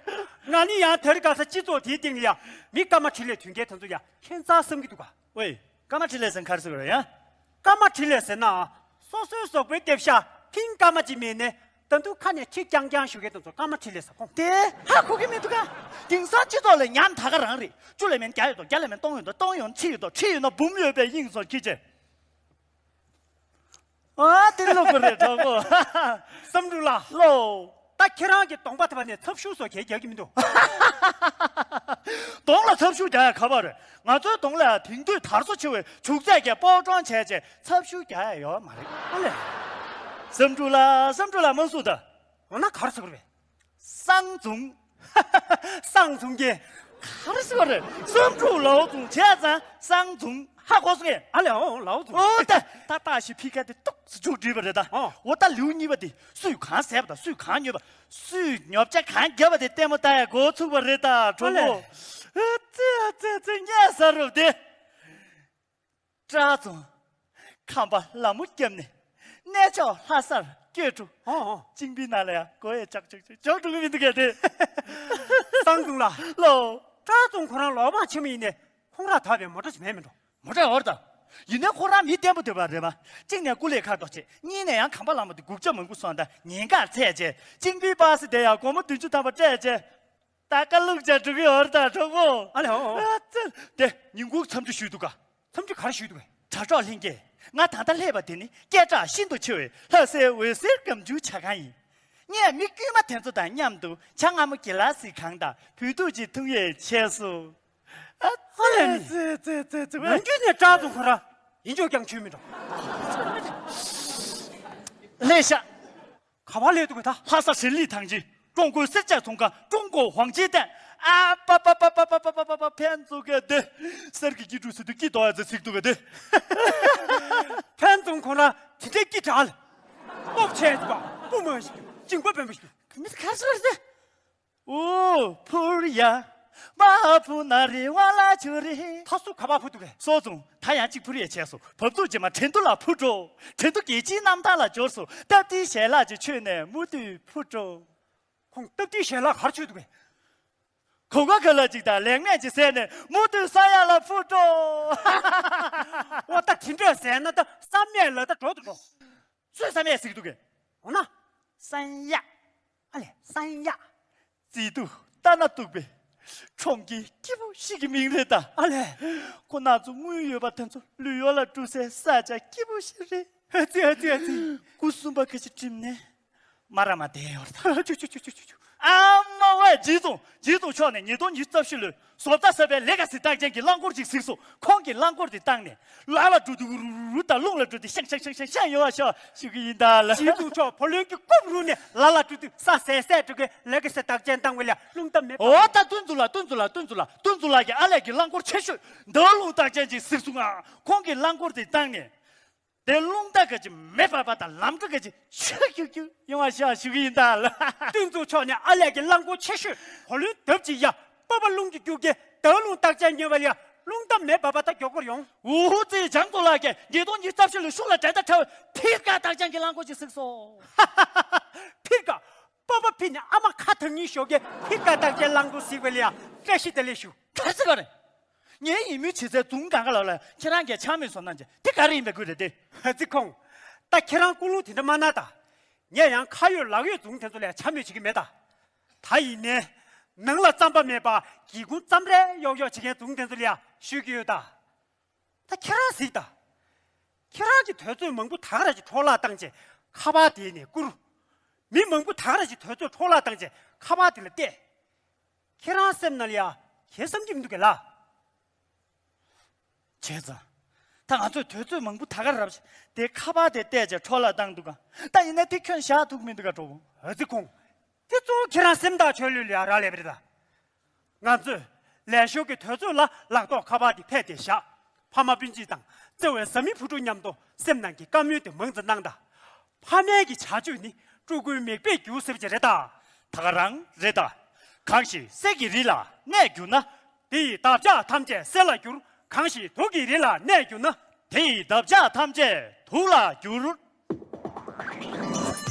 ང་ནི་ཡང་དེ་རིང་ཁ་སང་སྤྱི་ཚོགས་དེའི་སྟེང་ལ་ཡ་མི་སྐར་མ་འཕྲིན་ལས་དོན་རྐྱེན་དེ་ཚོ་ཡ་ཁྱད་མཚར་བསམ་གྱི་འདུག་ག་ཝེ། སྐར་མ་འཕྲིན་ལས་ཟེར་ག་རེ་ཟེར་དགོས་རེད་ཡ། སྐར་མ་འཕྲིན་ལས་ཟེར་ན། སོ་སོའི་གཟུགས་པོའི་ལྟེབ་ཤ་ཐིང་སྐར་མ་གཅིག་མིན་ནས་ད་དུང་ཁ་ནས་ཁྲིད་རྐྱང་རྐྱང་ཞུ་མཁན་དེ་ཚོ་སྐར་མ་འཕྲིན་ལས་ཟེར་ཁོང་། དེ་ཧ་གོ་གི་མི་འདུག་ག་དེང་སང་སྤྱི་ཚོགས་ལ་ཉམ་ད་ག་རང་རེད། བཅུ་ལས་མིན་བརྒྱ་ཡོད་དོ། བརྒྱ་ལས་མིན་སྟོང་ཡོད་དོ། སྟོང་ཡོད་ཁྲི་ཡོད་དོ། ཁྲི་ཡོད་ན་འབུམ་ཡོད་པའི་དབྱིངས་སུ་ཁྱེད་ཅེ། ཨ་དེ་ལོ་གོ་རེད་གྲོགས་པོ། བསམ་གྲུབ་ལགས། ལོ། ད་ཁྱེད་རང་གི་གདོང་པ་ཐེབས་ནས་ཚབ་ཤུགས་སོགས་གས་རྒྱག་གི་མི་འདུག་གདོང་ལ་ཚབ་ཤུགས་རྒྱག་ཡ་ག་པར་རེད། ང་ཚོའི་གདོང་ལ་དེང་དུས་དར་སོ་ཆེ་བའི་བྱུག་རྫས་ཀྱིས་སྤོ་བཀྲོང་བྱས་རྗེས་ཚབ་ཤུགས་རྒྱག་ཡ་ཡོད་མ་རེད། ཨ་ལས། བསམ་གྲུབ་ལགས། བསམ་གྲུབ་ལགས་མ་གསུངས་ད། འོ་ན་ག་རེ་ཟེར་དགོས་རེད། གསང་བྱུང་། གསང་བྱུང་གི། ག་རེ་ཟེར་བ་རེད། བསམ་གྲུབ་ལའོ་བྱུང་བྱས་ཙང་གསང་བྱུང་ཧ་གོ་སོང་ངས། ཨ་ལས་འོ་ལའོ་བྱུང་། ཨོ་ད་ད་ལྟ་ཞིག་ཕི་ཁ་དེ་ཏོག་ཙམ་མཇུག་བསྒྲིལ་བ་རེད་ད། ཨོ། འོ་ད་ལེའུ་གཉིས་པ་དེ་སུས་གང་ཟས་པ་དང་སུས་གང་ཉོས་པ། སུས་ཉོ་ཆ་གང་བརྒྱབ་པ་དེ་ལྟད་མོ་ལྟ་ཡ་འགོ་ཚུགས་པ་རེད་ད་གྲོགས་པོ། ཨ་ལས། ཨ་ཙི་ཨ་ཙི་ཨ་ཙི་སྙན་ས་རུབ་དེ། བཀྲ་བཟང་། ཁམས་པ་ལ་མོ་བརྒྱབ་ནས། གནས་མཆོག་ལྷ་སར་བསྐྱོད་འགྲོ། ཧོ་ཧོ། གཅིན་པའི་ནང་ལ་ཡང་སྒོ་ཡས་ཅག་ཅག་ཅག་ཅག་འགྲོ་གི་མི་འདུག་གས་དེ། གསང་བྱུང་ལགས། ལོ། བཀྲ་བཟང་ཁོ་རང་ལོ་མང་ཆེན་མོ་ཡིན་ནས་ཁོང་རང་ད་བའི་མོ་ཊ་ཞིག་མེད་མི་འགྲོ། མོ་ཊ་ཡོད་རེད་ད། ཡིན་ནའི་ཁོ་རང་མི་བརྟན་པོ་འདོད་པ་རེད་པ། གཅིག་ནས་སྐུ་ལས་ཁག་འགྲོ་བྱེད། གཉིས་ནས་ཡང་གམ་པ་ལངས་པ་དེ་སྒུག་ཆ་མང་པོ་སོང་དང་ཉེན་ཁར་ཚད་བྱས། གཅིན་པའི་པ་སེ་དེ་ཡང་སྒོར་མོ་བདུན་ཅུ་ཐམ་པ་སྤྲད་བྱས། ད་ཀ་ལུག་ཅག་འགྲོ་གི་ཡོད་རེད་ད་གྲོགས་པོ། ཨ་ལེ་ཨོ། ཨ་ཙི། དེ་ཉིན་གུང་འཚམས་འདྲི་ཞུས་འདུག་ག་འཚམས་འདྲི་ག་རེ་ཞུས་འདུག་གས། དྲ་གྲོགས་ལྷན་རྒྱས། ང་ད་ལྟ་སླེབས་པ་དེ་ནི་སྐད་གྲགས་ཤིན་ཏུ་ཆེ་བའི་ལྷ་སའི་འོད་ཟེར་སྒམ་ཆུང་ཇ་ཁང་ཡིན། ངས་མི་དཀྱུས་མ་དེ་ཚོ་དང་མཉམ་དུ་ཇ་མངར་མོ་གི་ལ་སི་གང་དང་བོད་ཐུག་ཅིག་འཐུང་ཡས་བྱས་སོང་། ཨ་ཙི་ཙི་ཙི་ཙི། ནམ་རྒྱུན་ནས་བཀྲག་འདུག་ཁོ་ར། ཡིན་ཆོག་ཀྱང་ཆོས་མི་འགྲོ། ལས་ཤག་ག་པར་སླེབས་འདུག་གས་ད། 哈萨神力堂及中国石家庄个中国黄金蛋。ཨ་པ་པ་པ། ཕན་ཚུན་གྱི་དེ། གསེར་གྱི་སྐྱིལ་ཀྲུང་ཟེར་དུས་སྐྱིད་དོ་ཨ་ཙི་ཚིག་འདུག་གས་དེ། ཕན་ཚུན་ཁོ་རང་དེ་འདྲའི་སྐྱིད་དྲགས་ལ། སྟོབས་ཆེ་འདུག་པ། སྤུ་མ་ཞིག་འདུག་གཅིན་པ་སྦོམ་པ་ཞིག་འདུག་མི་ཁ་སོ་རེད། ཨོ། ཕུར་ཡ། མ་ཕུ་ན་རི་ཝ་ལ་ཆུ་རི། ད་སུ་ག་པར་ཕུ་འདུག་གས། སོ་བཙུན། ད་ཡང་གཅིག་ཕུར་ཡས་བྱས་སོ། བབ་ཚུགས་རྗེས་མ་ཁྲེང་ཏུ་ལ་ཕུ་འགྲོ། ཁྲེང་ཏུ་རྒྱལ་སྤྱིའི་གནམ་ཐང་ལ་འབྱོར་སོ། སྟབས་བདེའི་ཞལ་ལག་ཅིག་མཆོད་ནས་མུ་མཐུད་ཕུ་འགྲོ། ཁོང་སྟབས་བདེའི་ཞལ་ལག་ག་རེ་མཆོད་འདུག་གས། གོ་ཀ་ཁོ་ལ་ཅིག་དང་ལེགས་མས་ཅིག་ཟས་ནས་མུ་མཐུད་ས་ཡ་ལ་ཕུ་འགྲོ། ཨོ་ད་དེ་འདྲ་ཟས་ན་ད་བསམ་ཡས་ལ་ད་འགྲོ་དུ་འགྲོ། སུས་བསམ་ཡས་ཟེར་གྱི་འདུག་གས། འོ་ན། བསམ་ཡས། ཨ་ལས་བསམ་ཡས། བརྩེ་དུང་ལྟ་ན་སྡུག་པའི་ཁྲོམ་གྱི་སྐྱིད་པོ་ཞིག་གི་མིང་རེད་ད། ཨ་ལས། ཁོ་རྣམ་ཚོ་དངུལ་ཡོད་པ་དེ་ཚོ་ལུས་ཡོད་ལ་འགྲོ་སའི་ས་ཆ་སྐྱིད་པོ་ཞིག་རེད། ཨ་ཙི་ཨ་ཙི་ཨ་ཙི། སྐུ་གསུམ་པ་ཁ་ཆེ་ཁྲིམས་ནས་མ་ར་མ་བསྡད་ཡོད་རེད་ད། ཨ་ཅུ་ཅུ་ཅུ་ཅུ་ཅུ། ཨ་མ་ཝེ། རྗེ་བཙུན། རྗེ་བཙུན་མཆོག་ནས་ཉིས་སྟོང་ཉི་ཤུ་རྩ་བཞི་ལོའི་བཟོ་ལྟ་གསར་པའི་ལེ་ག་སི་རྟགས་ཅན་གྱི་རླངས་འཁོར་ཅིག་གཟིགས་སོ། ཁོང་གིས་རླངས་འཁོར་དེ་བཏང་ནས་ལ་ལ་འགྲོ་དུས་རུ་རུ་རུ་དང་རླུང་ལ་འགྲོ་དུས་ཤང་ཤང་ཤང་ཤང་ཤང་ཡོང་བ་ཤོག་ཞུ་གི་ཡིན་ད་ལ། རྗེ་བཙུན་མཆོག་བུ་ལོན་གྱི་རྐུབ་རུ་ནས་ལ་ལ་འགྲོ་དུས་ས་ཟད་ཟད་འགྲོ་གི་ལེ་ག་སི་རྟགས་ཅན་བཏང་བ་ལ་རླུང་རྟ་མེད་པ། འོ་ད་སྟོན་ཚུལ་ལ་སྟོན་ཚུལ་ལ་སྟོན་ཚུལ་ལ་སྟོན་ཚུལ་ལགས་ཀྱི་ཨ་ལས་ཀྱི་རླངས་འཁོར་ཆེ་ཤོས་འདར་རླུང་རྟགས་ཅན་ཅིག་གཟིགས་སོང་ང་། ཁོང་གིས་རླངས་འཁོར་དེ་བཏང་ནས། དེ་རླུང་རྟ་ག་ཅི་མེ་འབར་བ་དང་ལམ་འགྲོ་ག་ཅི་ཆུ་ཁྱུག་ཁྱུག་ཡོང་བ་ཤོག་ཞུ་གི་ཡིན་ད་ལ། སྟོན་ཚུལ་མཆོག་ནས་ཨ་ལས་ཀྱི་རླངས་འཁོར་ཆེ་ཤོས་བུ་ལོན་ལྡབ་ཅིག་ཡ། པ་པ་རླུང་གིས་རྒྱུག་གི་འདར་རླུང་རྟགས་ཅན་ཉོས་པ་ལ་ཡ་རླུང་རྟ་མེ་འབར་བ་དང་མགྱོགས་པོར་ཡོང་། འུ་ཧུ་ཙི་བྱང་ཐོ་ལགས་ཀྱིས་ཉིས་སྟོང་ཉི་ཤུ་རྩ་བཞི་ལོའི་ཤུགས་ལ་འགྲན་ཟླ་བྲལ་བའི་ཕིར་ཀ་རྟགས་ཅན་གྱི་རླངས་འཁོར་ཅིག་གཟིགས་སོང་། ཕིར་ཀ་པ་པ་ཕི་ནས་ཨ་མ་ཁ་ཐང་ཉིད་ཞོགས་ཀས་ཕི་ཀ་རྟགས་ཅན་རླངས་འཁོར་གཟིགས་པ་ལ་ཡ་བཀྲ་ཤིས་བདེ་ལེགས་ཞུ། ག་རེ་ཟེར་ག་རེ། ངའི་ཡིད་སྨོན་བྱེད་སའི་རྫོང་གང་ག་ལ་ལ་ཁྱེད་རང་གིས་ཕྱག་མོས་སོང་གནང་བྱས་དེ་ག་རེ་ཡིན་པའི་དགོས་རེད་དེ། ཧ་ཙི་ཁོང་། ད་ཁྱེད་རང་ཀུན་སློང་དེ་འདྲ་མ་གནང་ད། ངས་ཡང་ཁ་ཡོད་ལག་ཡོད་རྫོང་དེ་ཚོ་ལ་ཕྱག་མོས་བྱེད་ཀྱི་མེད་ད། ད་ཡིན་ནའི། ནང་ལ་རྩམ་པ་མེད་པ་སྒེའུ་ཁུང་རྩམ་རལ་གཡོག་གཡོག་བྱེད་མཁན་རྫོང་དེ་ཚོ་ལ་ཡ་ཞུ་གི་ཡོད་ད། ད་ཁྱེད་རང་གཟིགས་དང་། ཁྱེད་རང་གི་དུས་ཚོད་མང་པོ་ད་ག་རང་ཅིག་འཕྲོ་བརླག་བཏང་བྱས་ཁ་པར་དེ་ནས་བསྐུར། མི་མང་པོ་ད་ག་རང་ཅིག་དུས་ཚོད་འཕྲོ་བརླག་བཏང་བྱས་ཁ་པར་དེ་ལ་བལྟས། ཁྱེད་རང་སེམས་ནང་ལ་ཡ་གཞན་བསམ་གྱི་མི་འདུག་གས་ལ། བྱས་ཙང་། ད་ང་ཚོས་དུས་ཚོད་མང་པོ་ད་ག་རང་རབ་བྱས་དེ་ཁ་པར་དེ་བལྟས་བྱས་འཕྲོ་བརླག་བཏང་འདུག་ག་ད་ཡིན་ན་དེ་ཁྱོན་བཞག་ཐུབ་མི་འདུག་ག་གྲོགས་པོ། ཨ་ཙི་ཁོང་། དེ་གཙོ་བོ་ཁྱེད་རང་སེམས་ཐག་ཆོད་ལོས་ལ་ཡ་རག་ལས་པ་རེད་ད། ང་ཚོས་ལས་ཞོར་གྱི་དུས་ཚོད་ལ་ལག་ཐོག་ཁ་པར་དེ་ཕད་དེ་བཞག་ཕ་མ་སྤུན་མཆེད་དང་བརྩེ་བའི་བཟའ་མི་བུ་ཕྲུག་མཉམ་དུ་སེམས་ནང་གི་བཀའ་མོལ་དེ་མང་ཙམ་གནང་དང་། ཕ་མའི་གི་བྱ་སྤྱོད་ནི་ཕྲུ་གུའི་མིག་དཔེ་འགྱུར་ཟེར་བ་ཅིག་རེད་ད། ད་ག་རང་རེད་ད། གང་ཞིག་གསེར་གྱི་རི་ལ་གནས་གྱུར་ན། དེ་ཡི་འདབ་ཆགས་ཐམས་ཅད་གསེར་ལ་འགྱུར། གང་ཞིག་དུག་གི་རི་ལ་གནས་གྱུར་ན། དེ་ཡི་འདབ་ཆགས་ཐམས་ཅད་དུག་ལ་འགྱུར།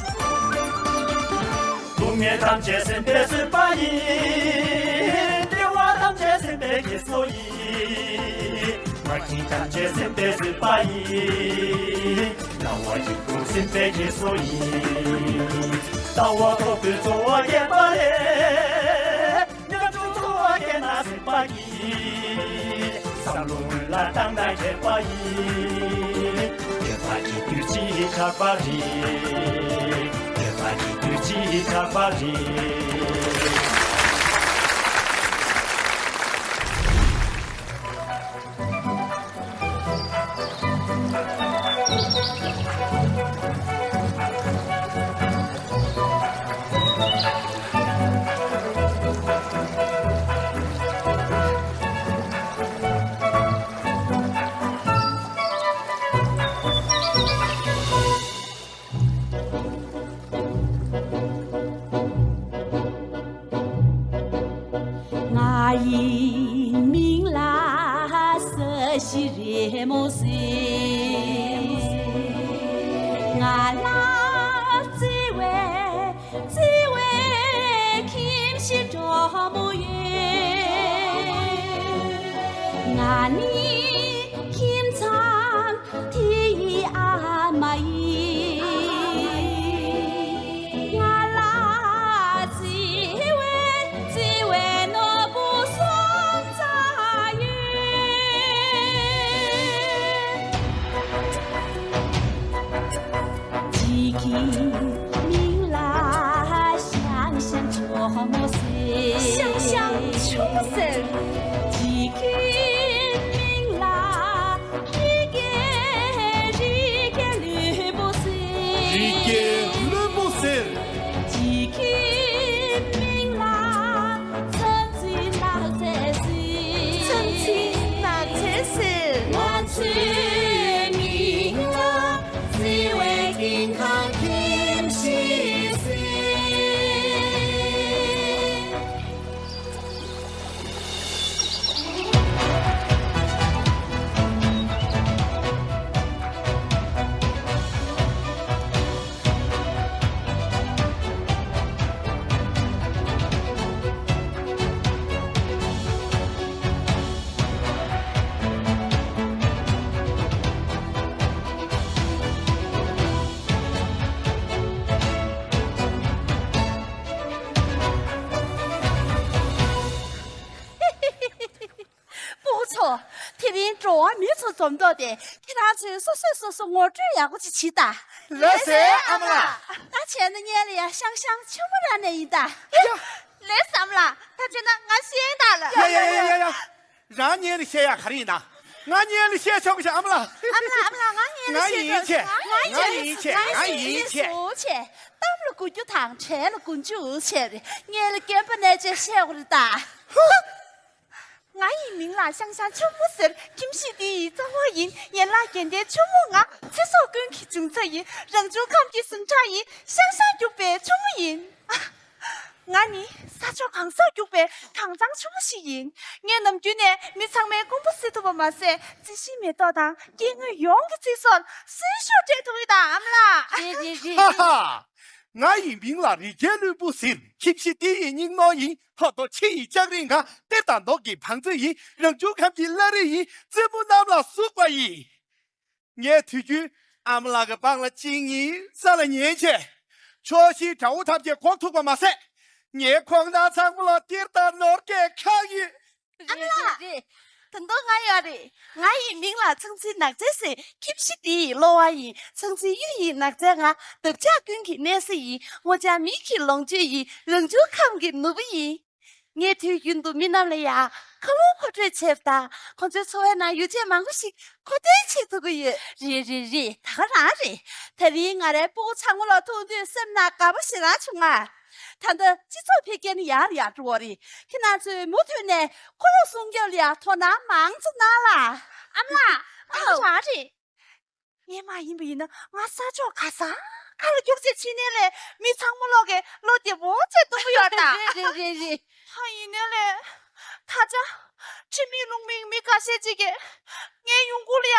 སྡུག་བསྔལ་ཐམས་ཅད་སེམས་དཔས་བཟོས་པ་ཡིན། བདེ་བ་ཐམས་ཅད་སེམས་དཔའི་རྒྱལ་སྲས་ཡིན། མ་སྐྱིད་ཐམས་ཅད་སེམས་དཔས་བཟོས་པ་ཡིན། ན་བ་ཡི་ཁུངས་སེམས་དཔའི་རྒྱལ་སྲས་ཡིན། ལྟ་བ་རྟོགས་པའི་འཚོ་བ་སྐྱེལ་བ་ལས། ཉམ་ཆུང་འཚོ་བ་སྐྱེལ་ན་སྲིད་པ་ཡིན། བསམ་བློ་སྔོན་ལ་བཏང་ན་མཁས་པ་ཡིན། འདོད་པ་གི་དུས་ཚིགས་ཆགས་པ་རེད། འདོད་པ་གི་དུས་ཚིགས་ཆགས་པ་རེད། ང་ཡི་མིང་ལ་ས་གཞི་རི་མོ་ཟེར། ང་ལ་བརྩེ་བའི་བརྩེ་བའི་ཁྱིམ་གཞིས་འདྲ་མོ་ཡོད། ང་ནི་ཁྱིམ་ཚང་ དེ་ཡི་ཨ་མ་ཡིས་ང་ལ་བརྩེ་བའི་བརྩེ་བའི་ནོར་བུ་གསུམ་བཙལ་ཡོད། གཅིག་གི་མིང་ལ་ཤང་ཤང་ཆུ་མོ་ཟེར། ཤང་ཤང་ཆུ་མོ་ཟེར། གཅིག་གི་མིང་ལ་རི་རྒྱལ་རི་རྒྱལ་ལྷུན་པོ་ཟེར། རི་རྒྱལ་ལྷུན་པོ་ཟེར། གཅིག་གི་མིང་ལ་ཚོན་རྩི་ནགས་ཚལ་ཟེར། ཚོན་རྩི་ནགས་ཚལ་ཟེར། ང་ཚོའི་མིང་ལ་བརྩེ་བའི་ཀིང་ཁང་ཁྱིམ་གཞིས་ཟེར། སྤུ་གུ་ཚོ། དེ་རིང་འགྲོ་བ་མི་ཚོ་འཛོམས་ཐོག་དེ་ཁྱེད་རང་ཚོས་སོ་སོས་སོ་སོ་ངོ་སྤྲོད་ཡག་པོ་ཅིག་བྱེད་དང་། ལགས་སེ་ཨ་མ་ལགས། ད་བྱས་ན་ངས་ལ་ཡ་ཤང་ཤང་ཆུ་མོ་ར་ནས་ཡིན་ད། ཡ། ལགས་སེ་ཨ་མ་ལགས། ད་བྱས་ན་ང་ཤེས་ད་ལ། ཡ་ཡ་ཡ་ཡ་ཡ། རང་ངས་ལ་བཤད་ཡག་ག་རེ་ཡིན་ད། ང་ངས་ལ་བཤད་ཆོག་གི་ཤག་ཨ་མ་ལགས། ཨ་མ་ལགས་ཨ་མ་ལགས། ང་ངས་ལ་ང་ཡིན་བཤད་ཆོག་ཆེ། ང་ང་ཡིན་ཡིན་ཆེ། ང་ཡིན་ཆེ། ང་ཡིན་ཆེ། བཟོ་ཆེ། གཏམ་ལ་གོ་རྒྱུ་དང་བྲལ་ལ་གོ་འཇུ་བྱས་རེད། ངས་ལ་རྒན་པ་ནས་ཅེས་བཤད་དགོས་རེད་ད། ཧུ། ང་ཡི་མིང་ལ་ཤང་ཤང་ཆུ་མོ་ཟེར། ཁྱིམ་གཞིས་འདི་ཡི་གཙང་བོ་ཡིན། ཡན་ལག་རྒྱན་ལྡན་ཆུ་མོ་ང་། ཚེ་སྲོག་ཀུན་གྱི་འབྱུང་རྩ་ཡིན། རང་བྱུང་ཁམས་ཀྱི་ཟུངས་ཁྲག་ཡིན། ཤང་ཤང་རྒྱུག་པའི་ཆུ་མོ་ཡིན། ང་ནི་ས་ཕྱོགས་གང་སར་རྒྱུག་པའི་དྭངས་གཙང་ཆུ་མོ་ཞིག་ཡིན། ངས་ནམ་རྒྱུན་ནས་མི་ཚང་མའི་དགོངས་པ་གསལ་ཐུབ་པ་མ་ཟད། རྩི་ཤིང་མེ་ཏོག་དང་སྐྱེ་དངོས་ཡོངས་ཀྱི་ཚེ་སྲོག་ལ་གསོན་ཤུགས་སྤྲད་ཐུབ་ཀྱི་དང་ཨ་མ་ལགས། རེད་རེད་རེད། ཧ་ཧ། ང་ཡི་མིང་ལ་རི་རྒྱལ་ལྷུན་པོ་ཟེར། ཁྱིམ་གཞིས་འདི་ཡི་སྙིང་ནོར་ཡིན། ལྷོ་ཏོ་ཆུ་ཡི་ལྕགས་རི་ང་། གཏེར་དང་ནོར་གྱི་བང་མཛོད་ཡིན། རང་བྱུང་ཁམས་ཀྱི་བླ་རི་ཡིན། བཙུན་མོ་གནམ་ལ་ཟུག་པ་ཡིན། ངས་དུས་རྒྱུན་ཨ་མ་ལགས་ཀྱི་པང་ལ་གཅིན་སྙི་ས་ལ་ཉལ་བྱས། ཕྱོགས་བཞིའི་དགྲ་བོ་ཐམས་ཅད་བཀོག་ཐུབ་པ་མ་ཟད། ངའི་ཁོང་ནང་ཚང་མ་ལ་གཏེར་དང་ནོར་གྱིས་ཁེངས་ཡོད། ཨ་མ་ལགས། རེད་རེད། ད་དུང་ང་ཡོད་རེད། ང་ཡི་མིང་ལ་ཚོན་རྩི་ནགས་ཚལ་ཟེར། ཁྱིམ་གཞིས་འདི་ཡི་གློ་བ་ཡིན། ཚོན་རྩི་གཡུ་ཡི་ནགས་ཚལ་ང་། འདབ་ཆགས་ཀུན་གྱི་གནས་ས་ཡིན། སྔོ་ལྗང་མིག་གི་ལོངས་སྤྱོད་ཡིན། རང་བྱུང་ཁམས་ཀྱི་ནོར་བུ་ཡིན། ངས་དུས་རྒྱུན་དུ་མི་རྣམས་ལ་ཡང་ཁ་ལོ་མཁོ་སྤྲོད་བྱེད་པ་དང་། ཁོང་ཚོའི་འཚོ་བའི་ནང་ཡོ་བྱད་མང་པོ་ཞིག་མཁོ་འདོན་བྱེད་ཐུབ་ཀྱི་ཡོད། རེད་རེད་རེད། ད་ག་རང་རེད། དེ་རིང་ང་རའི་སྤུ་གུ་ཚང་མ་ལ་མཐོང་དུས་སེམས་ནང་དགའ་པོ་ཞེ་དྲག་བྱུང་ང་། ད་ལྟ་སྤྱི་ཚོགས་འཕེལ་རྒྱས་ནི་ཡར་ཡར་འགྲོ་བ་རེད། ཁྱེད་རྣམ་ཚོས་མུ་མཐུད་ནས་ཁོར་ཡུག་སྲུང་སྐྱོབ་ལ་ཡང་དོ་སྣང་མང་ཙམ་གནང་ལ། ཨ་མ་ལགས། ཨ་ཨོ། ཅག་རེད། ངས་མ་ཡིན་པ་ཡིན་ན་ང་ས་ཕྱོགས་ག་ས་ག་ལ་རྒྱུགས་ཆེ་ཕྱིན་ནས་ལས་མི་ཚང་མ་ལོག་གི་བློ་བདེ་པོ་བྱས་གཏོང་གི་ཡོད་ད། རེད་རེད་རེད་རེད། ཧ་ཡིན་ནས་ལས། ད་ཆ་ཁྲིམས་མེད་ལུགས་མེད་མི་ཁ་ཤས་ཅིག་གིས་ངའི་ཡོང་སྒོ་ལ་ཡ་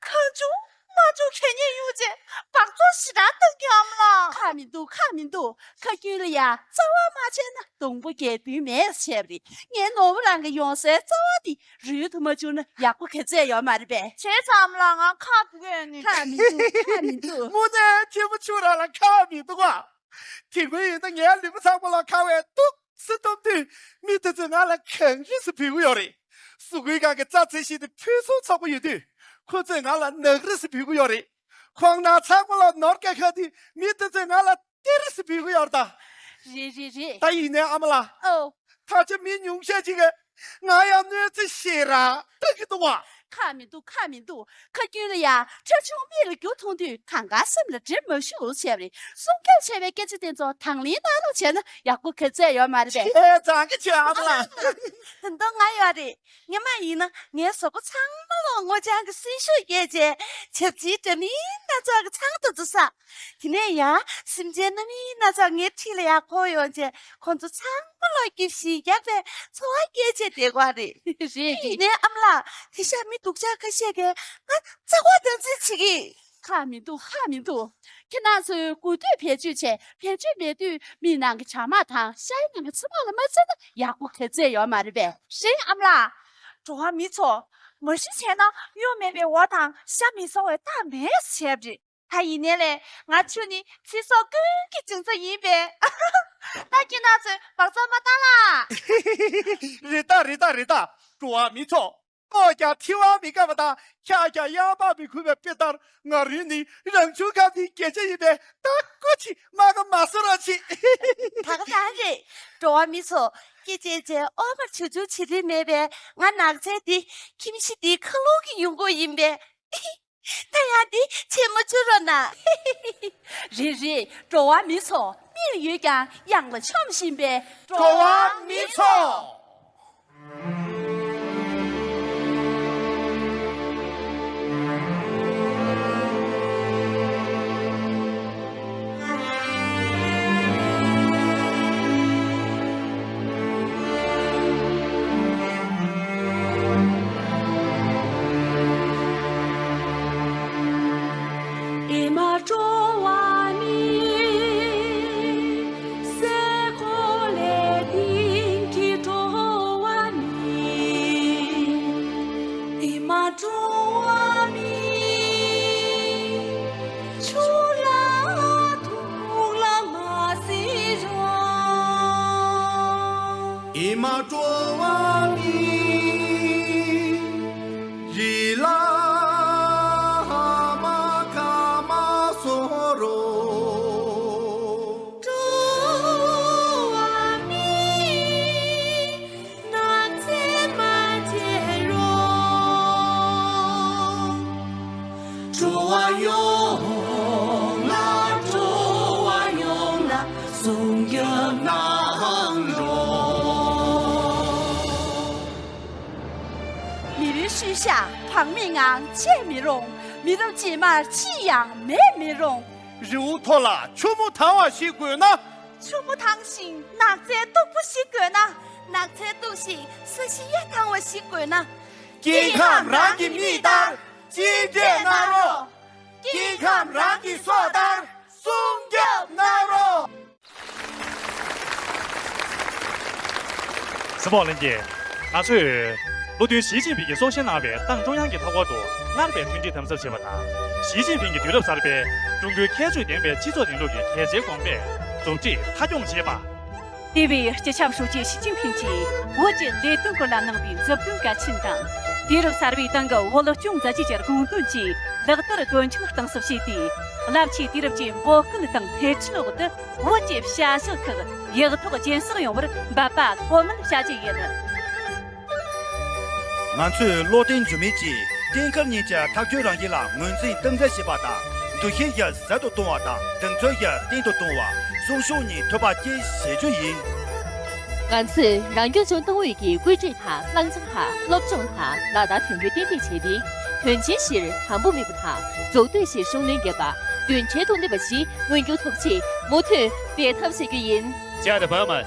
གང་བྱུང་མ་བྱུང་གད་སྙིགས་གཡུགས་བྱས་སྦགས་བཙོག་ཞེ་དྲག་བཏང་གི་ཨ་མ་ལགས། ཁག་མི་འདུག་ཁག་མི་འདུག་ཁ་རྒྱུན་ལ་ཡ་རྩ་བ་མ་བྱས་ན་སྡོང་པོ་རྒྱས་དུས་མེད་ཟེར་བ་རེད། ངའི་ནོར་བུ་རང་གི་ཡོང་སའི་རྩ་བ་དེ་རུལ་དུ་མ་བཅུག་ན་ཡག་པོ་ག་ཚད་ཡོད་མ་རེད་པས། བྱས་ཙང་ཨ་མ་ལགས་ང་ཁག་འདུག་གས་ནི། ཁག་མི་འདུག་ཁག་མི་འདུག་དངོས་གནས་ཁྱེད་མོ་ཆུང་རང་ལ་ཁག་མི་འདུག་ག་དེ་ཀུན་ཡིན་ན་ངའི་ལུས་པོ་ཚང་མ་ལ་ཁ་བའི་དུག་སེ་བཏུམ་དུས་མི་དེ་ཚོས་ང་ལ་གངས་རི་ཟེར་འབོད་ཀྱི་ཡོད་རེད། གཟུགས་པོའི་སྒང་གི་རྩ་རྩི་ཤིང་དེ་ཕུན་སུམ་ཚོགས་པོ་ཡོད་དུས་ཁོ་ཚོས་ང་ལ་ནགས་རི་ཟེར་འབོད་ཀྱི་ཡོད་རེད། ཁོང་རྣམ་ཚང་མ་ལ་ནོར་སྐལ་ཁ་དུས་མི་དེ་ཚོས་ང་ལ་གཏེར་རི་ཟེར་འབོད་ཀྱི་ཡོད་རེད་ད། རེད་རེད་རེད། ད་ཡིན་ནའི་ཨ་མ་ལགས། ཨོ། ད་ཆ་མི་ཉུང་ཤས་ཅིག་གིས་ང་ཡང་གནོད་འཚེ་ཞེ་དྲག་བཏང་གི་འདུག་བ། ཁག་མི་འདུག་ཁག་མི་འདུག་ཁ་རྒྱུན་ལ་ཡ་ཁྲ་ཆུང་མིག་ལ་རྒྱུ་མཐོང་དུས་གང་ག་སེམས་ལ་དྲན་མ་ཞུ་བྱས་པ་རེད། སྲུང་སྐྱོབ་བྱས་པའི་སྐད་ཆ་དེ་ཚོ་དང་ལེན་གནང་རོགས་བྱས་ན་ཡག་པོ་ག་ཚད་ཡོད་མ་རེད་པས། ཁྱེད་ཚང་གི་ཆེ་ཨ་མ་ལགས། ད་དུང་ང་ཡོད་རེད། ངའི་མ་ཡིན་ན་ངའི་གཟུགས་པོ་ཚང་མ་ལ་སྔོ་ལྗང་གི་སེམས་ཤུགས་སྐྱེད་བྱས་ཆབ་ཆའི་སྒྲ་མིག་སྣ་ཚོགས་ཀྱི་ཚང་དུ་འཛུལ་ས། དེ་ནས་ཡང་སེམས་ཅན་སྣ་མིན་སྣ་ཚོགས་ངའི་འཁྲིས་ལ་ཡར་འཁོར་ཡོང་བྱས་ཁོང་ཚོ་ཚང་མ་ལ་སྐྱིད་ཤིང་རྒྱག་པའི་ཚོར་བ་སྐྱེད་བྱས་བསྡད་ཀྱི་ཡོད་རེད། རེད་རེད། དེ་ནས་ཨ་མ་ལགས་དེང་སང་མི་སྡུག་ཅག་ཁ་ཤས་ཀྱིས་ང་རྩ་བ་དམ་འཛིན་བྱེད་ཀྱི། ཁག་མི་འདུག་ཁག་མི་འདུག་ཁྱེད་རྣམ་ཚོས་དགུ་དུས་བེད་སྤྱོད་བྱས་བེད་སྤྱོད་མེད་དུས་མིག་ནང་གི་བྱ་དམར་དང་ཤའི་ནང་གི་ཚི་དམར་ལ་མ་བརྩེས་ན་ཡག་པོ་ག་ཚད་ཡོད་མ་རེད་པས། རེད་ཨ་མ་ལགས། འགྲོ་བ་མི་ཚོ། མ་གཞི་བྱས་ན་གཡོ་མེད་པའི་འོ་དང་ཤ་མི་ཟ་བའི་རྟགས་མེད་ཟེར་བ་རེད། ད་ཡིན་ནའི་ལས་ང་ཁྱོད་ནི་ཚེ་སྲོག་ཀུན་གྱི་འབྱུང་རྩ་ཡིན་པས། ད་ཁྱེད་རང་ཚོས་བག་ཚ་མ་བཏང་ལ། རེད་ད་རེད་ད་རེད་ད། འགྲོ་བ་མི་ཚོ། ལྟོས་ཀྱང་ཐི་བ་མི་དགའ་བ་དང་ཤ་ཀྱང་གཡང་བག་མི་ཁུག་པའི་དཔེ་ལྟར། ང་རང་ནི་རང་བྱུང་ཁམས་འདིའི་སྐད་ཆ་ཡིན་པས་ད་སྐུ་མཁྱེན་མ་ག་མ་བཟོ་རོགས་བྱེད། ད་ག་རང་རེད། འགྲོ་བ་མི་ཚོ། སྐྱེ་ཆེན་ཆེན་ཨོ་མར་ཆུང་ཆུང་བྱེད་རིན་མེད་པས་ང་ནགས་ཚལ་འདི་ཁྱིམ་གཞིས་འདིའི་ཁ་ལོག་གི་ཡོང་སྒོ་ཡིན་པས། ད་ཡང་འདི་ཆེན་མོ་བཅུ་རོ་ན། རེད་རེད། འགྲོ་བ་མི་ཚོ་མིག་ཡོད་ཀྱང་གཡང་ལ་མཆོངས་བཞིན་པའི་འགྲོ་བ་མི་ཚོ། ཨེ་མ་འགྲོ་བ་མི། སའི་གོ་ལའི་སྟེང་གི་འགྲོ་བ་མི། ཨེ་མ་འགྲོ་བ་མི། ཆུ་ལ་འཐུང་ལ་མ་ཟེར་རོ། ཨེ་མ་འགྲོ་བ་མི། རི་ལ་ཧ་མ་ག་མ་སོ་རོ། འགྲོ་བ་མི། ནགས་ཚལ་མ་བྱེད་རོགས། འགྲོ་བ་ཡོངས་ལ། འགྲོ་བ་ཡོངས་ལ་སྲུང་སྐྱོབ་གནང་རོགས། མི་རོའི་ཤུལ་བཞག་བག་མེད་ངང་བཅད་མི་རུང་། མི་རབས་རྗེས་མར་ཅི་ཡང་མེད་མི་རུང་། རི་བོ་མཐོ་ལ་ཆུ་མོ་དྭངས་བ་ཞིག་དགོས་ན། ཆུ་མོ་དྭངས་ཤིང་ནགས་ཚལ་སྟུག་པོ་ཞིག་དགོས་ན། ནགས་ཚལ་སྟུག་ཞིང་ས་གཞི་ཡ་ཐང་བ་ཞིག་དགོས་ན། སྐྱེ་ཁམས་རང་གི་མིག་ལྟར་གཅེས་སྤྲས་གནང་རོགས། སྐྱེ་ཁམས་རང་གི་སྲོག་ལྟར་སྲུང་སྐྱོབ་གནང་རོགས། གཟིགས་མོ་བ་ལྷན་རྒྱས། ང་ཚོས་བློ་མཐུན་ཞི་ཅིན་ཕིང་གིས་སྲོག་ཤིང་གནང་བའི་ཏང་ཀྲུང་དབྱང་གི་མཐའ་འཁོར་དུ་སྔར་བས་མཐུན་སྒྲིལ་དམ་ཟབ་བྱེད་པ་དང་། ཞི་ཅིན་ཕིང་གི་དུས་རབས་གསར་པའི་ཀྲུང་གོའི་ཁྱད་ཆོས་ལྡན་པའི་སྤྱི་ཚོགས་རིང་ལུགས་ཀྱི་གལ་ཆེའི་དགོངས་པས་མཛུབ་ཁྲིད་མཐའ་འཁྱོངས་བྱེད་པ། འདས་པའི་སྤྱི་ཁྱབ་ཧྲུའུ་ཅི་ཞི་ཅིན་ཕིང་གིས་བོད་ཀྱི་ལས་དོན་སྐོར་ལ་གནང་བའི་མཛུབ་སྟོན་གལ་ཆེན་དང་། དུས་རབས་གསར་པའི་ཏང་གི་བོད་སྐྱོང་མཛད་རྗེས་ཀྱི་དགོངས་དོན་བཅས་ལག་བསྟར་དོན་འཁྱོལ་གཏིང་ཟབ་བྱས་ཏེ། རླབས་ཆེའི་དུས་རབས་ཀྱི་འབོད་སྐུལ་དང་སྣེ་ཁྲིད་འོག་ཏུ། བོད་ཀྱི་བྱ་གཞག་ཁག་ཡག་ཐོག་ཇེ་གསལ་ཡོང་བར་འབད་པ་ལྷོད་མེད་བྱ་རྒྱུ་ཡིན། ང་ཚོས་བློ་བརྟན་འགྱུར་མེད་ཀྱིས་གཏན་འཁེལ་གཉིས་ཀྱི་ཐག་གཅོད་རང་བཞིན་ལ་ངོས་འཛིན་གཏིང་ཟབ་བྱེད་པ་དང་། འདུ་ཤེས་བཞི་ཟབ་ཏུ་གཏོང་བ་དང་གདེང་ཚོད་བཞི་བརྟན་དུ་གཏོང་བ། སྲུང་སྐྱོབ་གཉིས་ཐོད་པ་གཅིག་བྱེད་རྒྱུ་ཡིན། ང་ཚོས་རང་སྐྱོང་ལྗོངས་ཏང་ཨུད་ཀྱི་བཀོད་སྒྲིག་དང་བླང་བྱ་ལྟར་སློབ་སྦྱོང་དང་ལག་བསྟར་དོན་འཁྱོལ་ཏན་ཏིག་བྱས་ཏེ། དོན་ཆེན་བཞིར་དང་པོ་མི་བུ་དང་འཛུགས་གཏོད་བཞིར་ཤུགས་སྣོན་བརྒྱབ་པ། མདུན་གྲལ་དུ་སླེབས་པ་བཞི་མངོན་འགྱུར་ཐོབ་ཆེད་མུ་མཐུད་འབད་འཐབ་བྱེད་རྒྱུ་ཡིན། 亲爱的朋友们，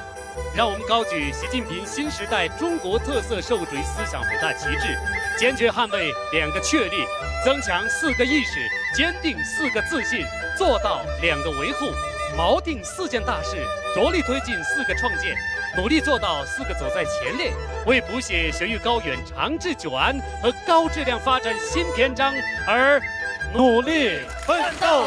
让我们高举习近平新时代中国特色社会主义思想伟大旗帜，坚决捍卫两个确立，增强四个意识，坚定四个自信，做到两个维护，锚定四件大事，着力推进四个创建，努力做到四个走在前列，为谱写学育高远、长治久安和高质量发展新篇章而努力奋斗。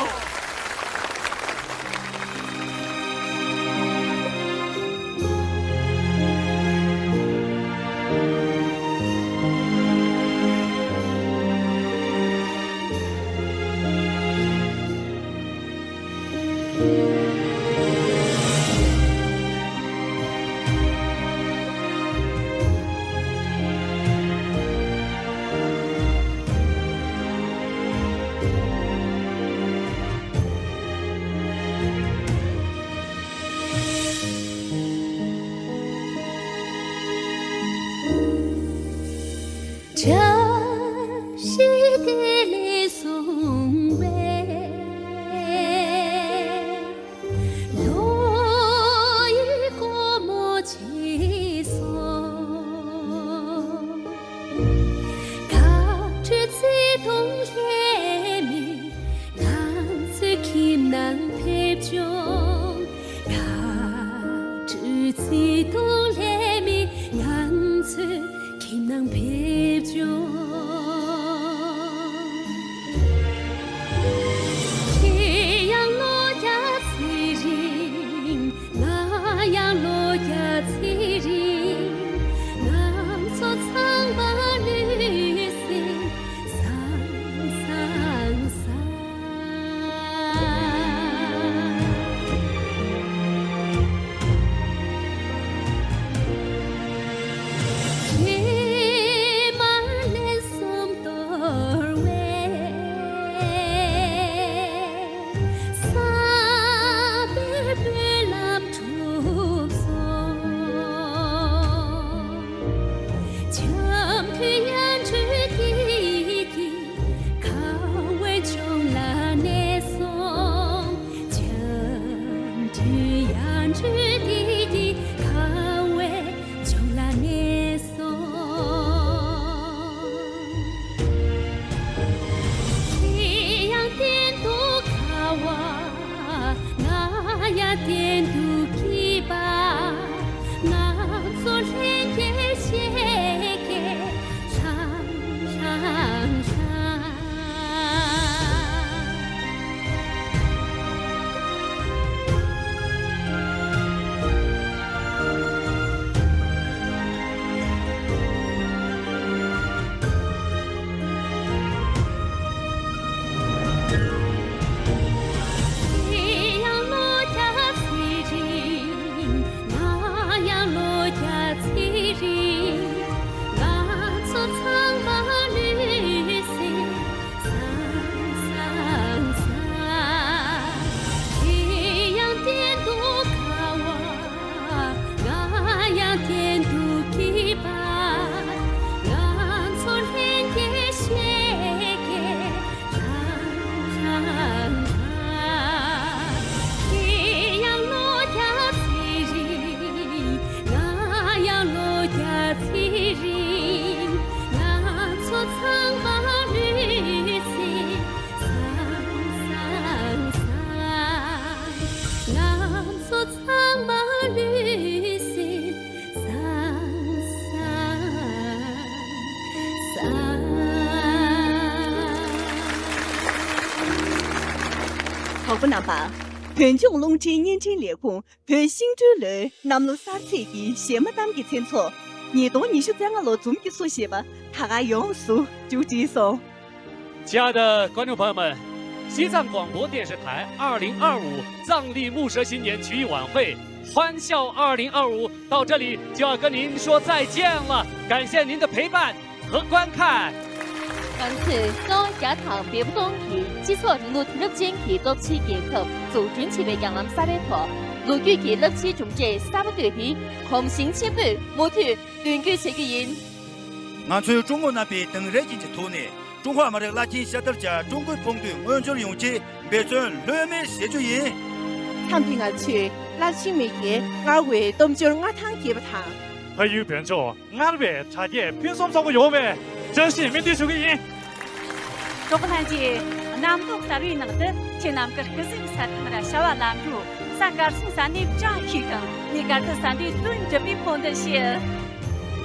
བཀྲ་ཤིས་བདེ་ལེགས་གསུངས་པས། ལོ་ཡི་སྒོ་མོ་ཕྱེས་སོང་། དགའ་སྤྲོའི་བརྩེ་དུང་ལྷད་མེད་ང་ཚོའི་ཁྱིམ་ནང་ཕེབས་བྱུང་། དགའ་སྤྲོའི་བརྩེ་དུང་ལྷད་མེད་ང་ཚོའི་ཁྱིམ་ནང་ཕེབས་བྱུང་། གྲོགས་པོ་རྣམ་པ། བོད་ལྗོངས་རླུང་འཕྲིན་བརྙན་འཕྲིན་ལས་ཁུངས་བོད་ཤིང་སྦྲུལ་ལོའི་གནམ་ལོ་གསར་ཚེས་ཀྱི་གཞས་མ་གཏམ་གྱི་མཚན་ཚོགས་ཉིས་སྟོང་ཉི་ཤུ་རྩ་ལྔ་ལོ་འཛོམས་ཀྱིས་བསུ་ཞེས་པ་ད་ག་ཡོངས་སུ་མཇུག་བསྒྲིལ་སོང་། 亲爱的观众朋友们，西藏广播电视台二零二五藏历木蛇新年曲艺晚会欢笑二零二五到这里就要跟您说再见了，感谢您的陪伴和观看。 ང་ཚོས་ཀྲོའུ་རྒྱ་དང་བལ་པོ་སྟོང་གི་སྤྱི་ཚོགས་རིང་ལུགས་དུས་རབས་ཅན་གྱི་སྟོབས་ཆེའི་རྒྱལ་ཁབ་འཛུགས་སྐྲུན་བྱེད་པའི་རྒྱང་ལམ་གསར་པའི་ཐོག་ལོ་རྒྱུས་ཀྱི་རླབས་ཆེའི་གྲུབ་འབྲས་གསར་པ་བཏོད་དེ་གོམ་ཞེང་ཆེན་པོས་མུ་མཐུད་མདུན་སྐྱོད་བྱེད་ཀྱི་ཡིན། ང་ཚོའི་ཀྲུང་གོ་རྣམ་པའི་དེང་རབས་ཅན་གྱི་ཐོག་ནས་ཀྲུང་ཧྭ་མི་རིགས་རླབས་ཆེན་ཤ་སྟག་བཅས་ཀྲུང་གོའི་ཕུགས་འདུན་མངོན་འགྱུར་ཡོང་ཆེད་འབད་བརྩོན་ལྷོད་མེད་བྱེད་རྒྱུ་ཡིན། མཚམས་འདི་ང་ཚོས་རླབས་ཆེན་མི་སྐྱའི་སྔར་བས་སྟོབས་འབྱོར་མངའ་ཐང་རྒྱས་པ་དང་། ཕ་ཡུལ་བོད་ལྗོངས་སྔར་བས་དར་རྒྱས་ཕུན་སུམ་ཚོགས་པ་ཡོང་བའི་བཀྲ་ཤིས་སྨོན་འདུན་ཞུ་གི་ཡིན། གྲོགས་པོ་ལྷན་རྒྱས། གནམ་ཐོག་གསར་བའི་ནང་དུ་ཁྱེད་རྣམས་ཀྱི་སྐུ་གཟུགས་ས་ཐང་ར་བྱ་བ་ལམ་འགྲོ། ས་དཀར་སོང་ས་ནས་བཀྲ་ཤིས་ཤིག་དང་། གནས་དཀར་དུ་ས་འདི་བསྟུན་འགྲུབ་པའི་ཕོ་འདི་བྱེད།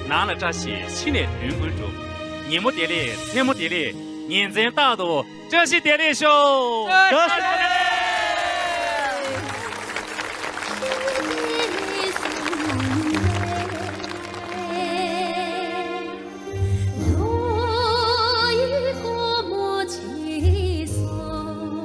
ནང་ལ་བཀྲ་ཤིས་ཕྱི་ནས་དོན་ཀུན་འགྲུབ། ཉིན་མོ་བདེ་ལེགས་མཚན་མོ་བདེ་ལེགས། ཉིན་མཚན་རྟག་ཏུ་བཀྲ་ཤིས་བདེ་ལེགས་ཤོག